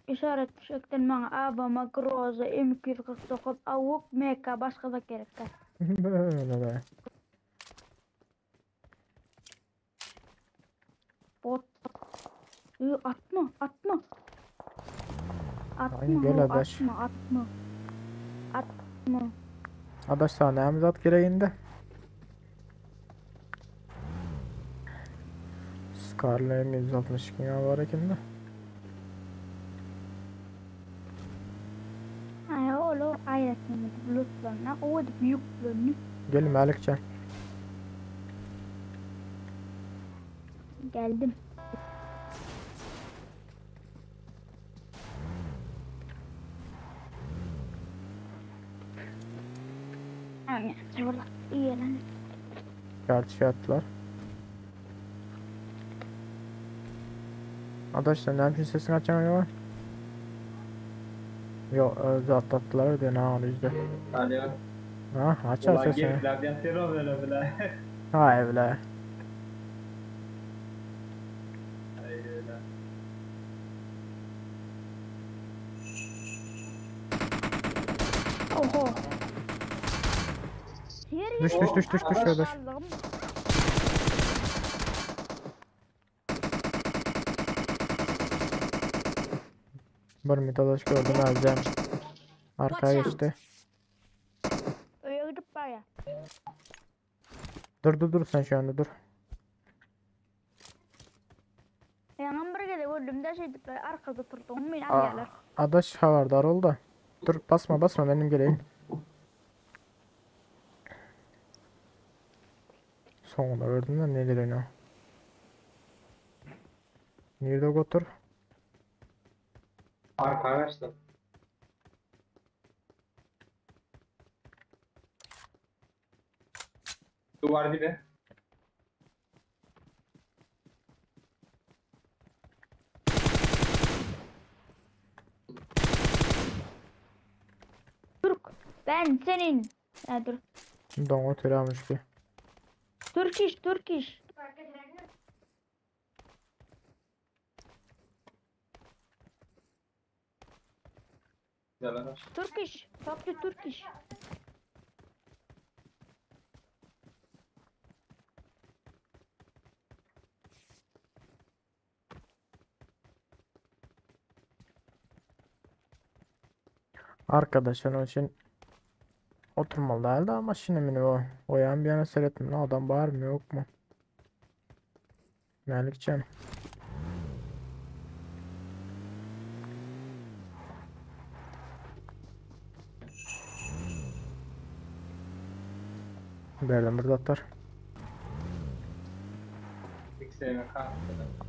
İşaret fişekden maňa Abama Groza M249 awuk MK başga da gerek. Böyle de. Bot. Uy, atma, atma. Atma, Ay, gel ho, adaş. atma, atma. Atma. Adaş sana näme zat gereğinde? Scarlet M162 ya var ekende. Ay, oğlu aýratyn bulutlaryna gowy ýüklerini Gel Malikcan. geldim. Ay, şurada iyi lan. Şart şey attılar. Adaş sen ne yapıyorsun sesini açacaksın acaba? Yok e, atlattılar diyor ne oldu yüzde. Alo. Ha açar Ulan sesini. gelip radyatör oluyor bile. Ha evle. Oho. Her Düş, düş, düş, düş, düş, ýerde düş. aldygym. Bir mitadaş gördüm Elcem. Arkaya Watch out. geçti. Öýe gidip barýar. Dur dur dur sen şu anda dur. Ýaňam bir gezek öldüm de şeýdip arkada oturdum men Aa, alýarlar. Adaş havardar ol da. Dur basma basma benim geleyim. Sonunda gördüm de nedir öyle. Nerede otur? Arkadaşlar. Duvar dibi. Türk ben senin. Ha dur. Dongo almış ki. Turkish Turkish. Güzel araç. Turkish. Fuck you Turkish. Arkadaş onun için oturmalı değildi ama şimdi mi o? O yan bir yana seyrettim. Lan adam bağırmıyor yok mu? Melikcan. Berlin burada atar. XMK.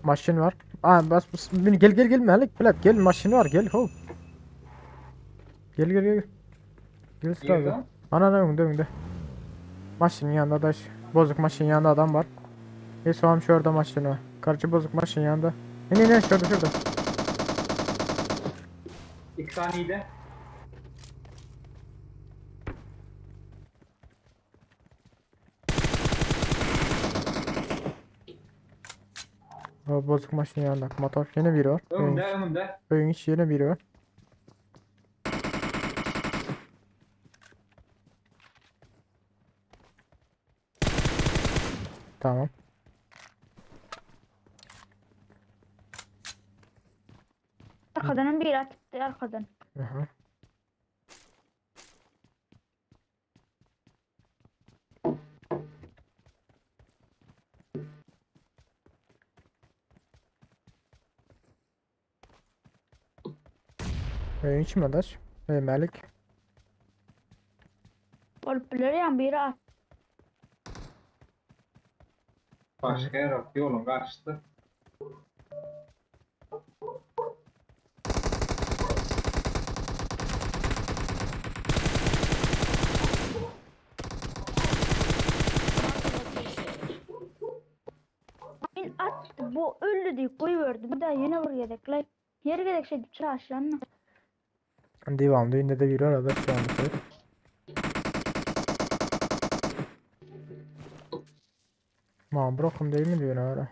Maşin var. Aa bas, bas bin- gel gel gel Melik Bilet gel maşin var gel hop. Gel gel gel. Gel sırada. Girdi. Ana ana önde önde. Maşinin yanında da bozuk maşinin yanında adam var. E soğam şurada maşini var. Karşı bozuk maşinin yanında. Ne ne ne şurada şurada. İki tane de. O bozuk maşinin yanında. Motor yine biri var. Öyün, Önümde önümde. öyün içi yine biri var. Tamam. Arkadan bir atıptı arkadan. Aha. Öyün içi mi adaş? Ey Melik. Bolup biler ýa biri at. Başka yer yok. Yolun karşısı. Mark the location. Men atdy bu öldü diýip goýberdi. Bir daha ýene bir gezek lay. Her gezek şeýdip çaşlanma. Divan düğünde de biri var adaş şu anda. Ma bırakım değil mi diyor öyle?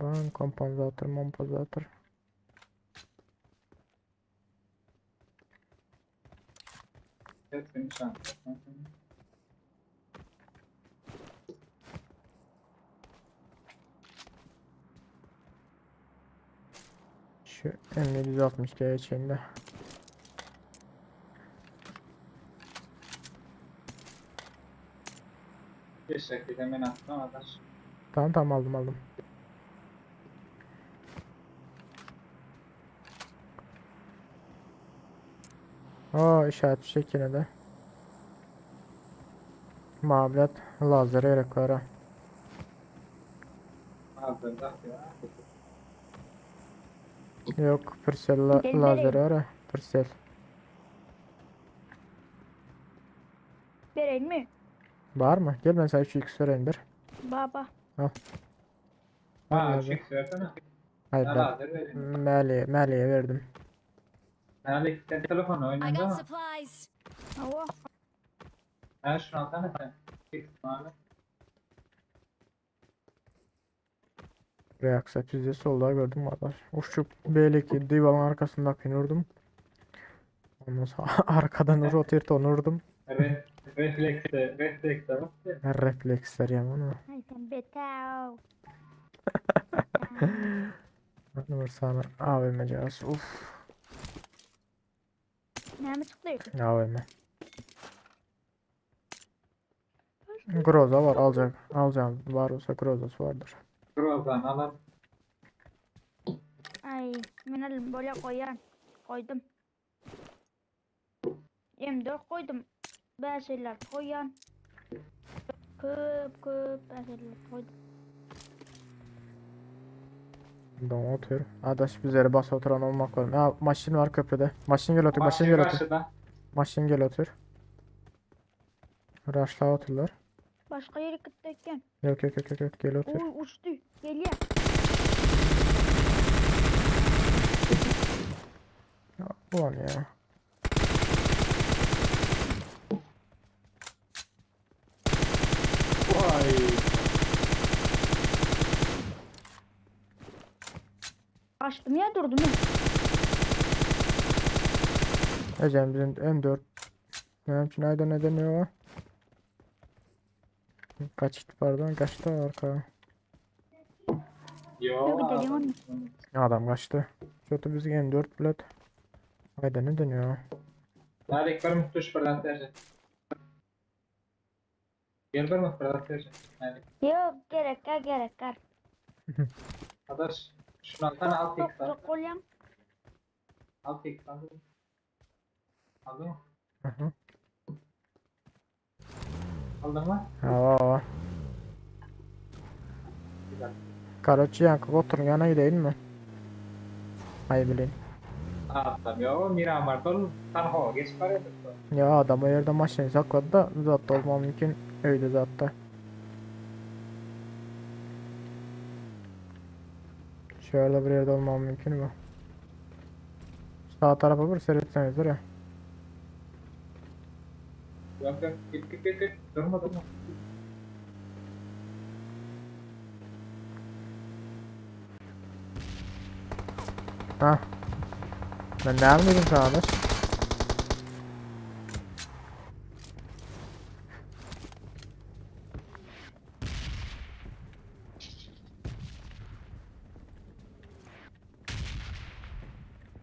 Lan kompanzatör, mompazatör. Evet, benim şansım. Şu M760 içinde. Beş dakika hemen attım arkadaş. Tamam tamam aldım aldım. Aa işaret fişek yine de. Mablet lazer gerekler. Hazırda ya. Yok pırsel la Gel lazer vereyim. var ha. Pırsel. Bereýin mi? Var mı? Gel ben sana 3x vereyim bir. Baba. Al. Ha, Var 3x versene. Hayır Ben ben hazır vereyim. Mali'ye Mali'ye verdim. Nerede sen telefonu I oynadın got mı? supplies. Hawa. Ha şunu alsana sen. X mavi. Reaksiýa pizde solda gördüm kardeş. Uçup beýleki diwaryň arkasyndakyny vurdum. Ondan sonra arkadan ur otyrt onu vurdum. Re reflekse, reflekse bak. Refleksler ýaman o. Ay sen beter. Bir sany AWM cihaz. Uf. Näme çykdy? AWM. Groza var alacak. Alacağım. Var olsa grozası vardır. Grozan alan. Ay, men alym bolýa goýan. Goýdum. M4 goýdum. 556 goýan. Köp köp 556 goýdum. Don otur. Adaş bizleri bas oturan olmak var. Ha maşın var köprüde. Maşın gel otur. Maşın gel otur. Karşıda. Maşın gel otur. Raşla oturlar. Başga ýere gitdi eken. Yok yok yok yok yok gel otur. Oy uçdy. Gelýär. Ya, Ulan ya. Vay. Açtım ya durdum ya. Ecem bizim M4. Ne için ayda ne deniyor o? Kaçtı pardon kaçtı arka. Yo. Yok, gidelim onu. Adam kaçtı. Kötü bizim M4 bilet. Ayda ne deniyor? Malik var mı tuş fırlat tercih. Gel var mı fırlat tercih. Malik. Yok gerek kar gerek kar. Adaş. Şunu alsana al Çok tek sal. çok golyan. Al tek sal. Aldın mı? Hı hı. Aldın mı? Ha, ha. Güzel. Karaçı yankı oturun yana gideyim mi? Ay bileyim. Adam yo Miramar'dan Sanho geç var ya. Ya adam o yerde maşını sakladı da zaten olmam mümkün öyle zaten. Şöyle bir yerde olmam mümkün mü? Sağ tarafa bir seyretseniz ya. Yok yok git git git git. Durma durma. Ha. Ben ne dedim sana da?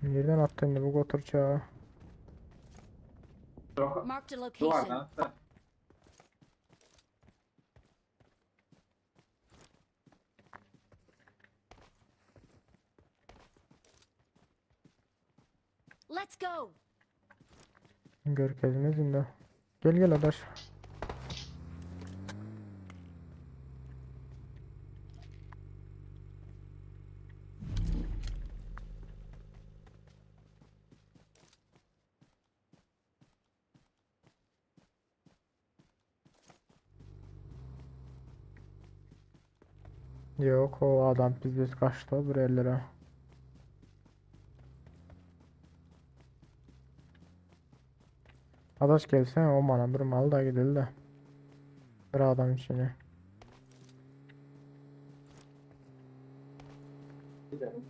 Nereden attın bu goturça? Marked a location. Duvardan atla. Let's go. Görkezmez indi. Gel gel adaş. Yok o adam biz kaçtı bir ellere. Adaş gelsene o mana durmalı da gidelim de. Bir adam içine. Gidelim.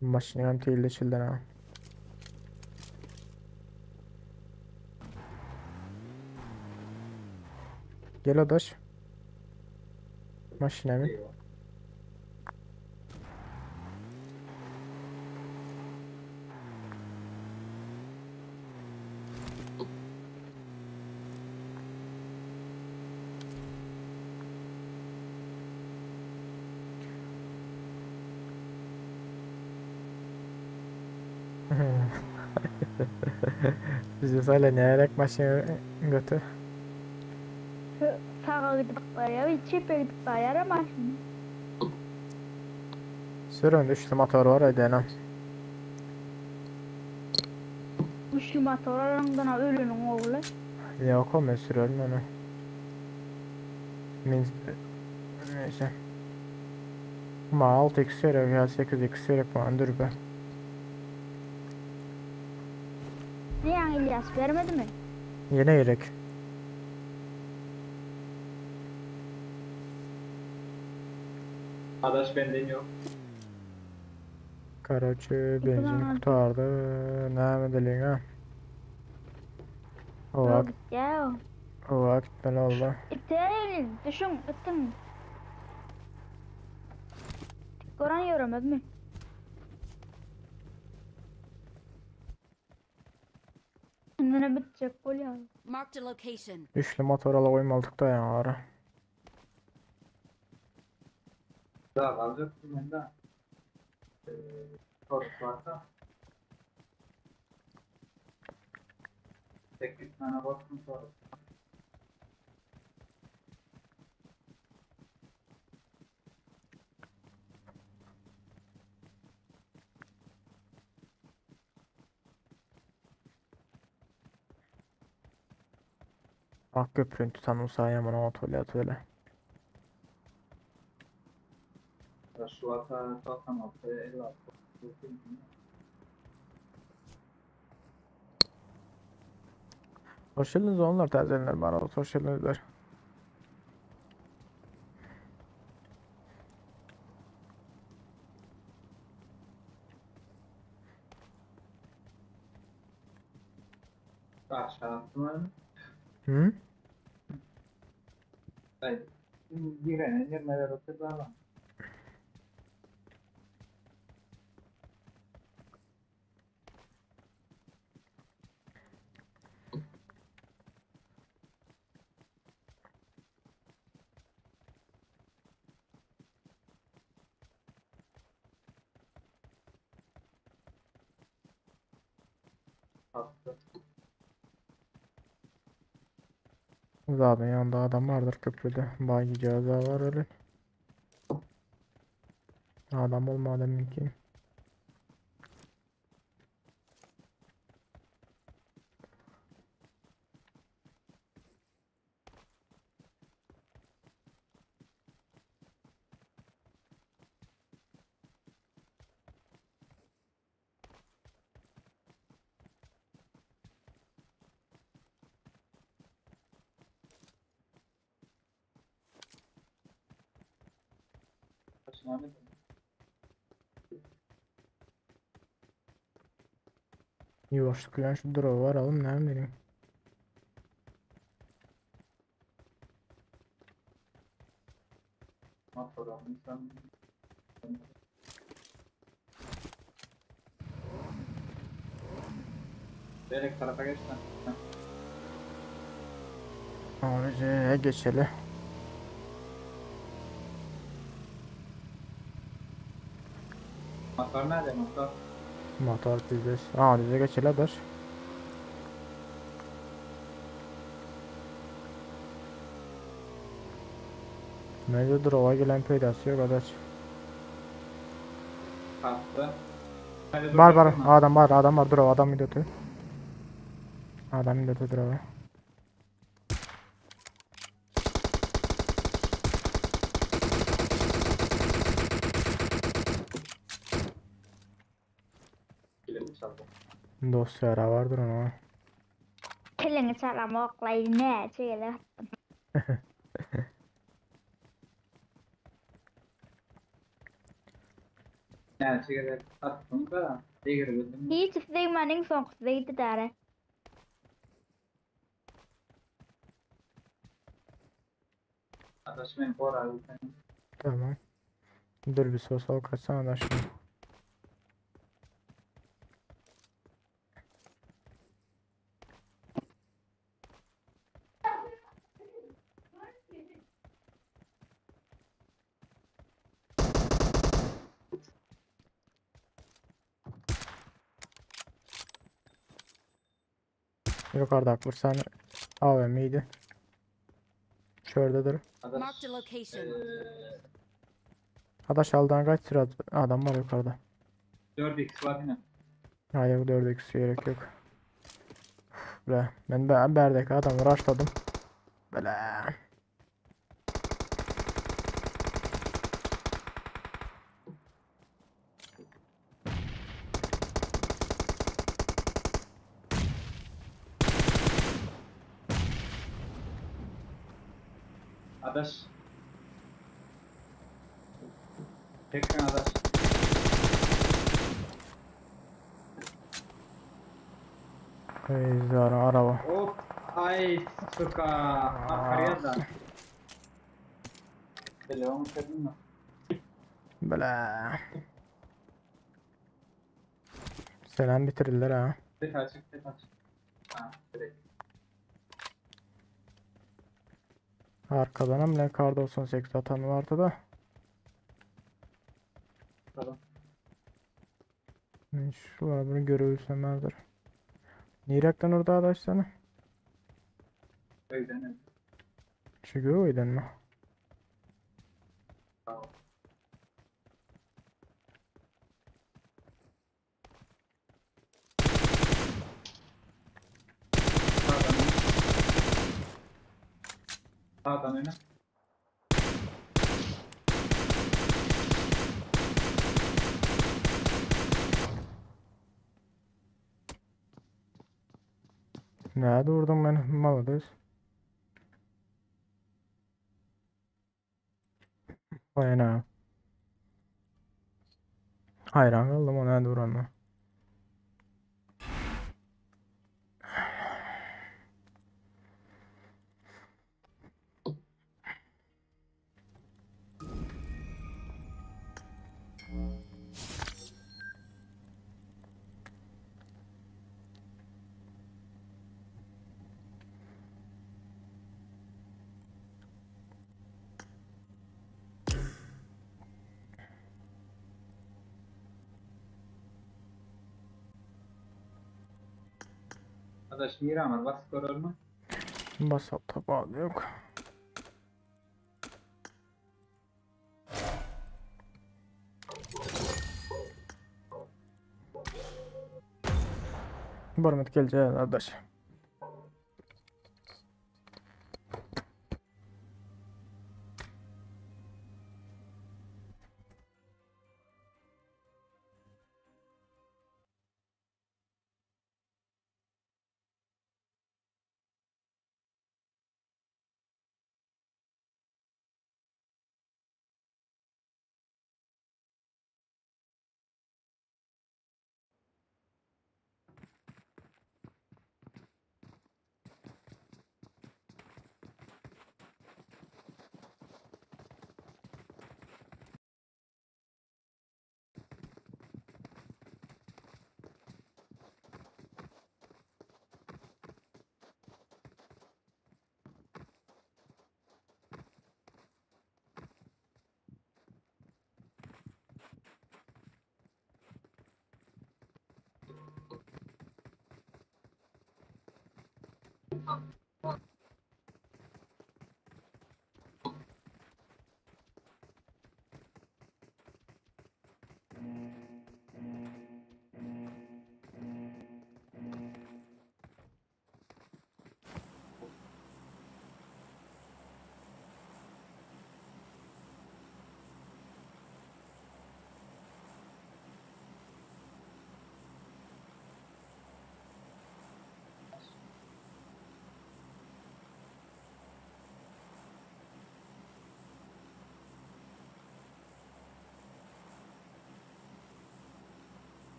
Maşını hem değil çilden ha. Gel adaş. Maşına mı? Eyvah. Bizi söyle maşını götü. Sağa gidip barýar, çepe gidip barýar ama Sürün üçlü motor var ödenen. Üçlü motor alandan ölünün oğlu. Yok o ben sürüyorum onu. Min... Neyse. Ama 6x gerek ya 8x gerek bana dur be. Ne yani İlyas vermedi mi? Ýene gerek. Adaş benden yok. Karaçe benzin kurtardy. Näme edeliň ha? Owa, Ya. owa gitmeli oldu. İttirin, düşün, ittin. Goran ýöremez mi? Kendine bitjek bolýar. Marked a location. Üçlü motor ala goýmalyk da ýa ara. Daha alacaktım ben de. Ee, Torus varsa. 8 tane bastım Torus. Ak köprüni tutan olsa ýaman oňat bolýar öyle. Şu ata 96, 56. Hoş geldiniz onlar täzelenler bar. Hoş geldinizler. Aşağı attım onu. Hı? Ben girene girmeler oturdu ama. Attı. Zaten yanında adam vardır köprüde. Bayi cihazı var öyle. Adam olmadı mümkün. Başına ne dedim? Ýuwaşlyk bilen şu durağa varalım näme diýeyim. Motor almışsam. Direkt tarafa geç lan. Abi geçeli. Motor nerede motor? Motor bizde. Aa bize geçeli dur. Mence durağa gelen peydası yok adaş. Kalktı. Hadi Var var dur, dur. adam var adam var durağa adam gidiyor. Adam gidiyor durağa. Kilimi çaldı. Dosya ara vardır ona. Kelini çalamoklay ne çeýle. Yani çekerek attım da. Değeri bildim. Hiç istegmeniň soňkusy gitdi däre. Adaş benim kor abi. Tamam. Dur bir sos al kaçsana da şunu. Yukarıda bir tane AVM'ydi. Şuradadır. Adaş. Marked a location. Eee, Adaş aldan kaç sıra adam var yukarıda. 4x var yine. Hayır 4x gerek yok. Uf, Bre. Ben ben berdeki adamı rushladım. Böyle. Adaş. Tekrar adaş. Ey zara araba. Hop. Ay suka. Akarya da. Telefon kırdın mı? Bela. Selam bitirdiler ha. Tek açık tek açık. Ha, direkt. Arkadan hem ne kar 98 atan vardı da. Tamam. Ben Şu var bunu görebilsem vardır. Nirak'tan orada adaşlarını. Öyle Şu göğüden mi? Tamam. Sağdan öne. Sağdan öne. Nerede vurdum ben? Malades. Vay ana. Hayran kaldım o nerede vuranla. Adaş Miramar bas görür mü? Basal tabağı yok. Barmet geleceğiz kardeş.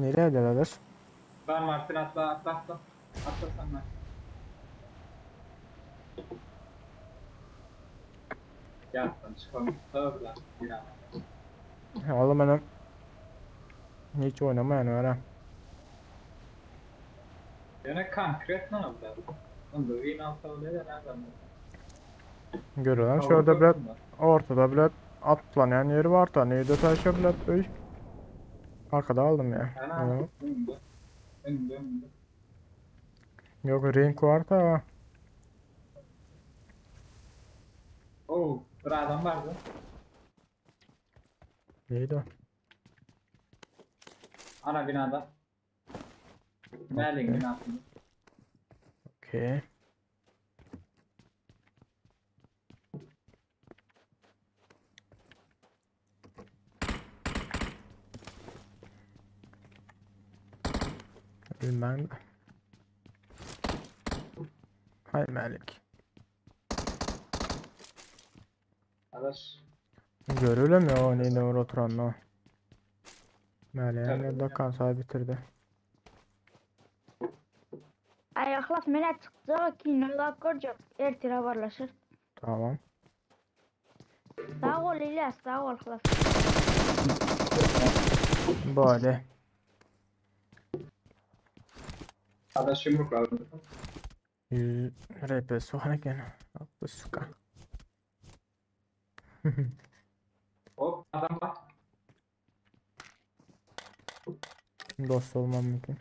Nereye geldiler? San Martin atla atla atla. Atla San Martin. Yattan çıkalım. Tabii lan. Miramar. Oğlum benim hiç oynamayan öyle. Yöne konkret ne oldu? Onda win alsa öyle de nereden Görülen şurada bilet ortada bilet atlanan yeri var da neydi taşı bilet öy. Arkada aldım ya. Ana Evet. önde. Önde önde. Yok renk var da. Oo, bir adam vardı. Neydi o? Ana binada. Merlin Okey. binasında. Okey. Bilmem. Hay Malik. Adaş. Görülüm ya o neyden oturan o. Malik ne dakikan bitirdi. Ay Ahlas men çykjak, kino görjek. Ertir habarlaşır. Tamam. Sağ ol İlyas, sağ ol Ahlas. Böyle. Adaş yumruk aldı. 100 RP soğan eken. Bu suka. Hop adam var. Dost olmam mümkün.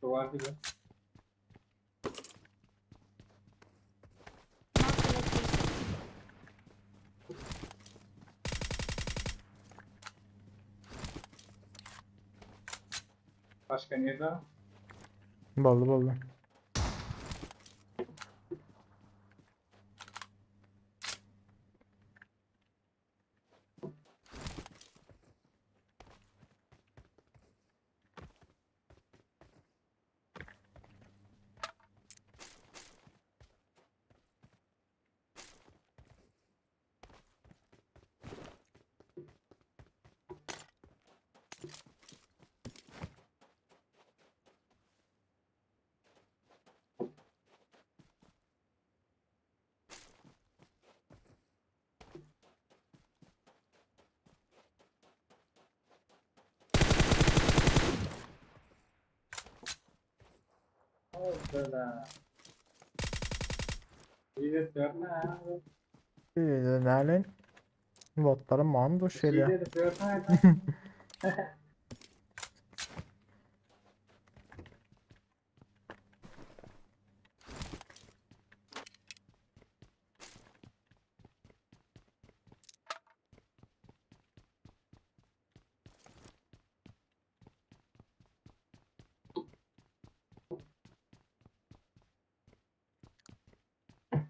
Duvar gibi. Marked a location. Başka nerede? Boldy boldy. Oldu İyi de dörtme. İyi de Botlarım mando İyi şöyle. de dörtme.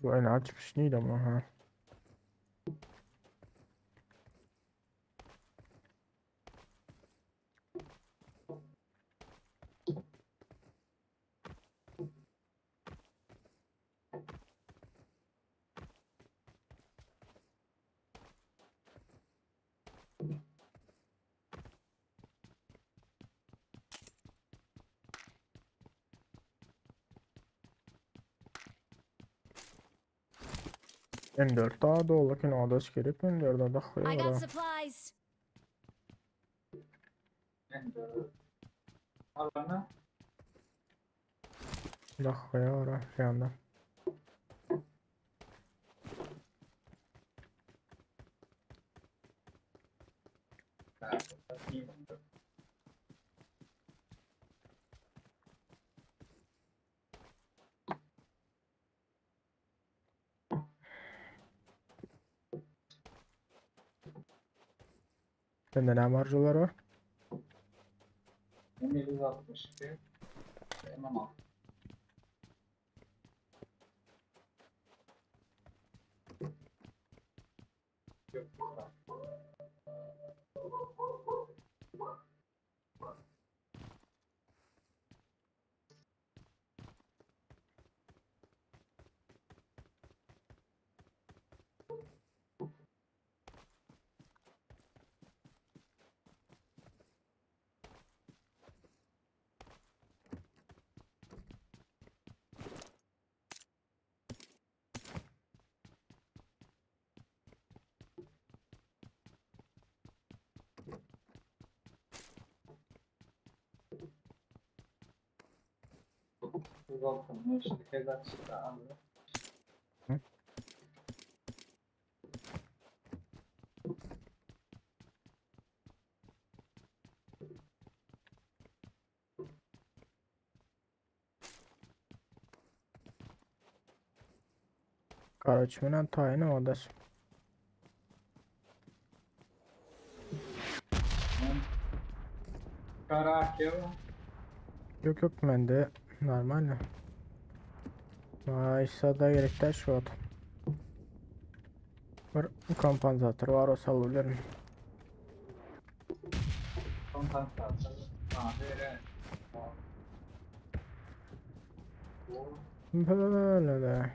Bu en açmış neydi ama ha. M4 daha dolu ki adaş gelip M4'e I got da supplies. Alana. Dakikaya ora şu anda. Sende ne marjolar var? M762. M16. Yok. Uzatılmış, keza çıktı aldı. Hı? Karaç bilen tayin adaş. Kara Yok yok bende normal. Ay da gerek de şu at. Bir kompanzatör var o salabilirim. Kompanzatör. Böyle de.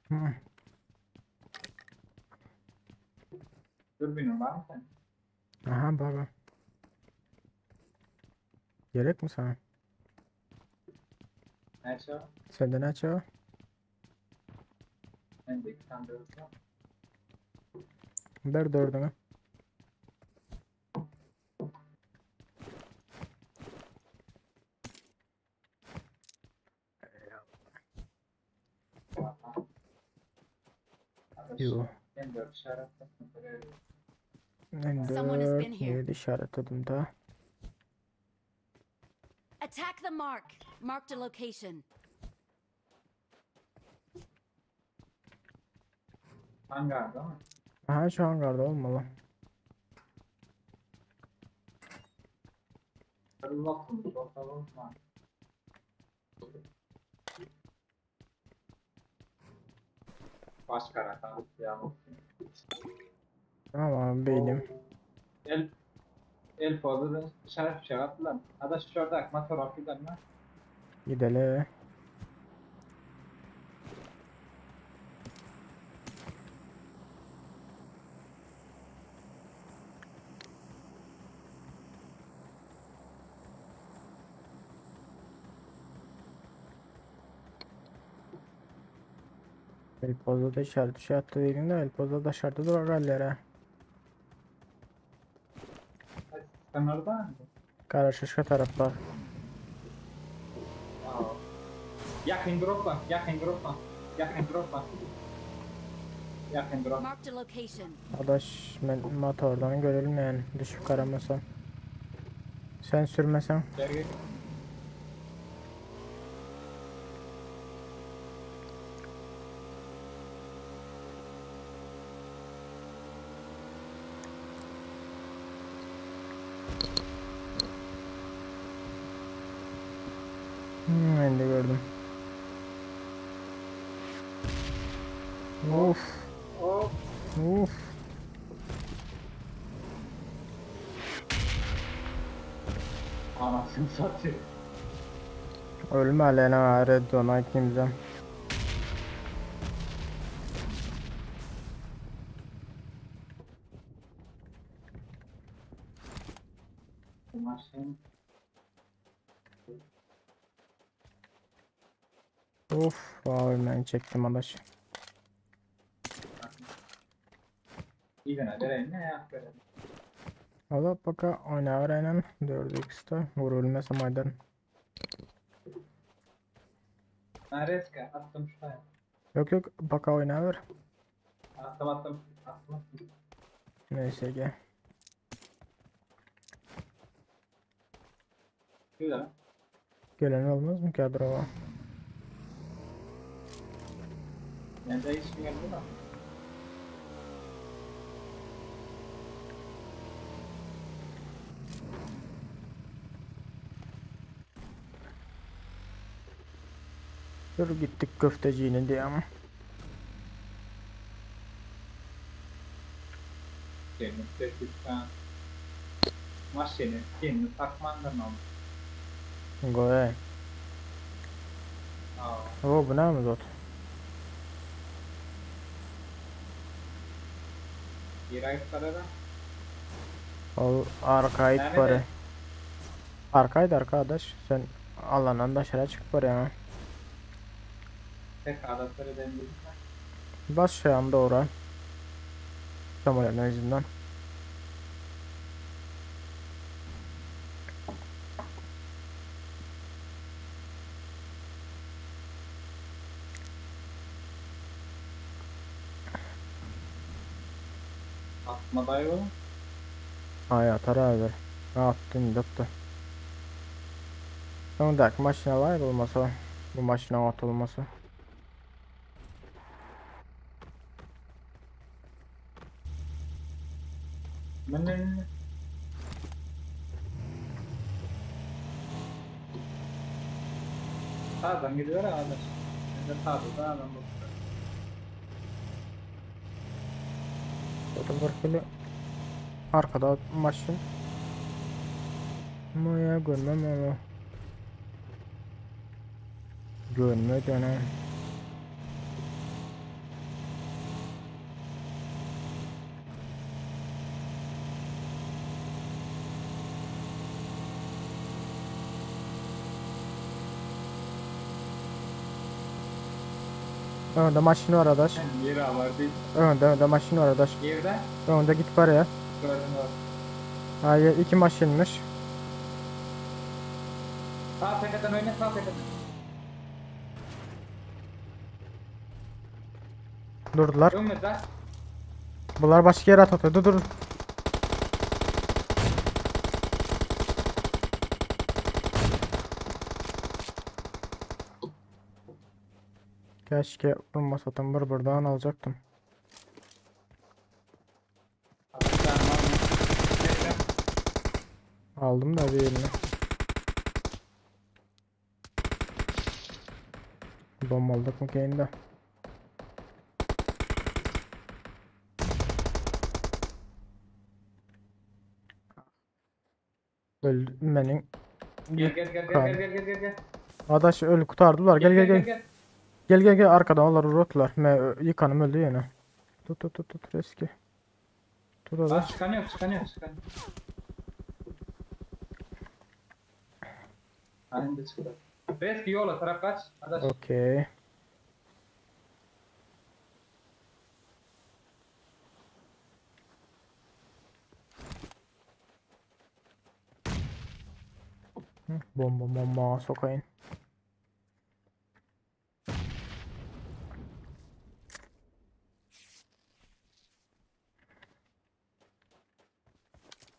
Hı. Dürbünün var mı senin? Aha baba. Gerek mi sana? Näçe o? Sende näçe o? Bende iki tane dört var. Ber dördüňi. Yo. Ben dört işaretledim. Ben Someone has 4 been here. neydi işaretledim daha. Attack the mark. Marked a location. Hangarda mı? Aha şu hangarda olmalı. Sarılatılmış ortalık var. Başka rakam ya. Tamam abi beynim. El el fazladan dışarı şey attılar. Adaş şurada motor attılar mı? Gidelim. El Pozo dışarı şey attı değilim de El Pozo dışarıda durar hallere. Sınırda mı? Karışışka taraflar. Aa. Yakın drop var, yakın drop var. Yakın drop var. Yakın drop. Marked a location. Adaş ben motordan görülmeyen düşüp karamasam. Sen sürmesen. Gel gel. Ben de gördüm. Of. Hop. Of. Anasını satayım. Ölme Alena Red Zone'a kimse. Bu maşın. Of. Abi ben çektim adaş. İzine vereyim ne yak vereyim. Allah baka oynar aynen 4x'te vurulmasa maydan. Nereske attım şuraya. Yok yok baka oynar. Attım attım. Attım attım. Neyse ki. Güzel. Gelen olmaz mı ki adrova? Bende hiç mi geldi de. Dur gittik köfteciğine diye ama. Senin teşvikten. Maşını kendini takmandan oldu. Goy. Aa. Oo bu ne mi zot? Bir ay para da. Ol arkayı Nerede? para. Arkaydı arkadaş. Sen alandan dışarı çık bari ya. Tek adatları denildi. Bas şu anda ora. Tam öyle yüzünden. Atma dayı oğlum. Ay atar abi. Ne attın yaptı. Öndeki maşinalar olmasa. Bu maşina at olmasa. Min min min. Sağdan gidiyor arkadaş. Ben de sağda da adam bakıyor. O da bir hili arkada maşyn. Ama ya görmem onu. Görme dönem. Önde maşyn var adaş. Ýeri var değil. Önde önde maşyn var adaş. Ýerde Önde git baraya. gördüm gördüm. Hayır iki maşynmış. Sağ tepeden oyna sağ tepeden. Durdular. Önümüzde. Bunlar başka yere atıyor. Dur dur. Keşke vurmasaydım bir buradan alacaktım. Bir tane var mı? Bekle. Aldım da birini. Bomba aldık mı kendi? Öldü benim. Gel gel gel gel gel gel gel gel. Adaş ölü kurtardılar. Gel gel gel. Gel gel gel arkadan onlar vurdular. Me yıkanım öldü yine. Tut tut tut tut riski. Tut Aa, adaş. çıkan yok çıkan yok çıkan yok. Aynen de çıktı. Reski yola taraf kaç. Adaş. Okey. Hı, Bomba bomba sokayın.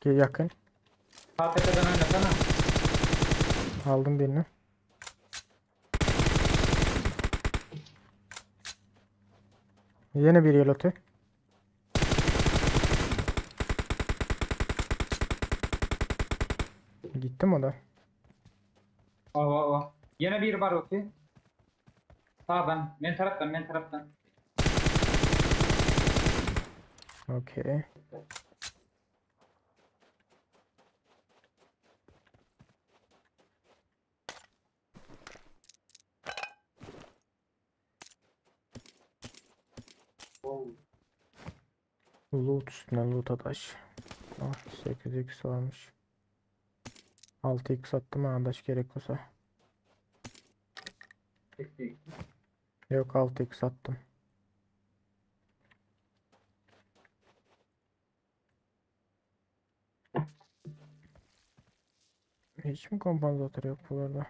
Gel yakın. Sağ tepeden oynasana. Aldım birini. Yine bir yelotü. Gitti mi o da? Ova ova. Yine bir var okey. Sağdan. Men taraftan men taraftan. Okey. Loot üstüne loot adaş. Ah 8x varmış. 6x attım ha adaş gerek olsa. Yok 6x attım. Hiç mi kompansatör yok burada?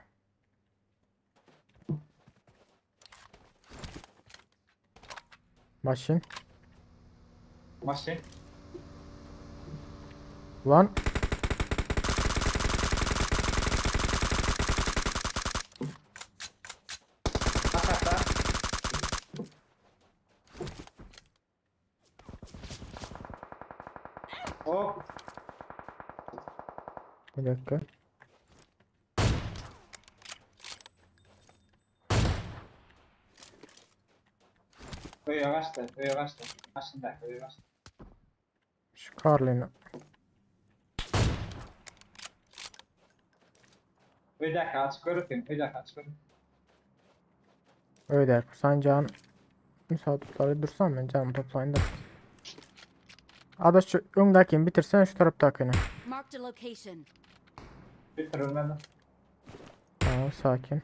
Maşın. Maşın. Lan. Bak hatta. Oh. Bir dakika. Öyle kaçtı, öyle kaçtı. Maşında, öyle kaçtı. Şu Carlin'i. Bir dakika aç görürüm, bir dakika aç görürüm. Öyle sen can müsaade dursan ben canımı toplayayım da. Adaş şu öndekini bitirsen şu taraftakini. Marked a location. Bitir ölmedi. Tamam sakin.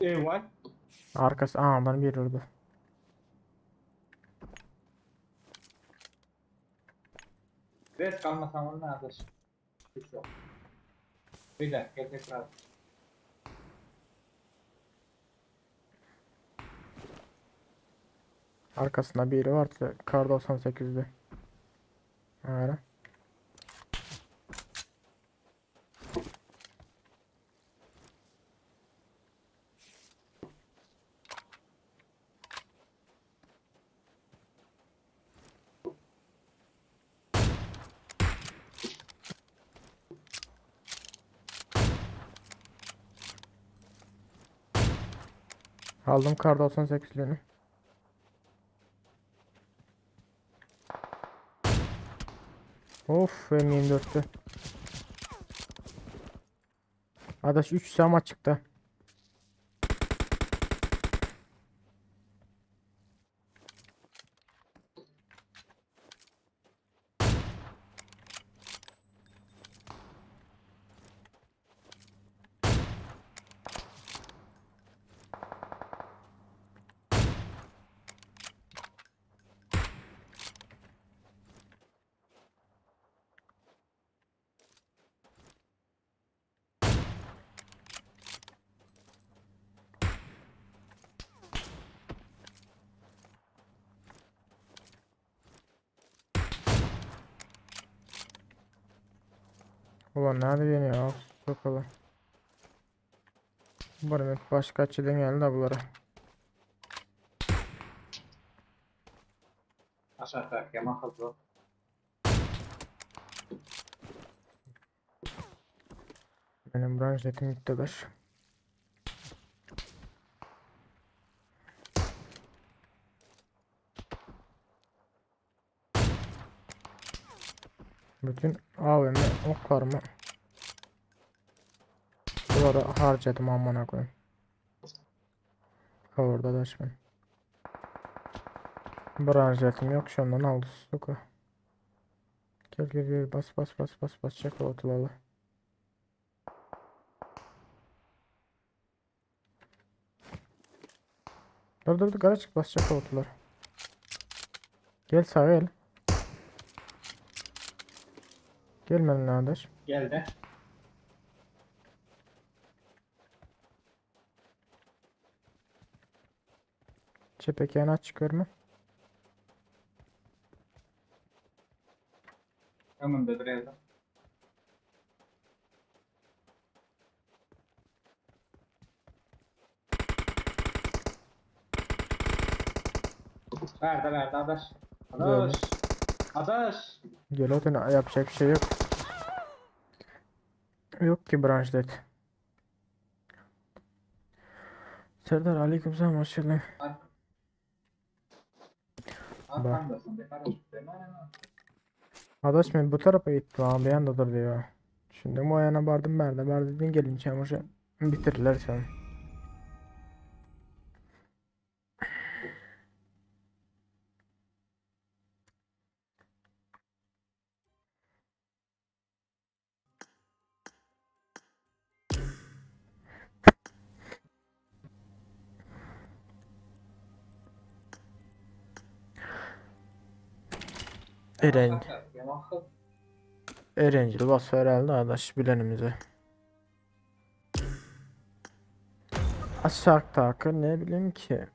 Eyvah. Arkası aa bana bir vurdu. Res kalmasan onu arkadaş. Hiç yok. Bir dakika tekrar. Arkasında biri vardı. Kar 98'de. Öyle. Aldım kar 98'lerini. Of M24'tü. Adaş 3 sam açıkta. Ulan nerede beni ya? Bakalım. Umarım hep başka açıdan geldi de bulara. Aşağıda yaman hızlı. Benim branşletim gittiler. Bütün AVM oklarımı Bunları harcadım amına koyayım. Orada da şimdi. Branşletim yok şundan aldı soka. Gel gel gel bas bas bas bas bas çek otulalım. Dur dur dur gara çık basacak otular. Gel sağa gel. Gel benimle kardeş. Geldi. Çepeken aç görme. Önümde bir evde. Verdi verdi adaş. Adaş. Adaş. Gel otur yapacak bir şey yok. Yok ki branşlet. Serdar aleykümselam hoş geldin. Arkandasın be kardeşim. Adaş men bu tarafa gittim abi yandadır diyor. Şimdi bu ayağına bardım berde berdin gelince ama bitirirler seni. Eren, Yaman hızlı. Erencil bas herhalde adaş bilenimize. Aşağı takı ne bileyim ki.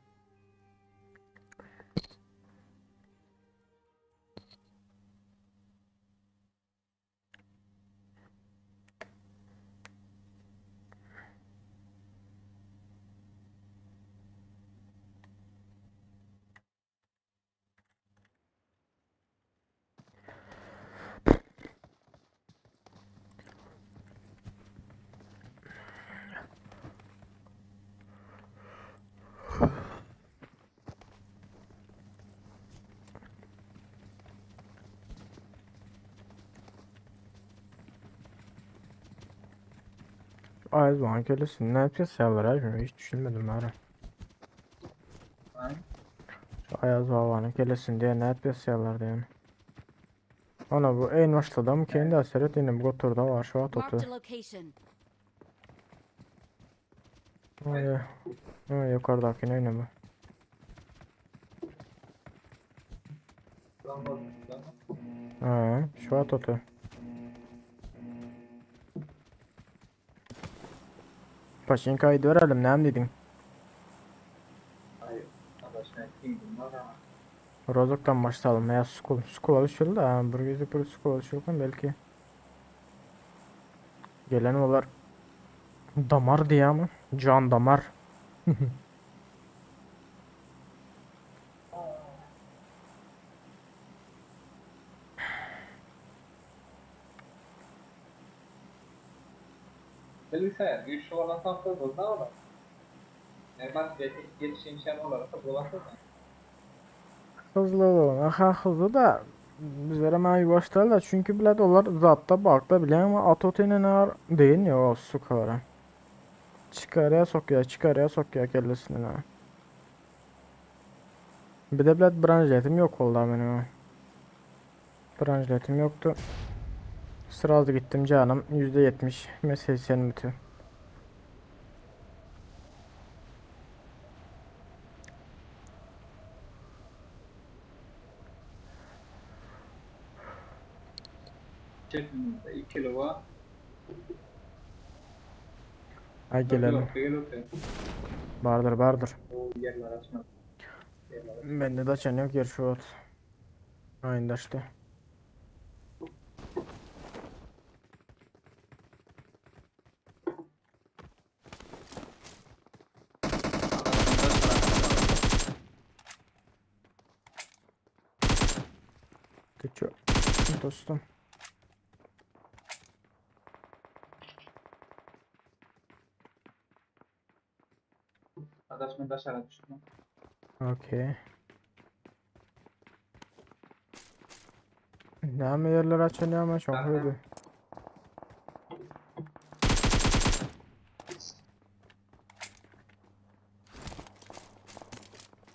Ay zaman kölesi ne yapıyorlar abi hiç düşünmedim ha. Ay. Şu Ayaz babanın kelesin diye ne yapıyorlar diye. Ana bu en başladı mı kendi aseret yine bu goturda var şu at Marked otu. a location. Ay, ay yukarıdaki ne bu? Ha, şu at otu. Paşinkayı dörelim ne dedin? Ay, adaş ben kimdim var ama. Rozok'tan başlayalım ya Skul. Skul alışıldı ha. Bir gözü bir Skul alışıldı belki. Gelen olar. Damar diye ama. Can damar. Bilgisayar güçlü olan hafta da var. Normal yetişen olarak da bulasın. Hızlı olun. Aha hızlı da. Bizlere mä ýuwaş däl-de, çünki bilet olar zatda bakda bilýäňmi atotene nar deýin ýok o sukalara. Çykarýa sokýa, çykarýa sokýa kellesine na. Bir de bilet branžletim ýok boldy meniň. Branžletim ýokdy. Srazu gitdim janym %70 me 80 bütün. Çepimizde ikili bar. Ay gelelim. Bardyr bardyr. O yerler açmadı. Yerler Bende de açan yok yer şu ot. Aynı daştı. Geçiyor. Dostum. Adaş ben daşara düştüm. Okey. Näme yerler açılıyor ama çok öyle.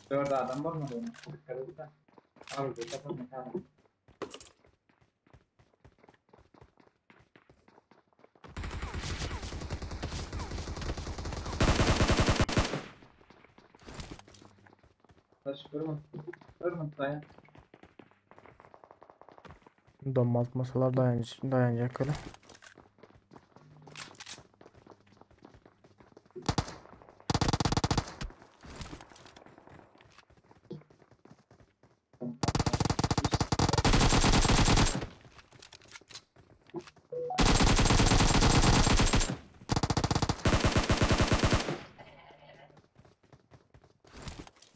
Dört adam var mı bunun? Dikkat et de. Abi bu kapanma tamam. Adaş durma. Durma dayan. Domaltmasalar dayanacak öyle.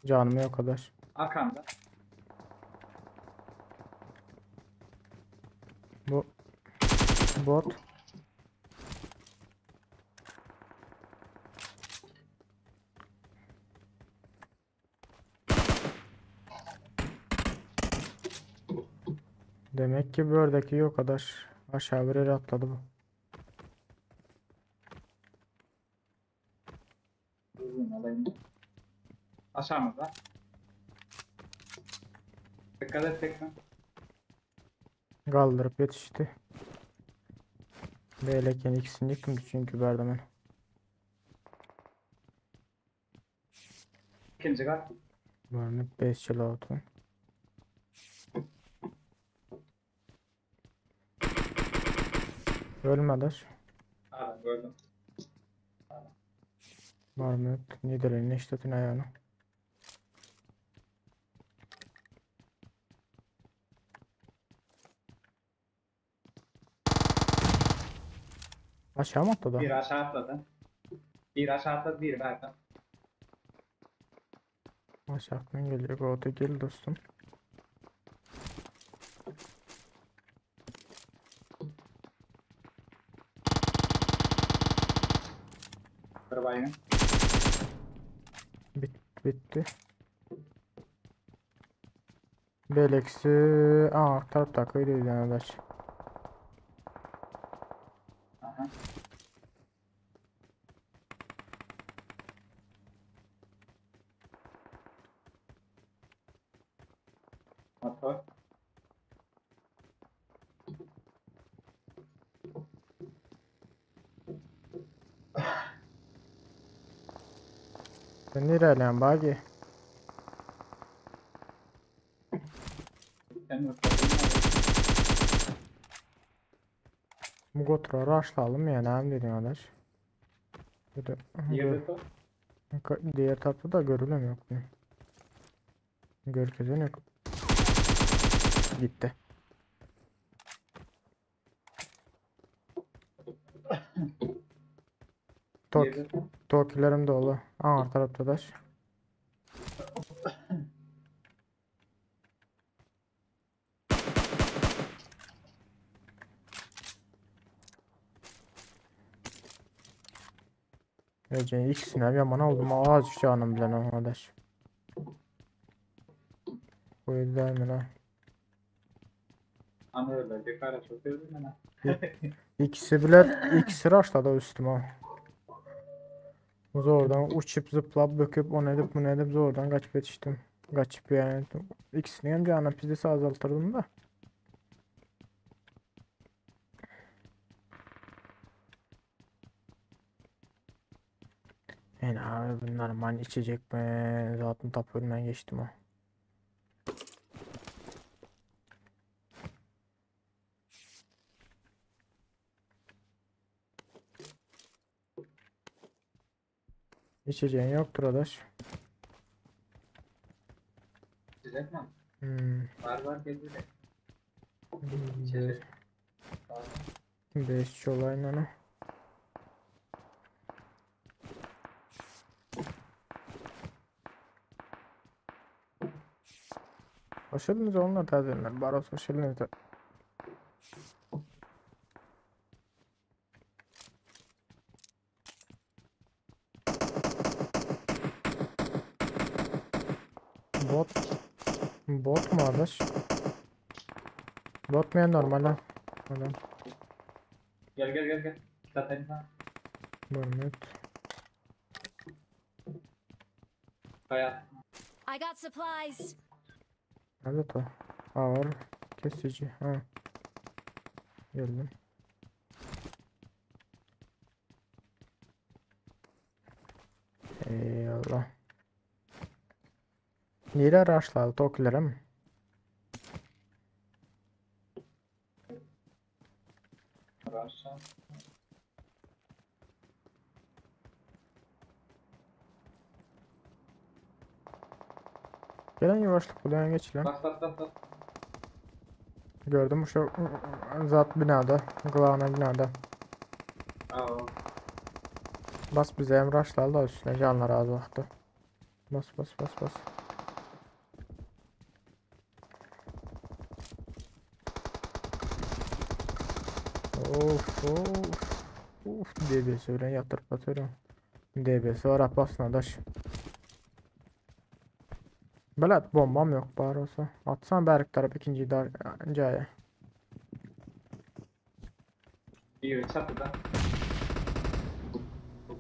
Canım yok kadar. Arkanda. Bu bot. Demek ki buradaki yok kadar. Aşağı bir yere atladı bu. Uzun alayım. Aşağımızda. Dikkat et tekrar. Kaldırıp yetişti. Beyleken ikisini yıktım çünkü berdemen. İkinci kat. Varını 5 kilo oldu. Ölmedi. Aa, gördüm. Marmot Niederlinde işletin ayağını. Aşağı mı atladı? Bir aşağı atladı. Bir aşağı atladı, bir verdi. Aşağıdan geliyor. O da gel dostum. Bir baygın. Bitti. Beleksi. Aa, taraf takıydı bir tane daş. Aha. Motor. Sen nereye bagi? Sen motorunu Bu gotura rushlayalım ya ne dedin arkadaş? Bir de Yerde top. diğer tarafta da görülüm yok mu? Görkezen yok. Gitti. Tok, tokilerim dolu. Aa tarafta da. Ece ikisine yaman aldım. Az canım bilen arkadaş. Bu yüzden mi lan? Ana öyle garaşyp berdi mena. İkisi bile ikisi rushladı üstüme. Zordan uçup zıplap böküp onu edip bunu edip zordan kaçıp yetiştim. Kaçıp yani ikisini hem canı pizdesi azaltırdım da. Yani abi bunlar man içecek mi? Zaten tap önünden geçtim o. İçeceğin yoktur adaş. İçecek mi? Hmm. Var var gel buraya. İçecek. Var. 5 olayın onu. Hoş geldiniz onlar tazenler. Baros hoş geldiniz. Bot. Bot mu adaş? Bot mu ya normal lan? Adam. Gel gel gel gel. Zaten sana. Mehmet. Kaya. I got supplies. Nerede o? Ağır kesici. Ha. Geldim. Eyvallah. Nere rushladı toklara mı? Russia. Gelen yavaşlık bulayan geç lan. Bas bas bas bas. Gördüm şu zat binada. Kulağına binada. Aa, Bas bize hem rushladı da üstüne canlar azalttı. Bas bas bas bas. Of of. Of DBS bilen yatırıp atıyorum. DBS var basın adaş. Belat bombam yok bari olsa. Atsam berk taraf ikinci dar caya. biri çatıda.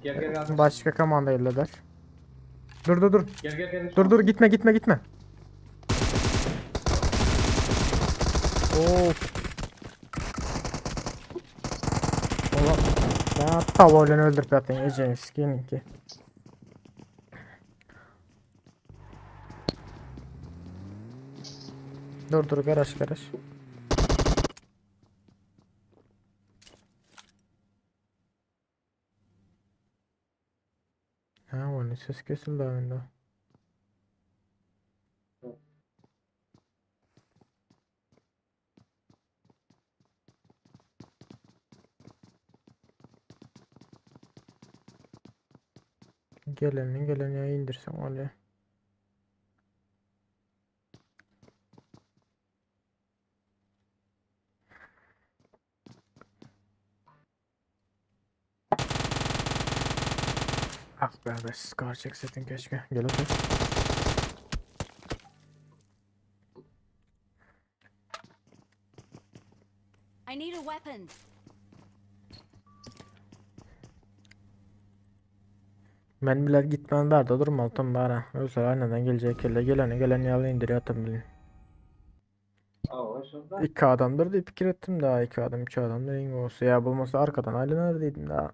Gel gel gel. Başka komanda elleder. Dur dur dur. Gel gel gel. Dur dur gitme gitme gitme. Of. Ola. Ben tavoyla öldürüp yatayım. Ece'nin ki. Dur dur garaj garaj. Ha onun ses kesildi oyunda. Gelenin geleni indirsen öyle. Ah be be Scar çekseydin keşke. Gel hadi. I need a weapon. Ben bile gitmem berdi durmadım bari. Özel aynadan gelecek kelle geleni geleni yalı indiriyor atım bilin. Aa, şurada. İki adamdır diye fikir ettim daha iki adam üç adamdır en olsa ya bulmasa arkadan aile neredeydim daha.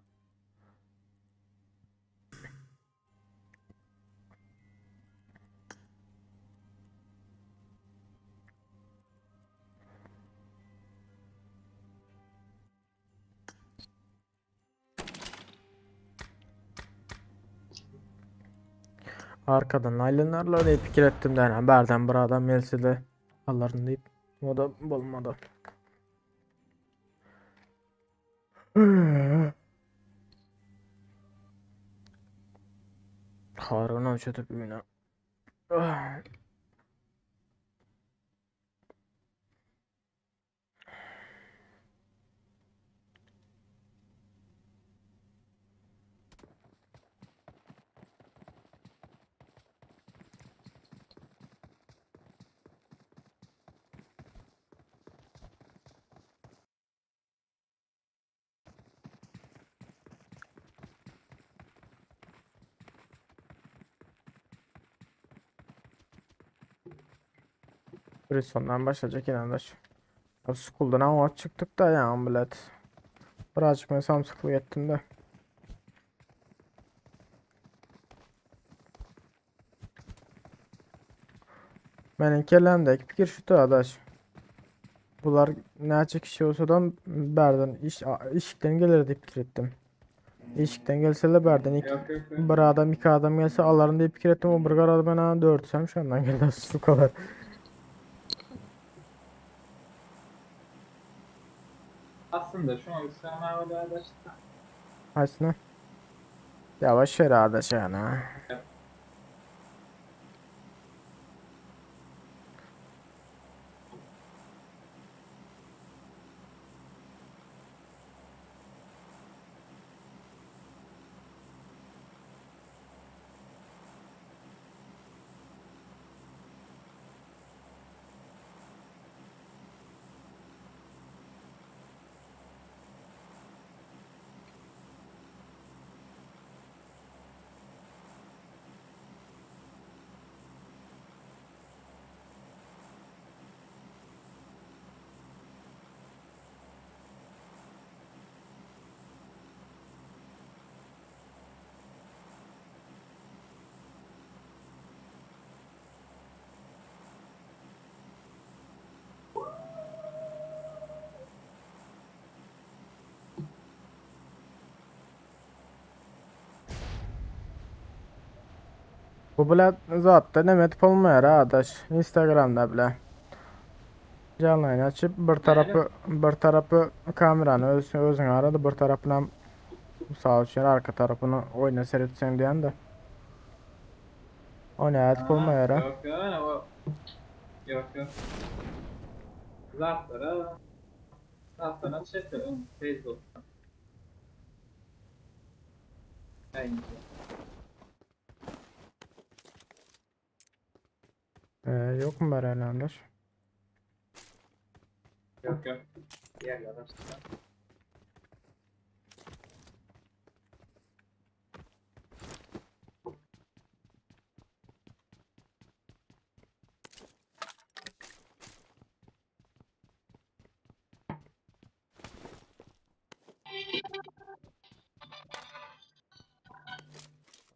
Arkadan ailenlerle diye fikir ettim de yani berden bir adam gelse de Allah'ın deyip o da bulmadı. Harun uçutup yine. Ah. Prisondan başlajak inandaş. Ya School'dan ama çıktık da ya bilet. Birazcık ben samsıklık ettim de. Meniň kellämdäki pikir şu adaş. Bular näçe kişi olsa da bärden iş, işikden geler diýip pikir etdim. Işikden gelseler bärden iki, Yok yok yok. bir adam iki adam gelse alarım diye pikir ettim. O bir garada ben ha dörtsem şundan geldi su kadar. Aslında şu an sen öyle adaşta. Aslında. Yavaş ver adaş yani ha. Bu bile zaten demet olmaýar adaş. Instagramda bile. Canlı yayın açıp bir tarafı bir tarafı kameranı öz, özün aradı bir tarafına sağ olsun arka tarafını oyna seyretsen diyen de. O ne edip olmaýar ha. Yok yok o. Yok yok. Zatlara Zatlara çekelim Facebook'ta. Aynı. Ee, yok mu bari adaş? Yok yok. Diğerler açtı.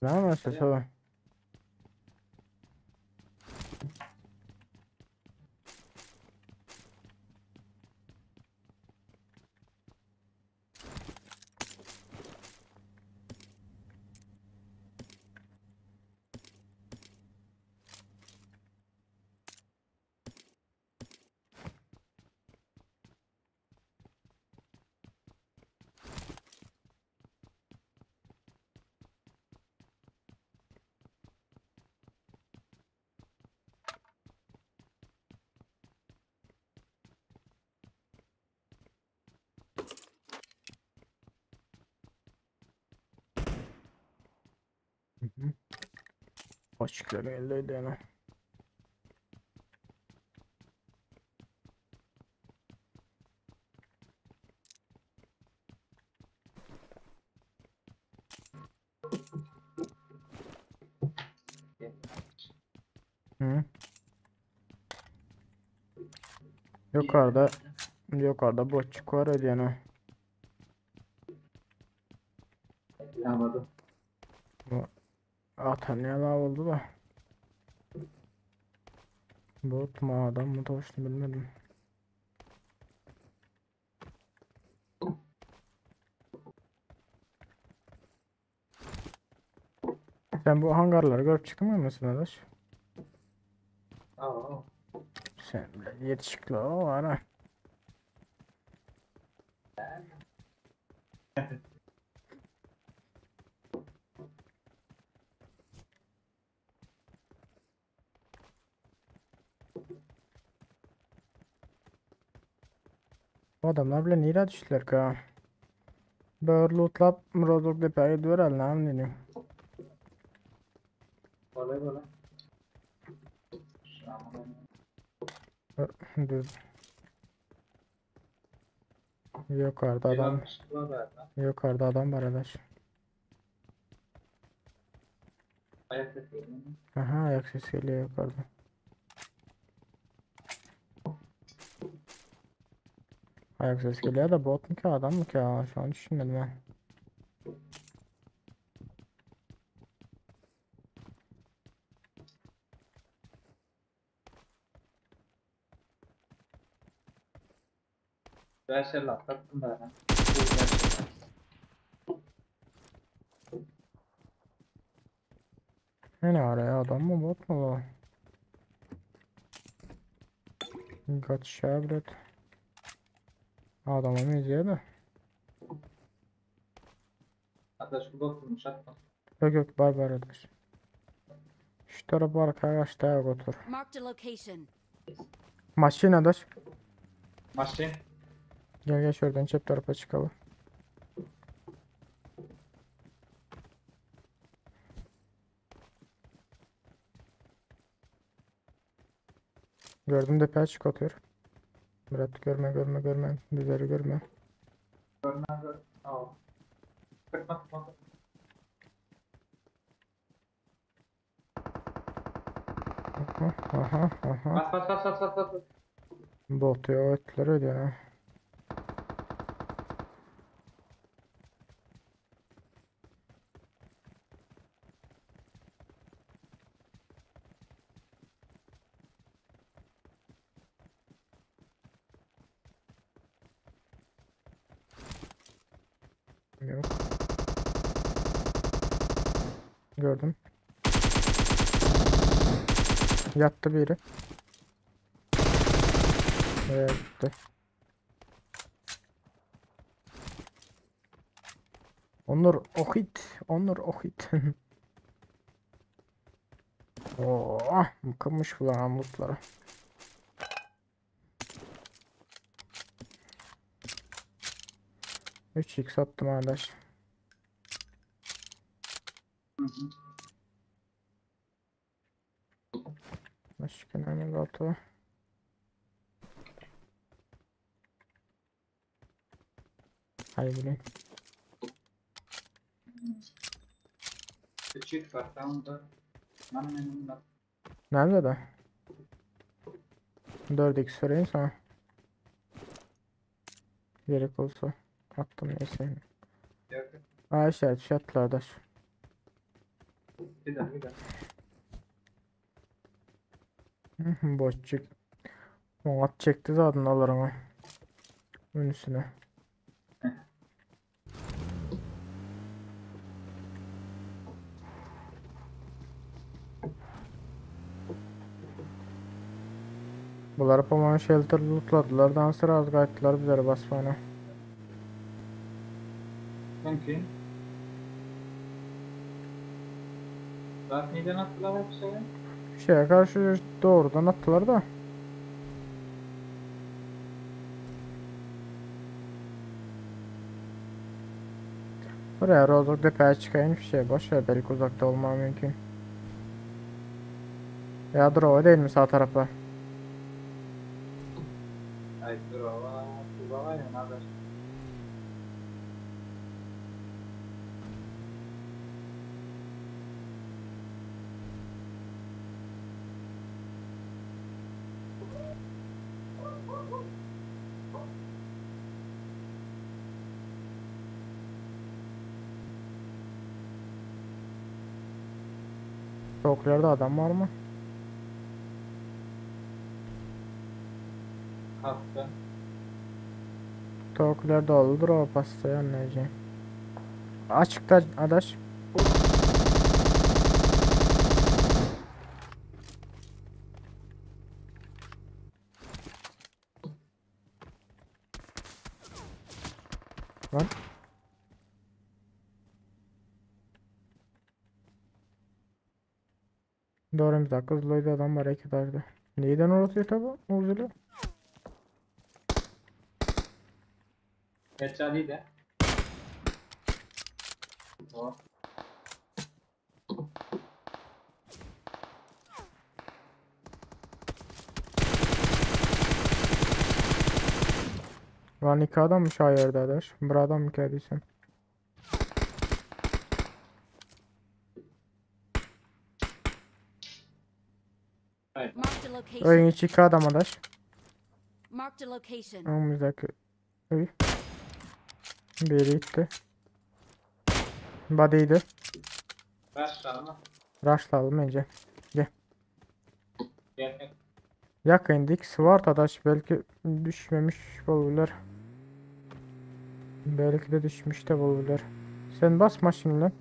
Ne yapıyorsun o? Başlıklar geldi yani. Hı. Yukarıda yukarıda boşluk var öyle yani. Anladım. Atan ne oldu da. Bot mu adam mı toştu bilmedim. Sen bu hangarları görüp çıktın mı mesela arkadaş? Aa. Sen bile yetişikli o var ha. Bu adamlar bile nereye düştüler ki ha? Bir lootlap Rozok depeye döver lan dedim. Kolay kolay. Dur. Yukarıda adam, yukarıda adam var arkadaş. Ayak sesi geliyor. Aha ayak sesi geliyor yukarıda. Ayak sesi geliyor da bot mu ki adam mı ki ya? Şu an düşünmedim ha. Beş el atlattım da ben. Bu beş el. Ne var ya adam mı bot mu bu? Kaç bilet. Adama mı izliyor da? Arkadaş bu bot atma. Yok yok bar bar arkadaş. Şu tarafa arkaya kaçta otur. Marked a location. Maşin adaş. Maşin. Gel gel şuradan çep tarafa çıkalım. Gördüm de çık atıyor. Murat görme görme görme. Bizleri görme. Görme gör. Aa. Kırma kırma. Aha aha aha. Bas bas bas bas bas bas. Bot ya etler ödüyor ha. Yok. Gördüm. Yattı biri. Nereye gitti? Onur Ohit. Onur Ohit. Oh, mıkınmış bu lan lootları. 3x attım arkadaş. Başka ne kaldı? Hayır bileyim. Çift var tamam da. Nerede de? 4x sorayım sana. Gerek olsa. Attım neyse. Yok. Aa işaret şey attılar arkadaş. Bir daha bir daha. Boşçuk. O at çekti zaten alır ama. Üstüne. Bular pomon shelter lootladılar. Dan sıra az qayıtdılar bizlere basmana. Mümkün. Zaten neden attılar hep şeye? Şeye karşı doğrudan attılar da. Buraya Rozok tepeye çıkayım bir şey boş ver belki uzakta olma mümkün. Ya dur o değil mi sağ tarafa? Ay dur ova. Tuba var ya ne haber? Toklarda adam var mı? Kalktı. Toklar doludur o pastayı anlayacağım. Açıkta adaş. Lan. Doğru bir dakika Zloy'da adam var iki tarafta. Neyden orası tabi? Uzulu. Geçerli de. O. Lan iki adammış ha yerde adaş. Bir adam mı geldiysen? Marked a location. Oyun içi iki adam adaş. Marked a location. Önümüzdeki. Öý. Biri gitdi. Body'ydi. Rushlalma. Rushlalım bence. Gel. Gel gel. Yakın ikisi var Tadaş belki düşmemiş olabilir. Belki de düşmüş de olabilir. Sen basma şimdi.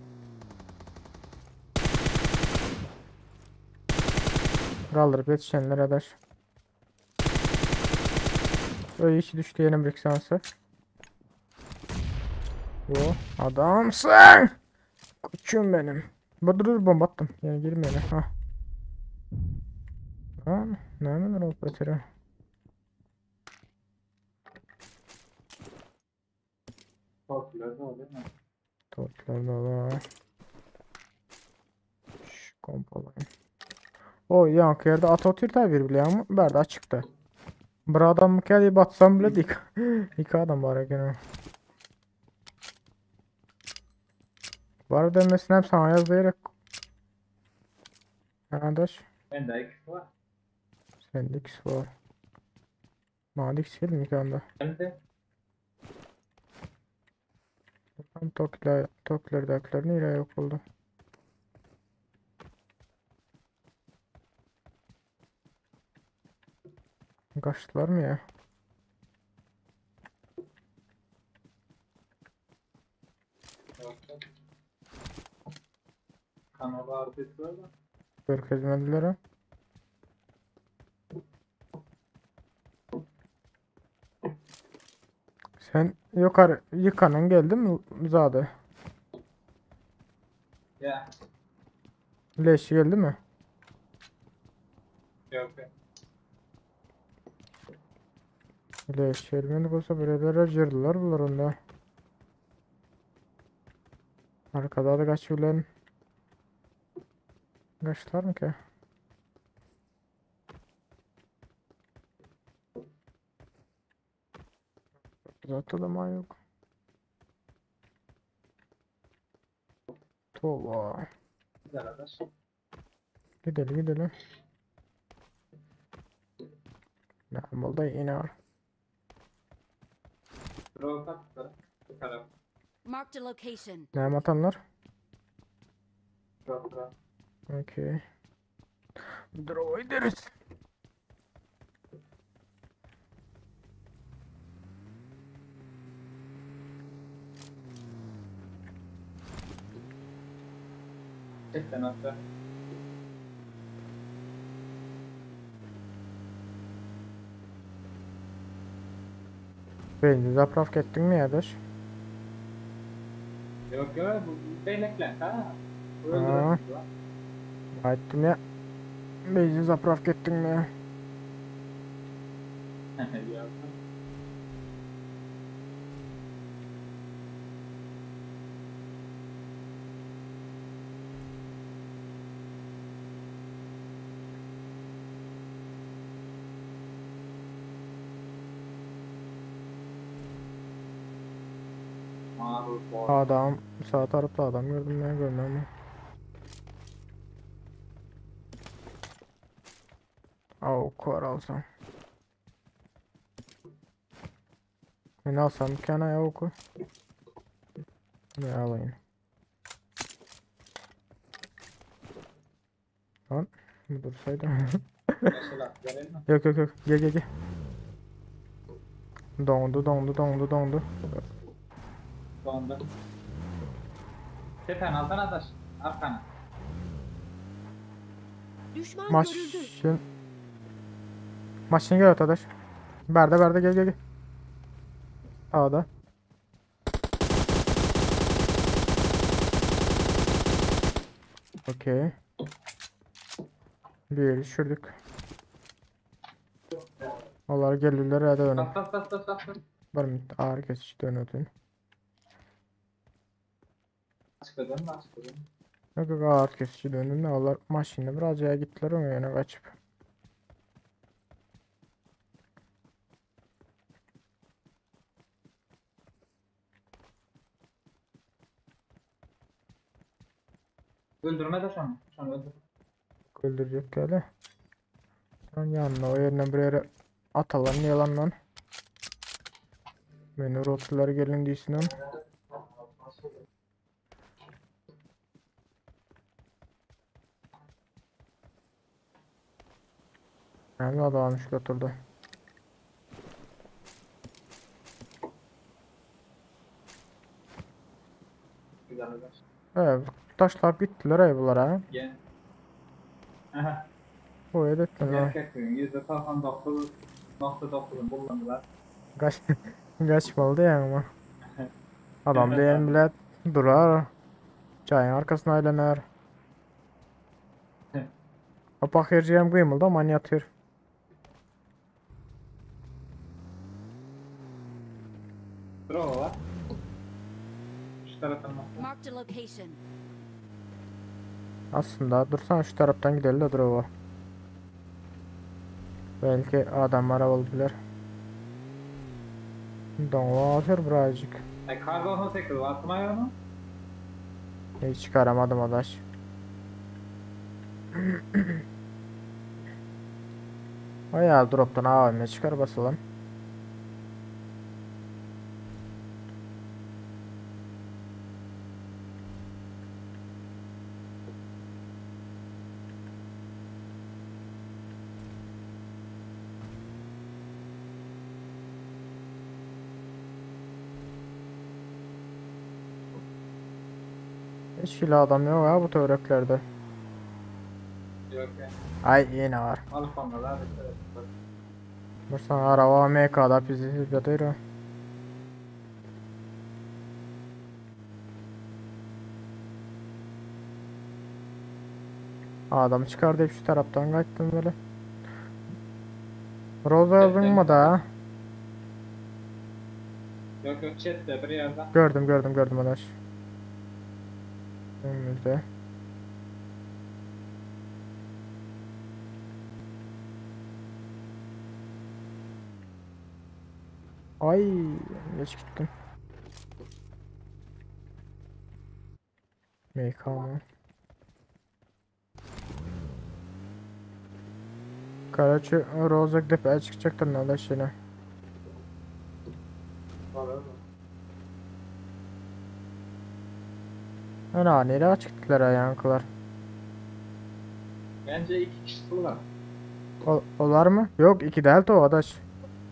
Kaldırıp yetişenler adaş. Öyle içi düştü yeni bir şansı. O adamsın. Koçum benim. Bu dur dur bomba attım. Yani girmeyelim. Ha. Lan ne hemen olup ötürü. Torpilör de oluyor mu? Tortlar da var. Şu kompolayım. O yankı yerde at otur da bir bile ama berda açıktı. Bir adam mı geldi batsam bile dik. İki adam var gene. Var demesine hep sana yazdayarak. Arkadaş. Bende ikisi var. Sende ikisi var. Bana ikisi geldi mi ki anda? Bende. Tam tokler, toklerdakiler nereye yok oldu? Kaçtılar mı ya? Yok yok. Kanalı artık böyle. Görkezmediler ha. Sen yukarı yıkanın geldi mi zade? Ya. Leşi geldi mi? Yok yok. Leş gelmedi olsa böyleler girdiler bunlar onda. Arkada da kaç bilen. Kaçtılar mı ki? Zaten da yok. Toba. Güzel arkadaş. Gidelim gidelim. Ne oldu yine var. Drop attı. Bu taraf. Marked a location. Ne atanlar? Drop drop. Okey. Droiders. Çek sen attı. Benzin zapravka ettin mi yadaş? Yok yok bu beylekler ha. Bu Ha. öldürürsün lan. Ettim ya. Benzin zapravka ettin mi? Yok. Marul bor. Adam sağ tarafta adam gördüm ben görmem mi? Av var alsam. Ben alsam kana ya oku. Ne alayım? Lan bu dursaydı. Mesela verelim mi? yok yok yok gel gel gel. Dondu dondu dondu dondu. Dondu. Tepen aldan adaş. Arkana. Düşman görüldü. Maşın. Maşın gel arkadaş. Berde berde gel gel gel. Sağda. Okey. Bir düşürdük. Onlar gelirler hadi dönün. Bas bas bas bas bas. bas. Var mı? Ağır kesici dönüyordun. Açıkla dönme açıkla dönme. Yok yok ağır kesici döndüm de onlar maşinle biraz yaya gittiler ama yana kaçıp. Öldürme de şunu. Şunu öldür. Öldürecek geldi. Lan yanına o yerine bir yere atalım yalan lan. Meni urupdylar gelin diýsinem. Näme adam şu oturdy. Güzel güzel. Evet, taşlap gittiler ay bular ha. Gel. Aha. Bu edettin ha. Erkek bugün %99.9'unu kullandılar. Kaç kaçmalı diyen ama. Adam diyen bile durar. Çayın arkasına aylanar. Apak herciyem kıymıldı aman yatıyor. Bravo var. Şu taraftan bak. Marked a location. Aslında dursana şu taraftan gidelim de dur o. Belki adamlar olabilir. Donla atıyor birazcık. Ay kar 98 var mı ayarı Hiç çıkaramadım adaş. Bayağı drop'tan AVM çıkar basalım. Hiç hile adam yok ya bu töreklerde. Yok ya. Ay yine var. Al fondalar. Evet. Dursana araba MK'da bizi yatıyor. Adam çıkardı hep şu taraftan kaçtım böyle. Roza yazılmadı ha. Yok yok chatte bir yerden. Gördüm gördüm gördüm adaş. Önümüzde. Ay geç gittim. MK mı? Karaçı Roza gidip çıkacaktır adaş yine. Var mı? Ana nereye çıktılar yankılar? Bence iki kişi var. O, olar mı? Yok iki değil o adaş.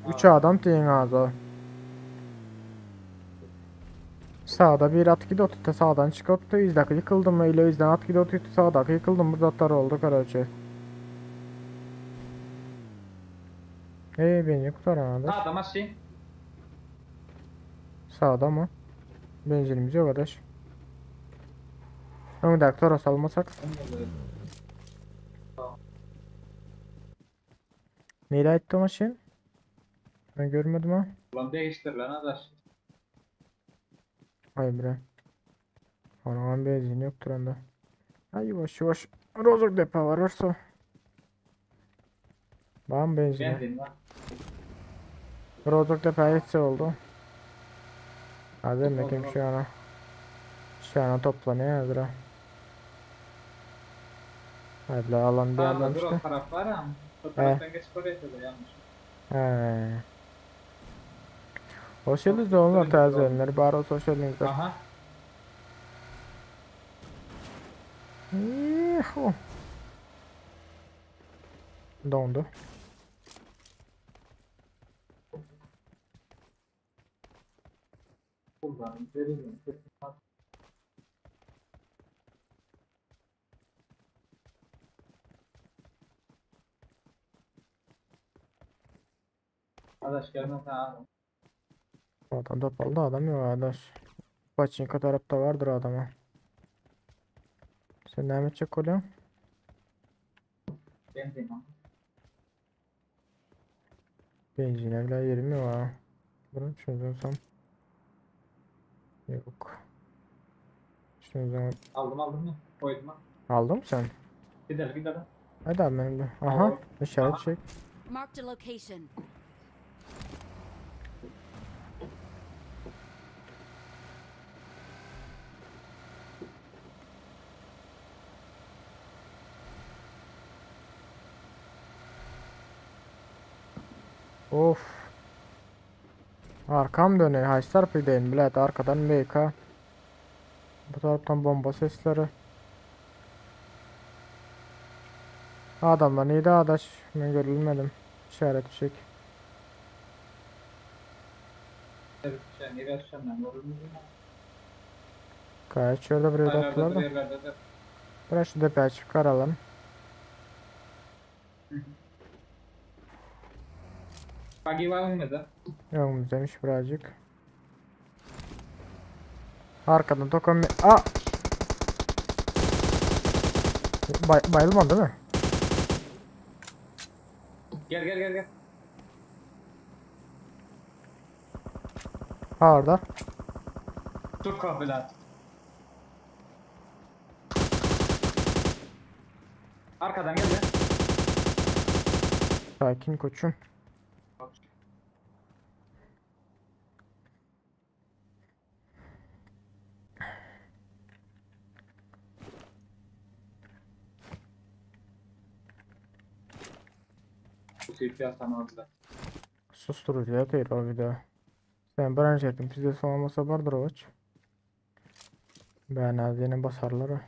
Üç adam diyin ağzı. Sağda bir at gidiyor tuttu sağdan çıkıp izdaki yıkıldım mı ile izden at gidiyor tuttu sağdaki yıkıldım bu zatlar oldu karaçı. Ey beni kurtaran adaş. Sağda maşin. Sağda mı? Benzinimiz yok adaş. Öndeki Toros almasak. Nereye gitti o maşin? Ben görmedim ha. Ulan değiştir lan adaş. Ay bre. Anam benzin yoktur onda. Ay yavaş yavaş. Rozok depo var varsa. Bana benzin. Benzin var. Rozok depo yetse oldu. Hadi bakayım şu ana. Şu ana toplanıyor hazır ha. Hadi la alan bir Sağda adam dur işte. o taraf var ama. O taraftan geçip oraya da yanlış. He. Hoş geldiniz onlar taze Bari o hoş geldiniz. Aha. Yuhu. Dondu. Buradan verelim. Adaş gelmez ha. Adam topladı adam yok arkadaş. Paçinko tarafta vardır adama. Sen ne edecek oluyorsun? Benzin al. Benzine bile yerim yok ha. Bunu çözüyorsam. Yok. Şunu zaman Aldım aldım ya. Koydum ha. aldın mı sen? Gidelim gidelim. Hadi abi benim de. Aha Aldım. işaret çek. Marked a location. Of. Arkam dönüyor. Haýsy tarapa gideýin bilet arkadan MK. Bu tarapdan bomba sesleri. Adamlar neydi adaş? Men görülmedim. İşaret fişek. Sen nereye düşenden görülmedi mi? Kaç şurada bir Yerlerde attılar dur da. yerlerde dur. Biraz şu depeye çıkaralım. Buggy var mıydı? Yolumuz demiş birazcık. Arkadan tokan A! Bay bayılmadı değil mi? Gel gel gel gel. Ha orada. Dur kahveler. Arkadan gel ya. Sakin koçum. Bu tip sana orada. Susturucu ya değil o bir daha. Sen branş ettim. Bizde son olmasa vardır o aç. Ben azini basarlar o.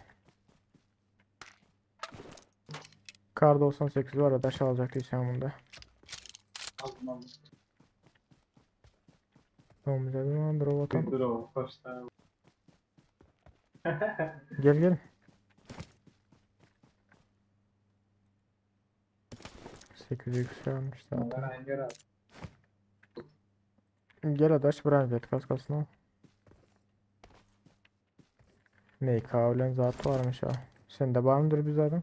Kar 98 var adaş alacak değilsen bunda. Aldım aldım. Tamam güzel bir mandır o vatan. Dur o koşta. Gel gel. 8 yükselmiş zaten. Ben engel aldım. Gel adaş branş et kaskasını al. MK ölen zatı varmış ha. Sen de var mıdır bir zaten?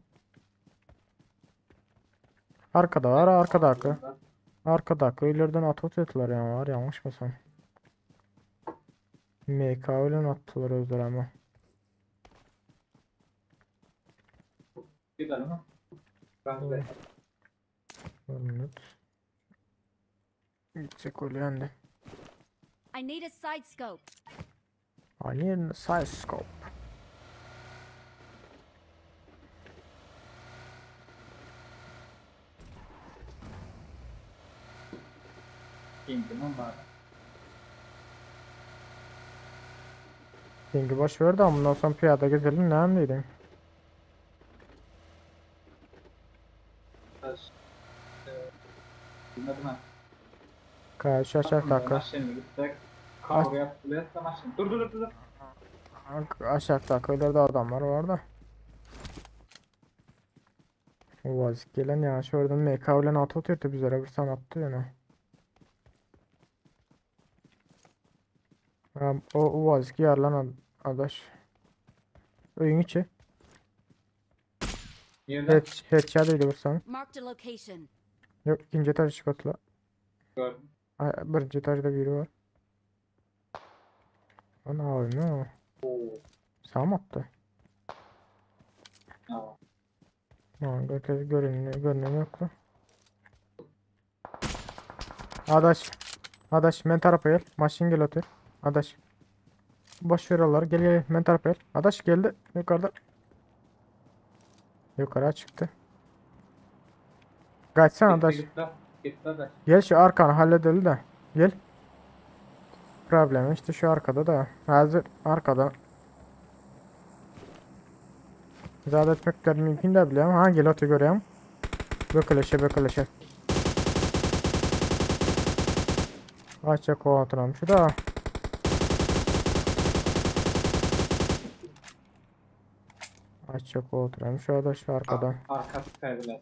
Arkada var arkada arka. Arkada ileriden at atıyorlar yani var yanlış mı sen? MK ölen attılar özler ama. Gidelim mi? Ben de. Minut. Gidecek öyle de. I need a side scope. I need a side scope. İndim ama. Yengi boş ver de bundan sonra piyada gezelim ne anlayayım. Taş. Bilmedim ha. Kaç aşağı dakika. Maşını gitsek. Kavga yaptılar. Maşını. Dur dur dur dur. Aşağı dakikalarda adamlar var da. O vazik gelen ya şu oradan MK ile at atıyordu bizlere bir san attı yani. Ha, o, o vazik yarlan adaş. Oyun içi. Yerden Head, headshot idi bir san. Marked a location. Yok ikinci etaj çıkarttılar. gördüm. Ay, birinci etajda biri var. Ana abi ne o? Oo. Sağ mı attı? Tamam. Lan göre görünüyor, görünüyor yok lan. Adaş. Adaş men tarafa gel. Maşin gel otur. Adaş. Boş ver onları. Gel gel men tarafa gel. Adaş geldi. Yukarıda. Yukarı çıktı. Kaçsana Gitti adaş. gitti. Gitti adaş. Gel şu arkanı halledelim de. Gel. Problem işte şu arkada da. Hazır arkada. Zade etmekler mümkün de biliyorum. Ha gel otur görüyorum. Bökeleşe bökeleşe. Açacak o oturalım şu da. Açacak o oturalım şu da şu arkada. Arkası kaydılar.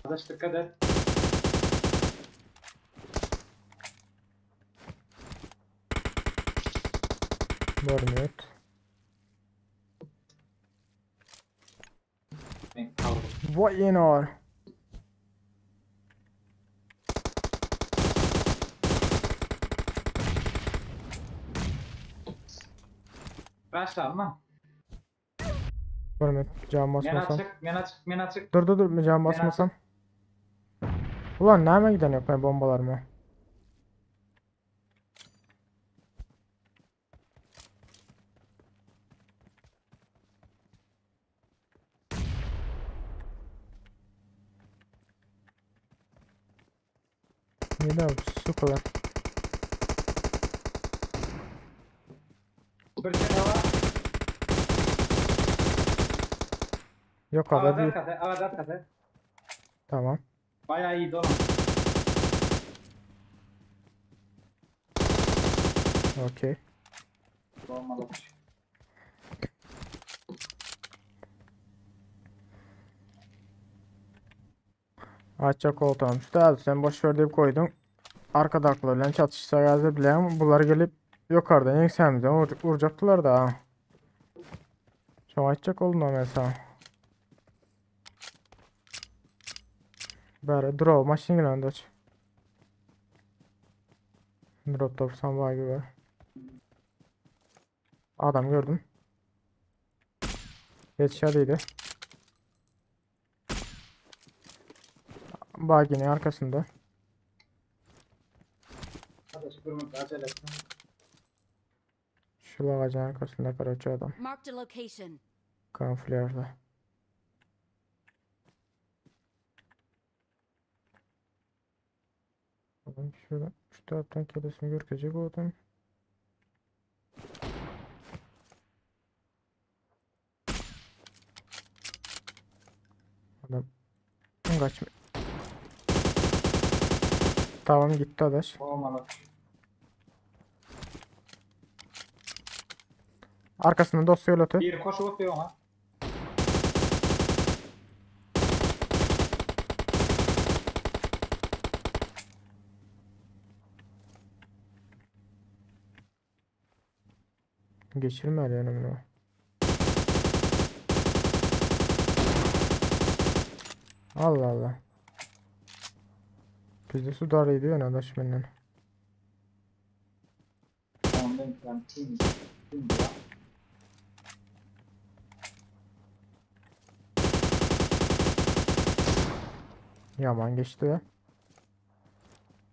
Adaş dikkat et. Görmüyor. Ben kaldım. Vay yenar. Başla mı? Görmüyor. Cam Men basmasam. açık, men açık, men açık. Dur dur dur cam basmasam. Ulan nereye giden yok ben bombalarıma. Ne sukalar. Bir tane var. Yok abi Ağaç bir. arkası, ağaç arkası. Tamam. Bayağı iyi dolan. Okey. Olmalı. Açacak oltam. Da sen boş ver deyip koydun. Arkadakilerle çatışsa gazı bilen bunlar gelip yukarıdan yüksemizden vuracaktılar da. ha. Çok açacak oldum mesela. Böyle drop maşın geldi aç. Drop topsam var gibi. Adam gördüm. Headshot'ıydı. Buggy'nin arkasında. Şu ağacın arkasında karaçı adam. Marked a location. Kamuflajlı. Adam şurada şu taraftan kellesini görkecek o adam. Adam kaçma. Tamam gitti adaş. Olmalı. Arkasında dost yolladı. Bir koşu atıyor ona. Geçirme önemli o. Allah Allah. Bizde su dar ediyor adaş benden. Tamam ben ben kim kim ya? Yaman geçti be.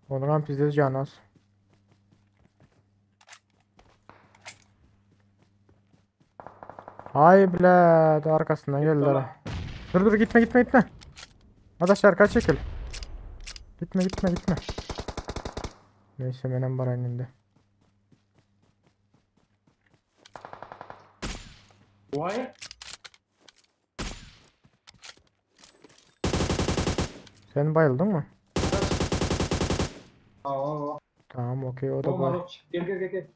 Onuran bizde can az. Hay ble, arkasından geldiler. Dur dur gitme gitme gitme. Adaş arka çekil. Gitme gitme gitme. Neyse benim var elinde. Vay. Sen bayıldın mı? Aa. Tamam okey o da bay. Gel gel gel gel.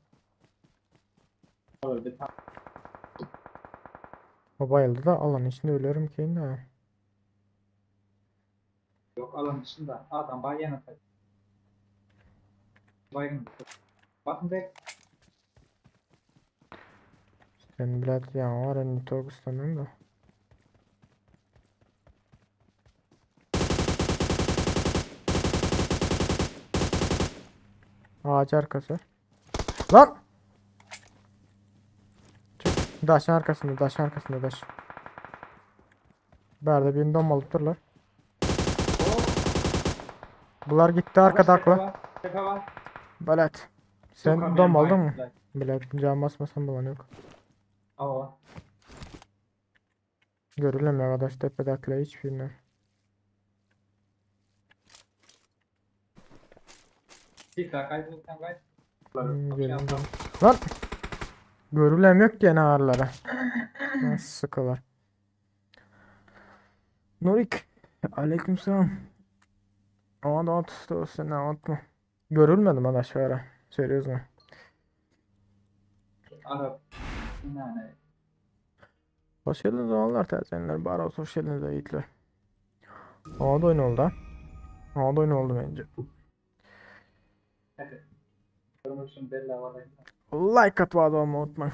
O bayıldı da alanın içinde ölüyorum ki yine. Yok alan dışında. Adam baygın atar. Baygın. Bakın be. Sen bilet ya var network istemiyorum da. Ağaç arkası. Lan! Çık. Daşın arkasında, daşın arkasında daş. Berde birini domalıp durlar. Bunlar gitti arkada akla. Belet. Sen dom aldın mı? Bilet can basmasan bulan yok. Aa. Görülemiyor arkadaş tepedekle hiçbirinden. Hmm. Lan! Görülemiyor ki gene ağrılara. Nasıl sıkılar. Nurik. Aleykümselam. Aman at sen atma. Görülmedim arkadaş ara. Seriöz mi? Arap. Yani. Hoş geldiniz oğlanlar tercihler. Bari olsun hoş geldiniz yiğitler. Ama da oyun oldu ha. Ama da oyun oldu bence. Like atmayı da unutmayın.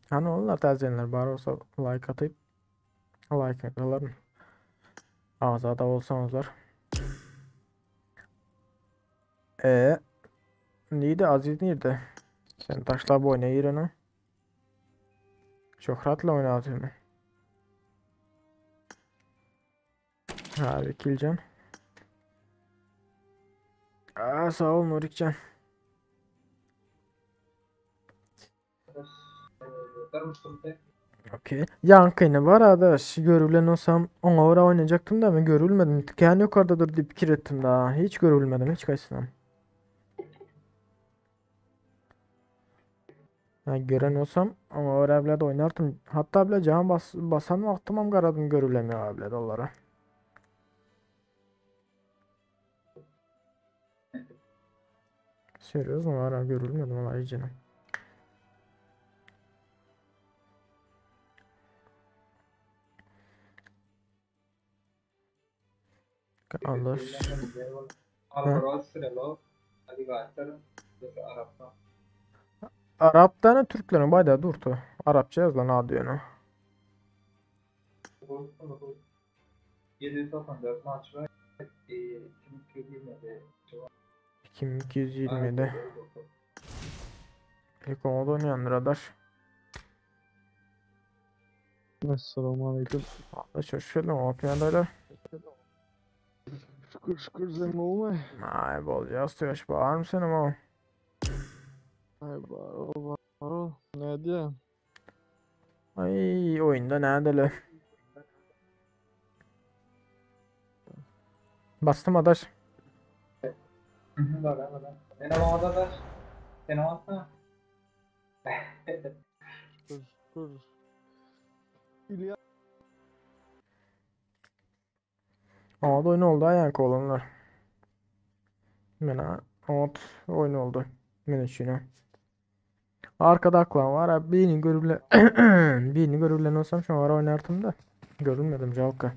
Hani onlar tercihler bari olsa like atıp like atarlar. Azada olsanızlar. E neydi Aziz nerede? Sen taşla bu oynayır onu. Şöhratla oynatıyor. Abi kilcan. Aa, sağ ol Nurikcan. Okey. Ýaňkyny bar adaş, görülen olsam oňa görä oýnajakdym da men görülmedim. Kän ýokardadyr diýip pikir etdim da. Hiç görülmedim hiç haýsynam. Ha, gören olsam oňa görä bile oýnardym. Hatda bile jan bas basan wagtymam garadym görülemiyor bile onlara. Serýozno ara görülmedim ola iyicene. Alış. Arap'tan Türklerin bayda durtu. Arapça yazılan adı ýöne. 794 maç var. 2227. 2227. İlk onu oynayanlar adaş. Assalamu aleyküm. Adaş hoş geldin. Ne yapıyorsun öyle? Şükür şükür sen olma. Ay bol yaz tıraş bağır mısın ama? Ay baro baro. Ne diye? Ay oyunda nerede Bastım adaş. Benim adaş. Sen olsa. Şükür şükür. İlya. Aa da oyun oldu ayak olanlar. Mena ot oyun oldu. Men üçin. Arkada aklan var. Abi birini görüle birini görülen olsam şu ara oynardım da. Görülmedim jalka.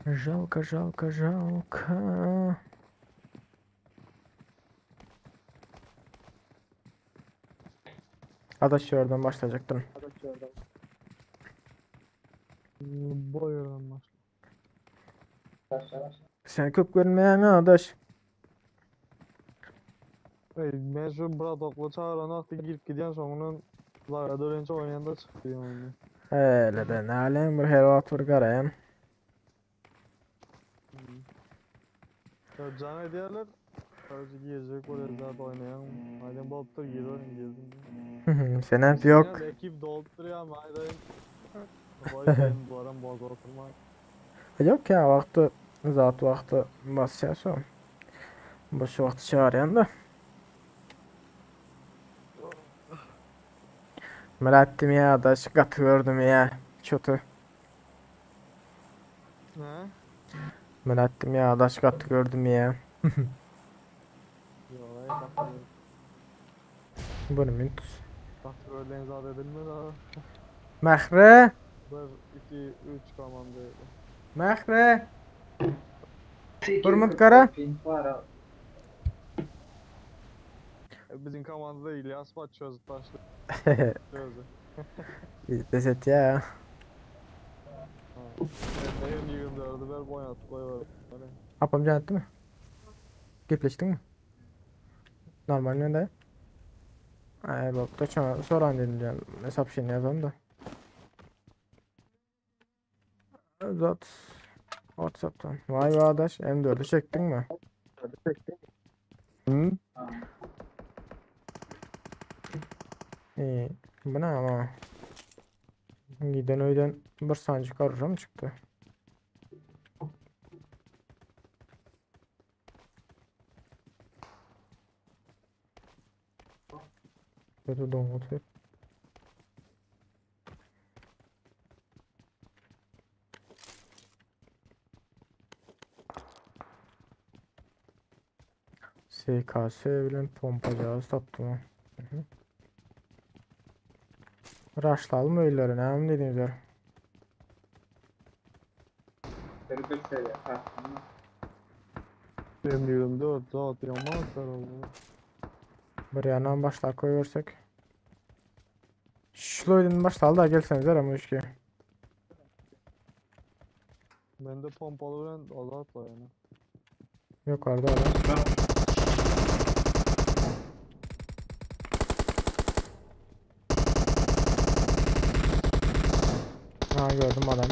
Жалко, жалко, жалко. Adaş yerden başlayacaktım. Bu yerden başla. Başla başla. Sen köp görünmeyen adaş. Ey, ben şu bratokla çağıran aktı girip giden sonunun Lara dönünce oynayan da çıktı yani. Öyle de ne alem bir her vakt bir garayım. Ya can ediyorlar. Sadece giyecek oraya zaten oynayan. Madem bolup dur gir oyun girdim. Sen hep yok. Ekip dolduruyor ama aydın. Boy ben bu aram boz oturma. Yok ya vakti zat vakti basacağız o. Boş vakti çağırayan da. Merak ettim ya adaş katı gördüm ya. Çotu. Ne? Merak ettim ya adaş katı gördüm ya. Yok ay katı. Bunu mint. Katı gördüğün zat edilmez ha. Mehre. 1, 2, 3 komanda. Mehre. Hurmat kara. Pink var abi. Bizim komandada İlyas var çözüp başladı. Çözdü. Deset ya. Ben de 24'ü ver oynat koy ver. Apam can etti mi? Gepleştin mi? Normal mi dayı? Ay bak da sonra soran dedim canım. Hesap şeyini yazalım da. Zat WhatsApp'tan. Vay be adaş M4'ü çektin mi? Hı? İyi. Bu ne ama? Giden öğden bir sancı karışa mı çıktı? Kötü dongut. SKS bilen pompacağız taptım. Hı hı. Rushlayalım öyleleri, ne dediğiniz yer. Bir seviye. Ha. Benim 24 zat yaman oldu. Bir yandan başlar koyuversek. Şloydun başladı da gelseniz ama işki. Ben de pompalı bilen azat var yani. Yukarıda adam. Ha gördüm adam.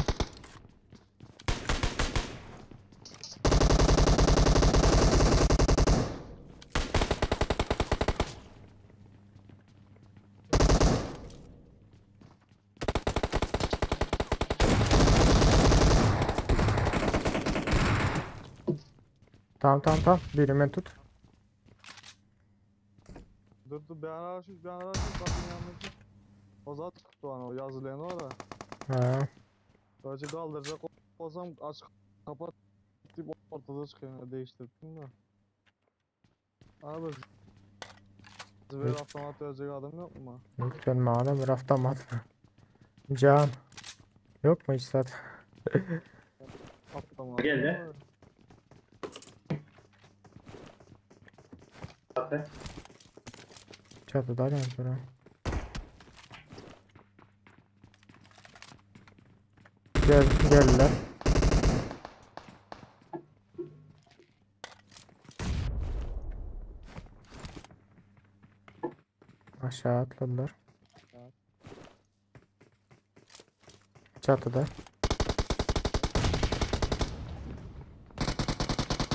Tamam tamam tamam. Biri men tut. Dur dur ben araştır ben araştır kapının yanındaki. O zat tuttu o yazılayan var ya. Ha. Böylece kaldıracak olsam aç kapat deyip ortada çıkıyor değiştirdim de. Abi Zver avtomat verecek adam yok mu? Lütfen madem bir avtomat. Can. Yok mu hiç zaten? Avtomat. Geldi. Zaten. Çatıda can sonra. Gel geldiler. Aşağı atladılar. Çatıda.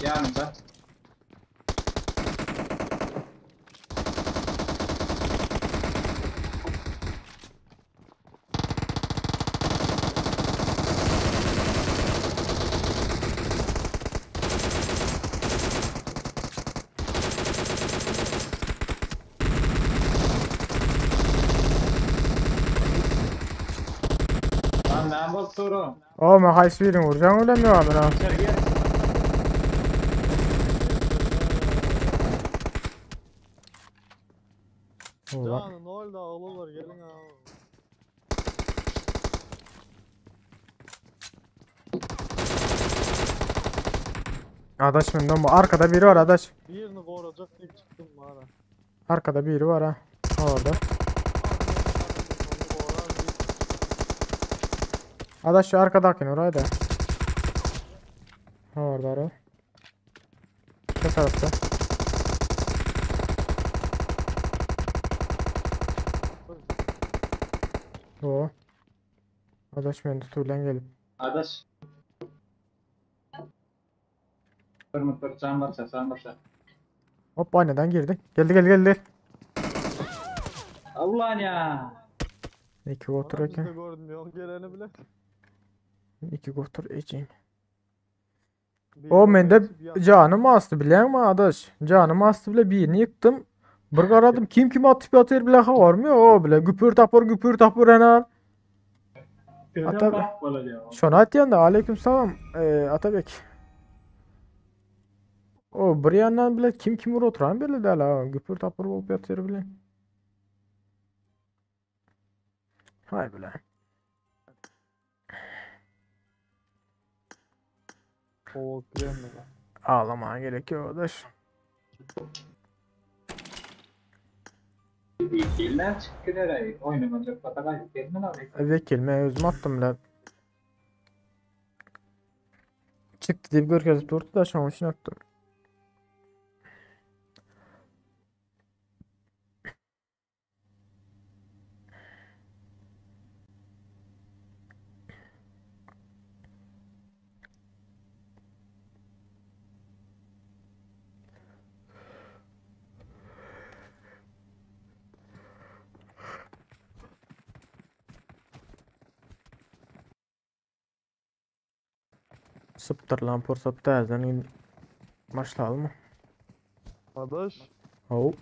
Yanında. Lan ben bakıyorum. O men haýsy birini vuracağım öyle mi amına? İçeri gel. Ulan. Canı ne oldu ağlıyorlar gelin abi. Adaş menden bu. Arkada biri var adaş. Birini koruyacak deyip çıktım bana. Arkada biri var ha. Orada. Onu korar deyip Adaş şu arkadakini oraya da. Orada ara. Şu tarafta. O. Adaş meni tutulan gelip. Adaş. Dur dur can başla can başla. Hop aynadan girdi. Geldi geldi geldi. Ulan ya. İki otur Bana biz de eken. gördüm yok geleni bile. İki otur içeyim. Bir O mende geçip yan- canım astı bilýäňmi adaş? Canım astı bile birini yıktım. Bir garadım kim kim atıp atıyor bile habar mı? O bile güpür tapır güpür tapır enar. Gözüm Ata bak böyle diyor. Şona atyan da aleykümselam Atabek. O bir yandan bile kim kim oturan belli değil ha. Güpür tapır bolup yatıyor bile. Hay bile. Kovak giren mi? Ağlamaya gerek yok adaş. Vekiller çıktı nereye? Oynamayacak batakay. Gelme lan. Vekil men özüm attım bile. Çıktı deyip görkezip durdu da şonuň üçin attım. Sıptırlan pursat täzeden başlayalım mı? Adaş. Oh.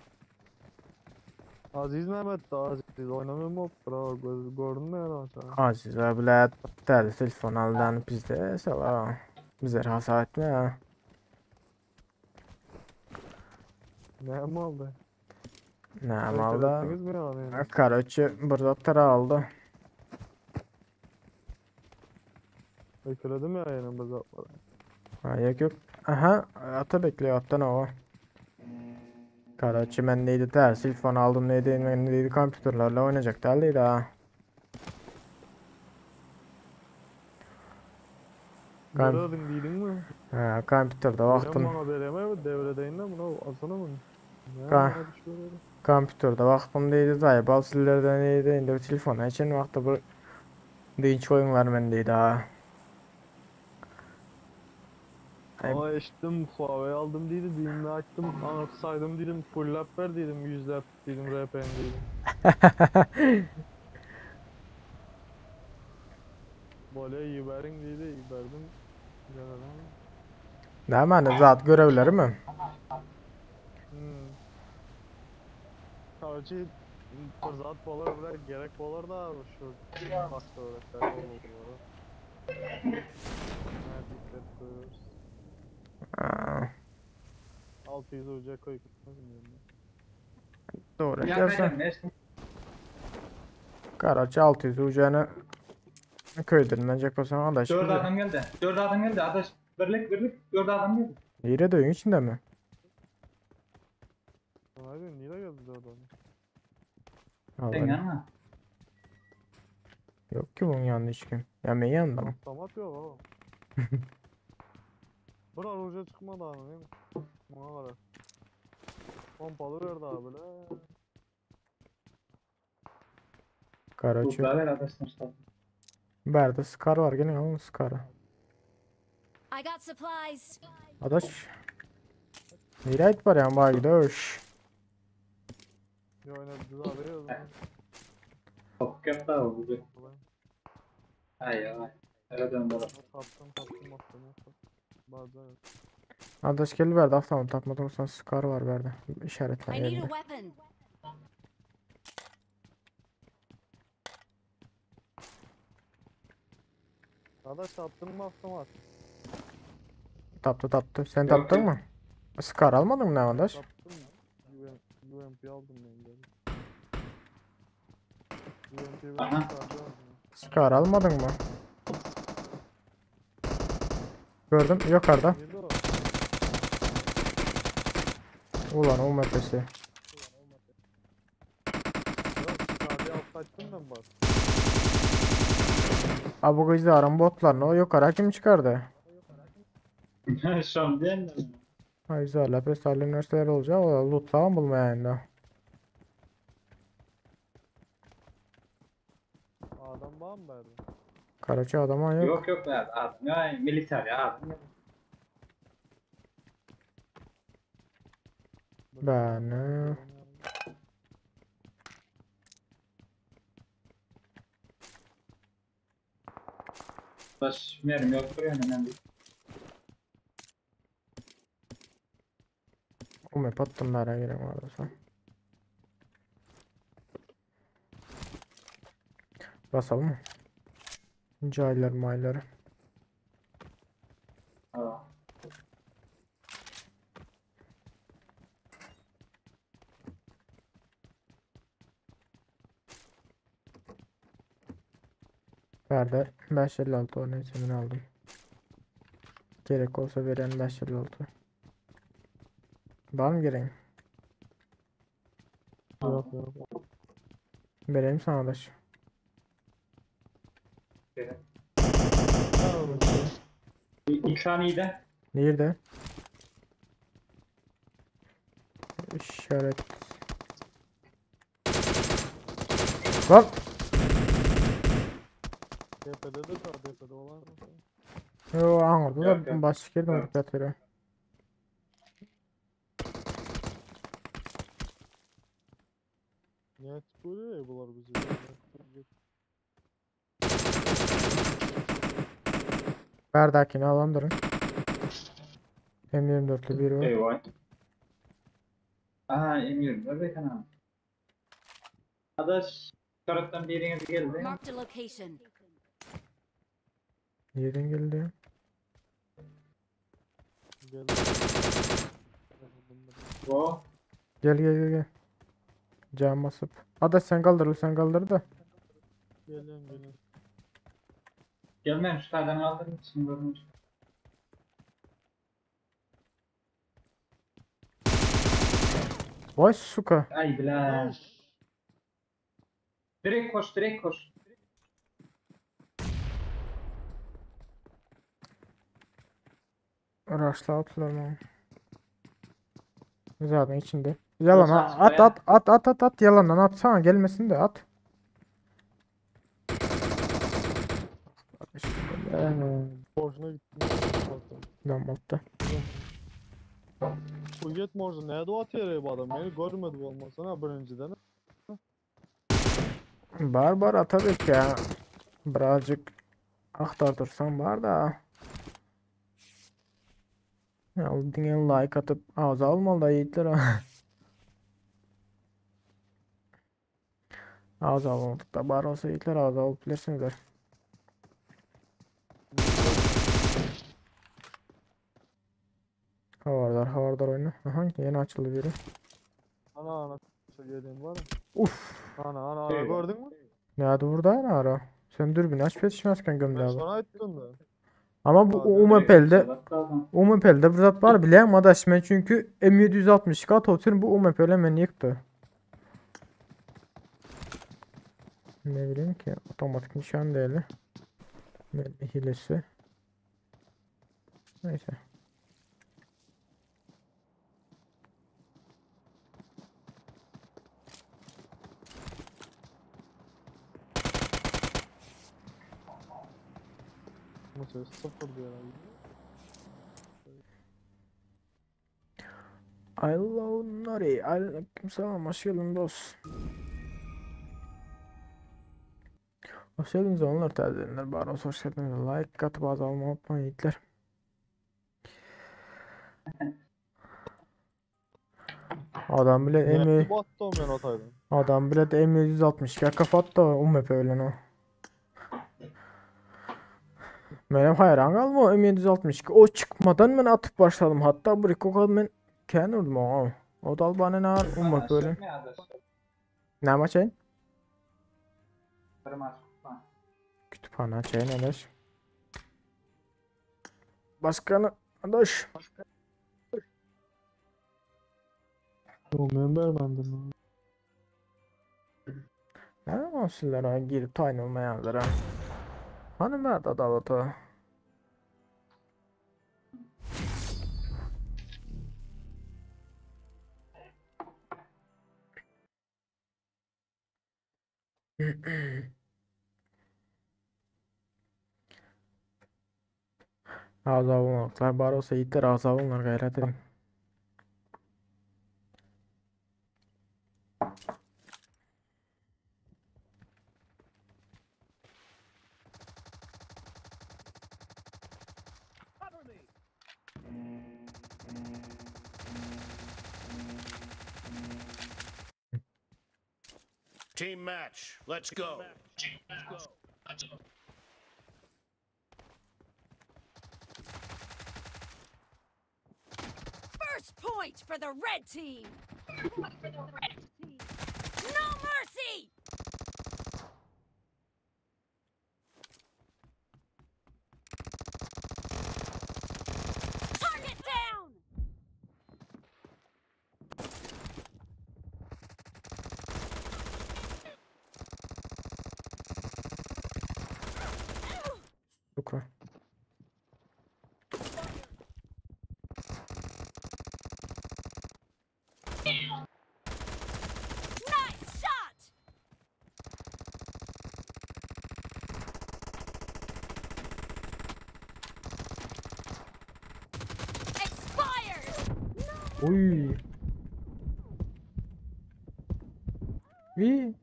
Aziz Mehmet de Aziz oynamıyor mu? Bravo göz gördün mü ya maçı? Aziz abiler täze telefon aldan bizde sala. Bize hasar etme ha. Ne mi oldu? Ne Hareket aldı? ettiniz mi yani? Karaçı bir tara aldı. Ekledim ya yayını bu zatları. Ha, yok yok. Aha ata bekliyor attan o. Karaçı ben neydi ters telefon aldım neydi ben neydi kompüterlerle oynayacak derliydi ha. Kam Gördün değilin mi? ha kompüterde Veren vaktım. bana veremem devredeyim de bunu alsana bunu. Ne Ka bana düşüyor öyle. kompüterde vaktım değildi zayıf al sizlerden neydi indi telefon için vakti bir dinç oyunlar bendeydi ha. Ay, Ama eşittim Huawei aldım dedim, düğümle açtım, anlatı saydım dedim, full lap ver dedim, 100 lap dedim, RPM dedim. Böyle yiberin dedi, yiberdim. Güzel adam. Nämäni zat görevleri mi? Hmm. Karoçi bir zat bolar bile gerek bolar da şu başka öğretler olur. Ne dikkat koyuyoruz. Aa, 600 uca koy gitmez mi yerine? Doğru. Ya Gelsen. kaydam näçe? Karaçi 600 ucunu köydürmeyecek olsan adaş. 4 bize. adam geldi. 4 adam geldi. Adaş birlik birlik 4 adam geldi. Nerede oyun içinde mi? Abi niye geldi oradan? Sen Vallahi yanma. Yok ki bunun yanında hiç kim. Ya ben yanında mı? Damat yok oğlum. Bura uca çıkmadı abi değil mi? Buna kadar. Pompalı verdi abi la. Karaçi. Tutla ver adaş Mustafa. Berde Scar var gelin alın Scar'ı. I got supplies. Adaş. Nereye var ya bak gidiyor. Bir oynadı biz abi o zaman. Top yaptı abi bu. Ay ay. Öyle dön bana. Kaptım kaptım attım attım. Bazen yok. Adaş gel verdi avtomat tapmadım sen Scar var verdi. İşaretler I need a yerinde. weapon. Arkadaş attın mı avtomat? Taptı taptı. Sen Yok, taptın yok. mı? Scar almadın mı ne adaş? Taptım mı? UMP aldım ben de. UMP ben Aha. çıkardım. Scar almadın mı? Gördüm yukarıda. Nerede o? Ulan o mepesi. Yok çıkardı alt kaçtım ben bak. Abi bu kızların botlarını o yukarı kim çıkardı? Şam değil mi? Ha güzel lapis üniversiteler olacak. O lootlaman bulmaya yani. Adam bana mı verdi? Karaçı adama yok. Yok yok be adam. Ya militer ya adam. Ben e, Adaş merim yok buraya hemen bir. o map attım nereye gerek var olsa. Basalım mı? Cahiller mayları. Aa. Verdi. 556 o neyse ben aldım. Gerek olsa veren 556. Var mı gereğin? Yok yok. Vereyim sana adaş. İkran iyi de. Nerede? İşaret. Lan! TP'de de var TP'de olan mı? Yo anladım Yok, da yok. başka yerden Yok. vurup yatıyor. Niye böyle bular bizi? Berdakini alalım durun. M24'lü biri var. Eyvah. Aha M24 evet ana. Adaş taraftan biriniz geldi. Marked a location. Nereden geldi? Geldi. O. Gel gel gel gel. Cam basıp. Adaş sen kaldır sen kaldır da. Geliyorum geliyorum. Gelmem şu tane aldım şimdi görmüş. Vay suka. Ay bile. Direkt koş direkt koş. Rush'la attılar mı? Zaten içinde. Yalan Yoksa at at at at at at yalandan atsana gelmesin de at. Boşuna gittim. Lan botta. Kuyet morzu nerede o atıyor bu adam? Beni görmedi bu olmasına birinciden. Bar bar atadık ya. Birazcık aktar dursan var da. Ya diňe like atyp agza bolmaly da ýigitler. Agza bolmadyk da bar bolsa ýigitler agza bolup bilersiňizler. Habardar habardar oýna. Aha ýene açyldy biri. Ana ana şu gelin var. Uf. Ana ana ana gördün mü? Näde vurdu ara? Sen dürbünü açıp yetişmezken Ben gömdi abi. sana ettim de. Ama bu Hadi. UMP'de UMP'de bir zat var bilen adaş ben çünkü M762 at oturum bu UMP'le beni yıktı. Ne bileyim ki otomatik nişan değil. Ne hilesi. Neyse. Nasıl sıfır diyor herhalde. I love Nuri. Aleykümselam. Hoş geldin dost. Hoş geldiniz onlar təzələr. Bar olsun hoş geldiniz. Like atıp abone olmayı unutmayın yiğitler. Adam bile Ne M battı o ben otaydım. adam bile de M762 kafa attı o UMP öyle o. Benim hayran kalma o M762. O çıkmadan ben atıp başladım. Hatta bu Rikokal ben kendim vurdum o. O da bana ne var UMP öyle. Ne maç Bir maç kütüphane. Kütüphane açayım adaş. Başkanı adaş. Olmayan vermedim. Ne olsunlar ha girip tayin olmayanlar ha. Hani nerede adaleti? Azab olmaklar bar olsa yiğitler azab olunlar gayret edin. Cover me. Team match. Let's go. First point for the red team. No mercy. Target down. Şükran. Nice shot. Expired. Uy. Vi.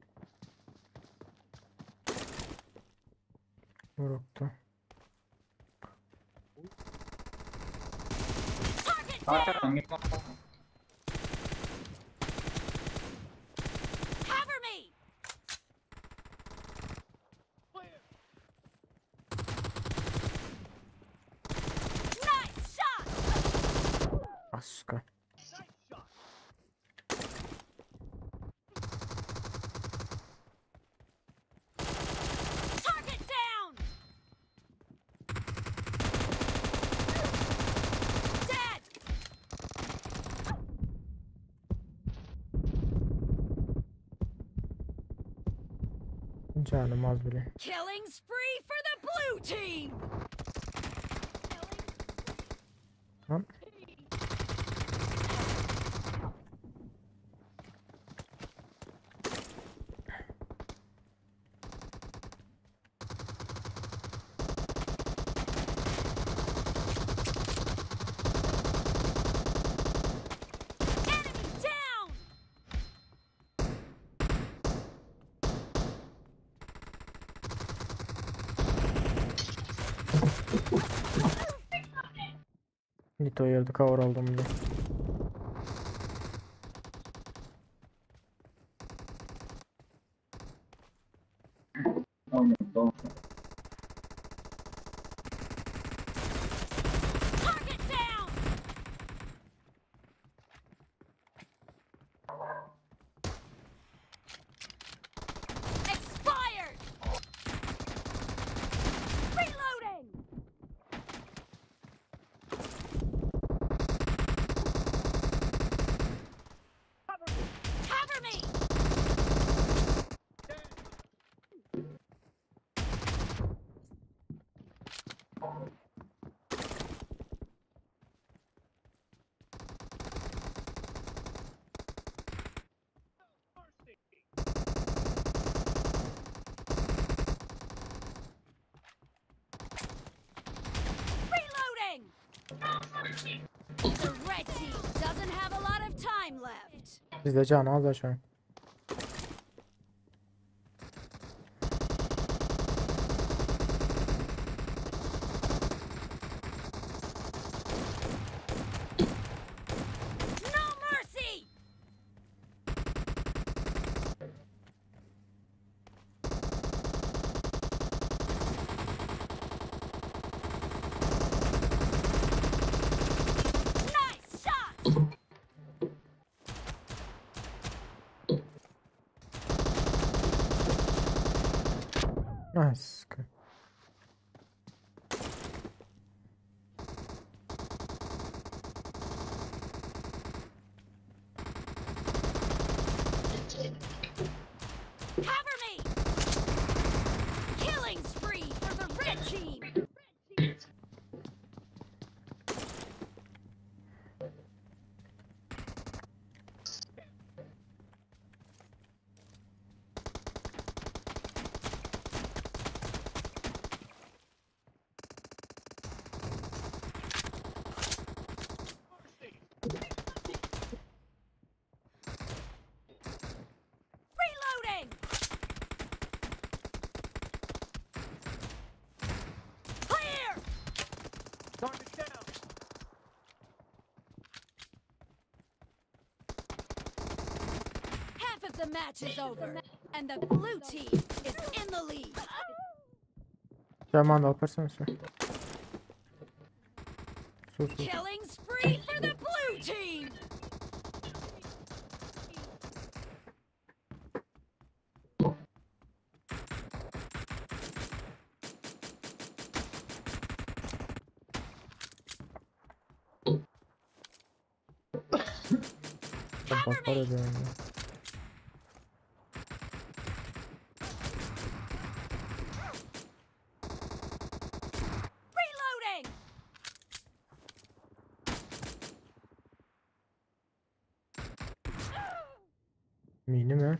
Vuruktu. Target down. Arkadan git. Cover me. Nice shot. Aska. Target down. Dead. Canım az bile. Killing spree for the blue team. Lan. Enemy down. Nito ýerde cover aldym da. Target down! Expired! Reloading! Cover me! Reloading! The red team doesn't have a lot of time left. Bizde can az da şu an. No mercy! Nice shot! Nice. Cover me! Killing spree for the red team! Reloading! Clear! Target down. Half of the match is over, and the blue team is in the lead. Jaman da alparsana sen. Sus sus. Killing spree for the blue team! Bak var ya benim. Reloading! Mini mi?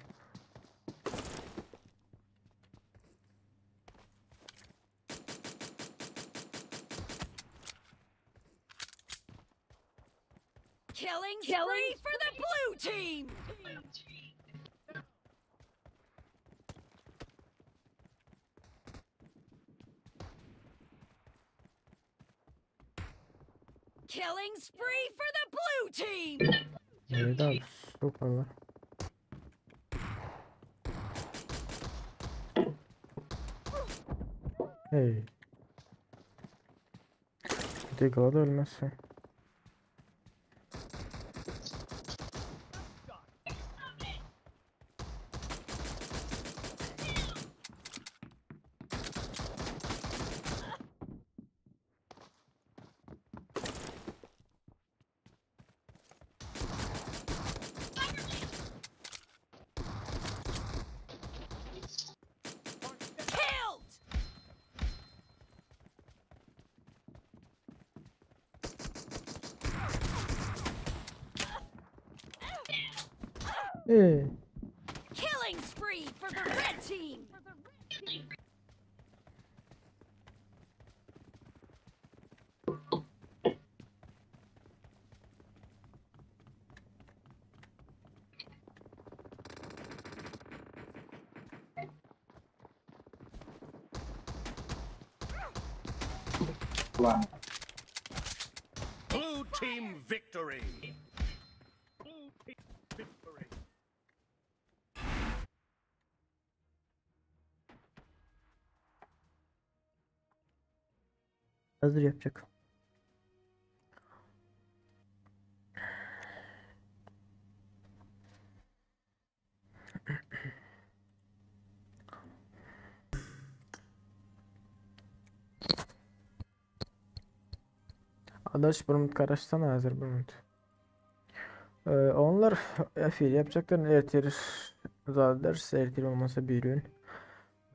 Killing spree for the blue team! Killing spree for the blue team! Neydi abi? Super var. Hey. Deagle'a da ölmezsin. Killed! Hey. Killing spree for the red team! Ulan. Blue Blue team victory. Blue team victory. Hazır yapacak. Adaş bir minut garaşsana hazır bir minut. Ee, onlar efir yapacaklar ertir zaders ertir olmasa bir gün.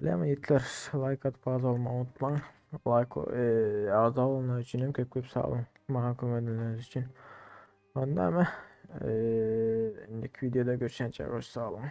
Bilemem yetler like atıp az olma unutma. Like e, ağza olma için hem köp köp sağ olun. Bana kömek için. Onda ama e, indiki videoda görüşene sağ olun.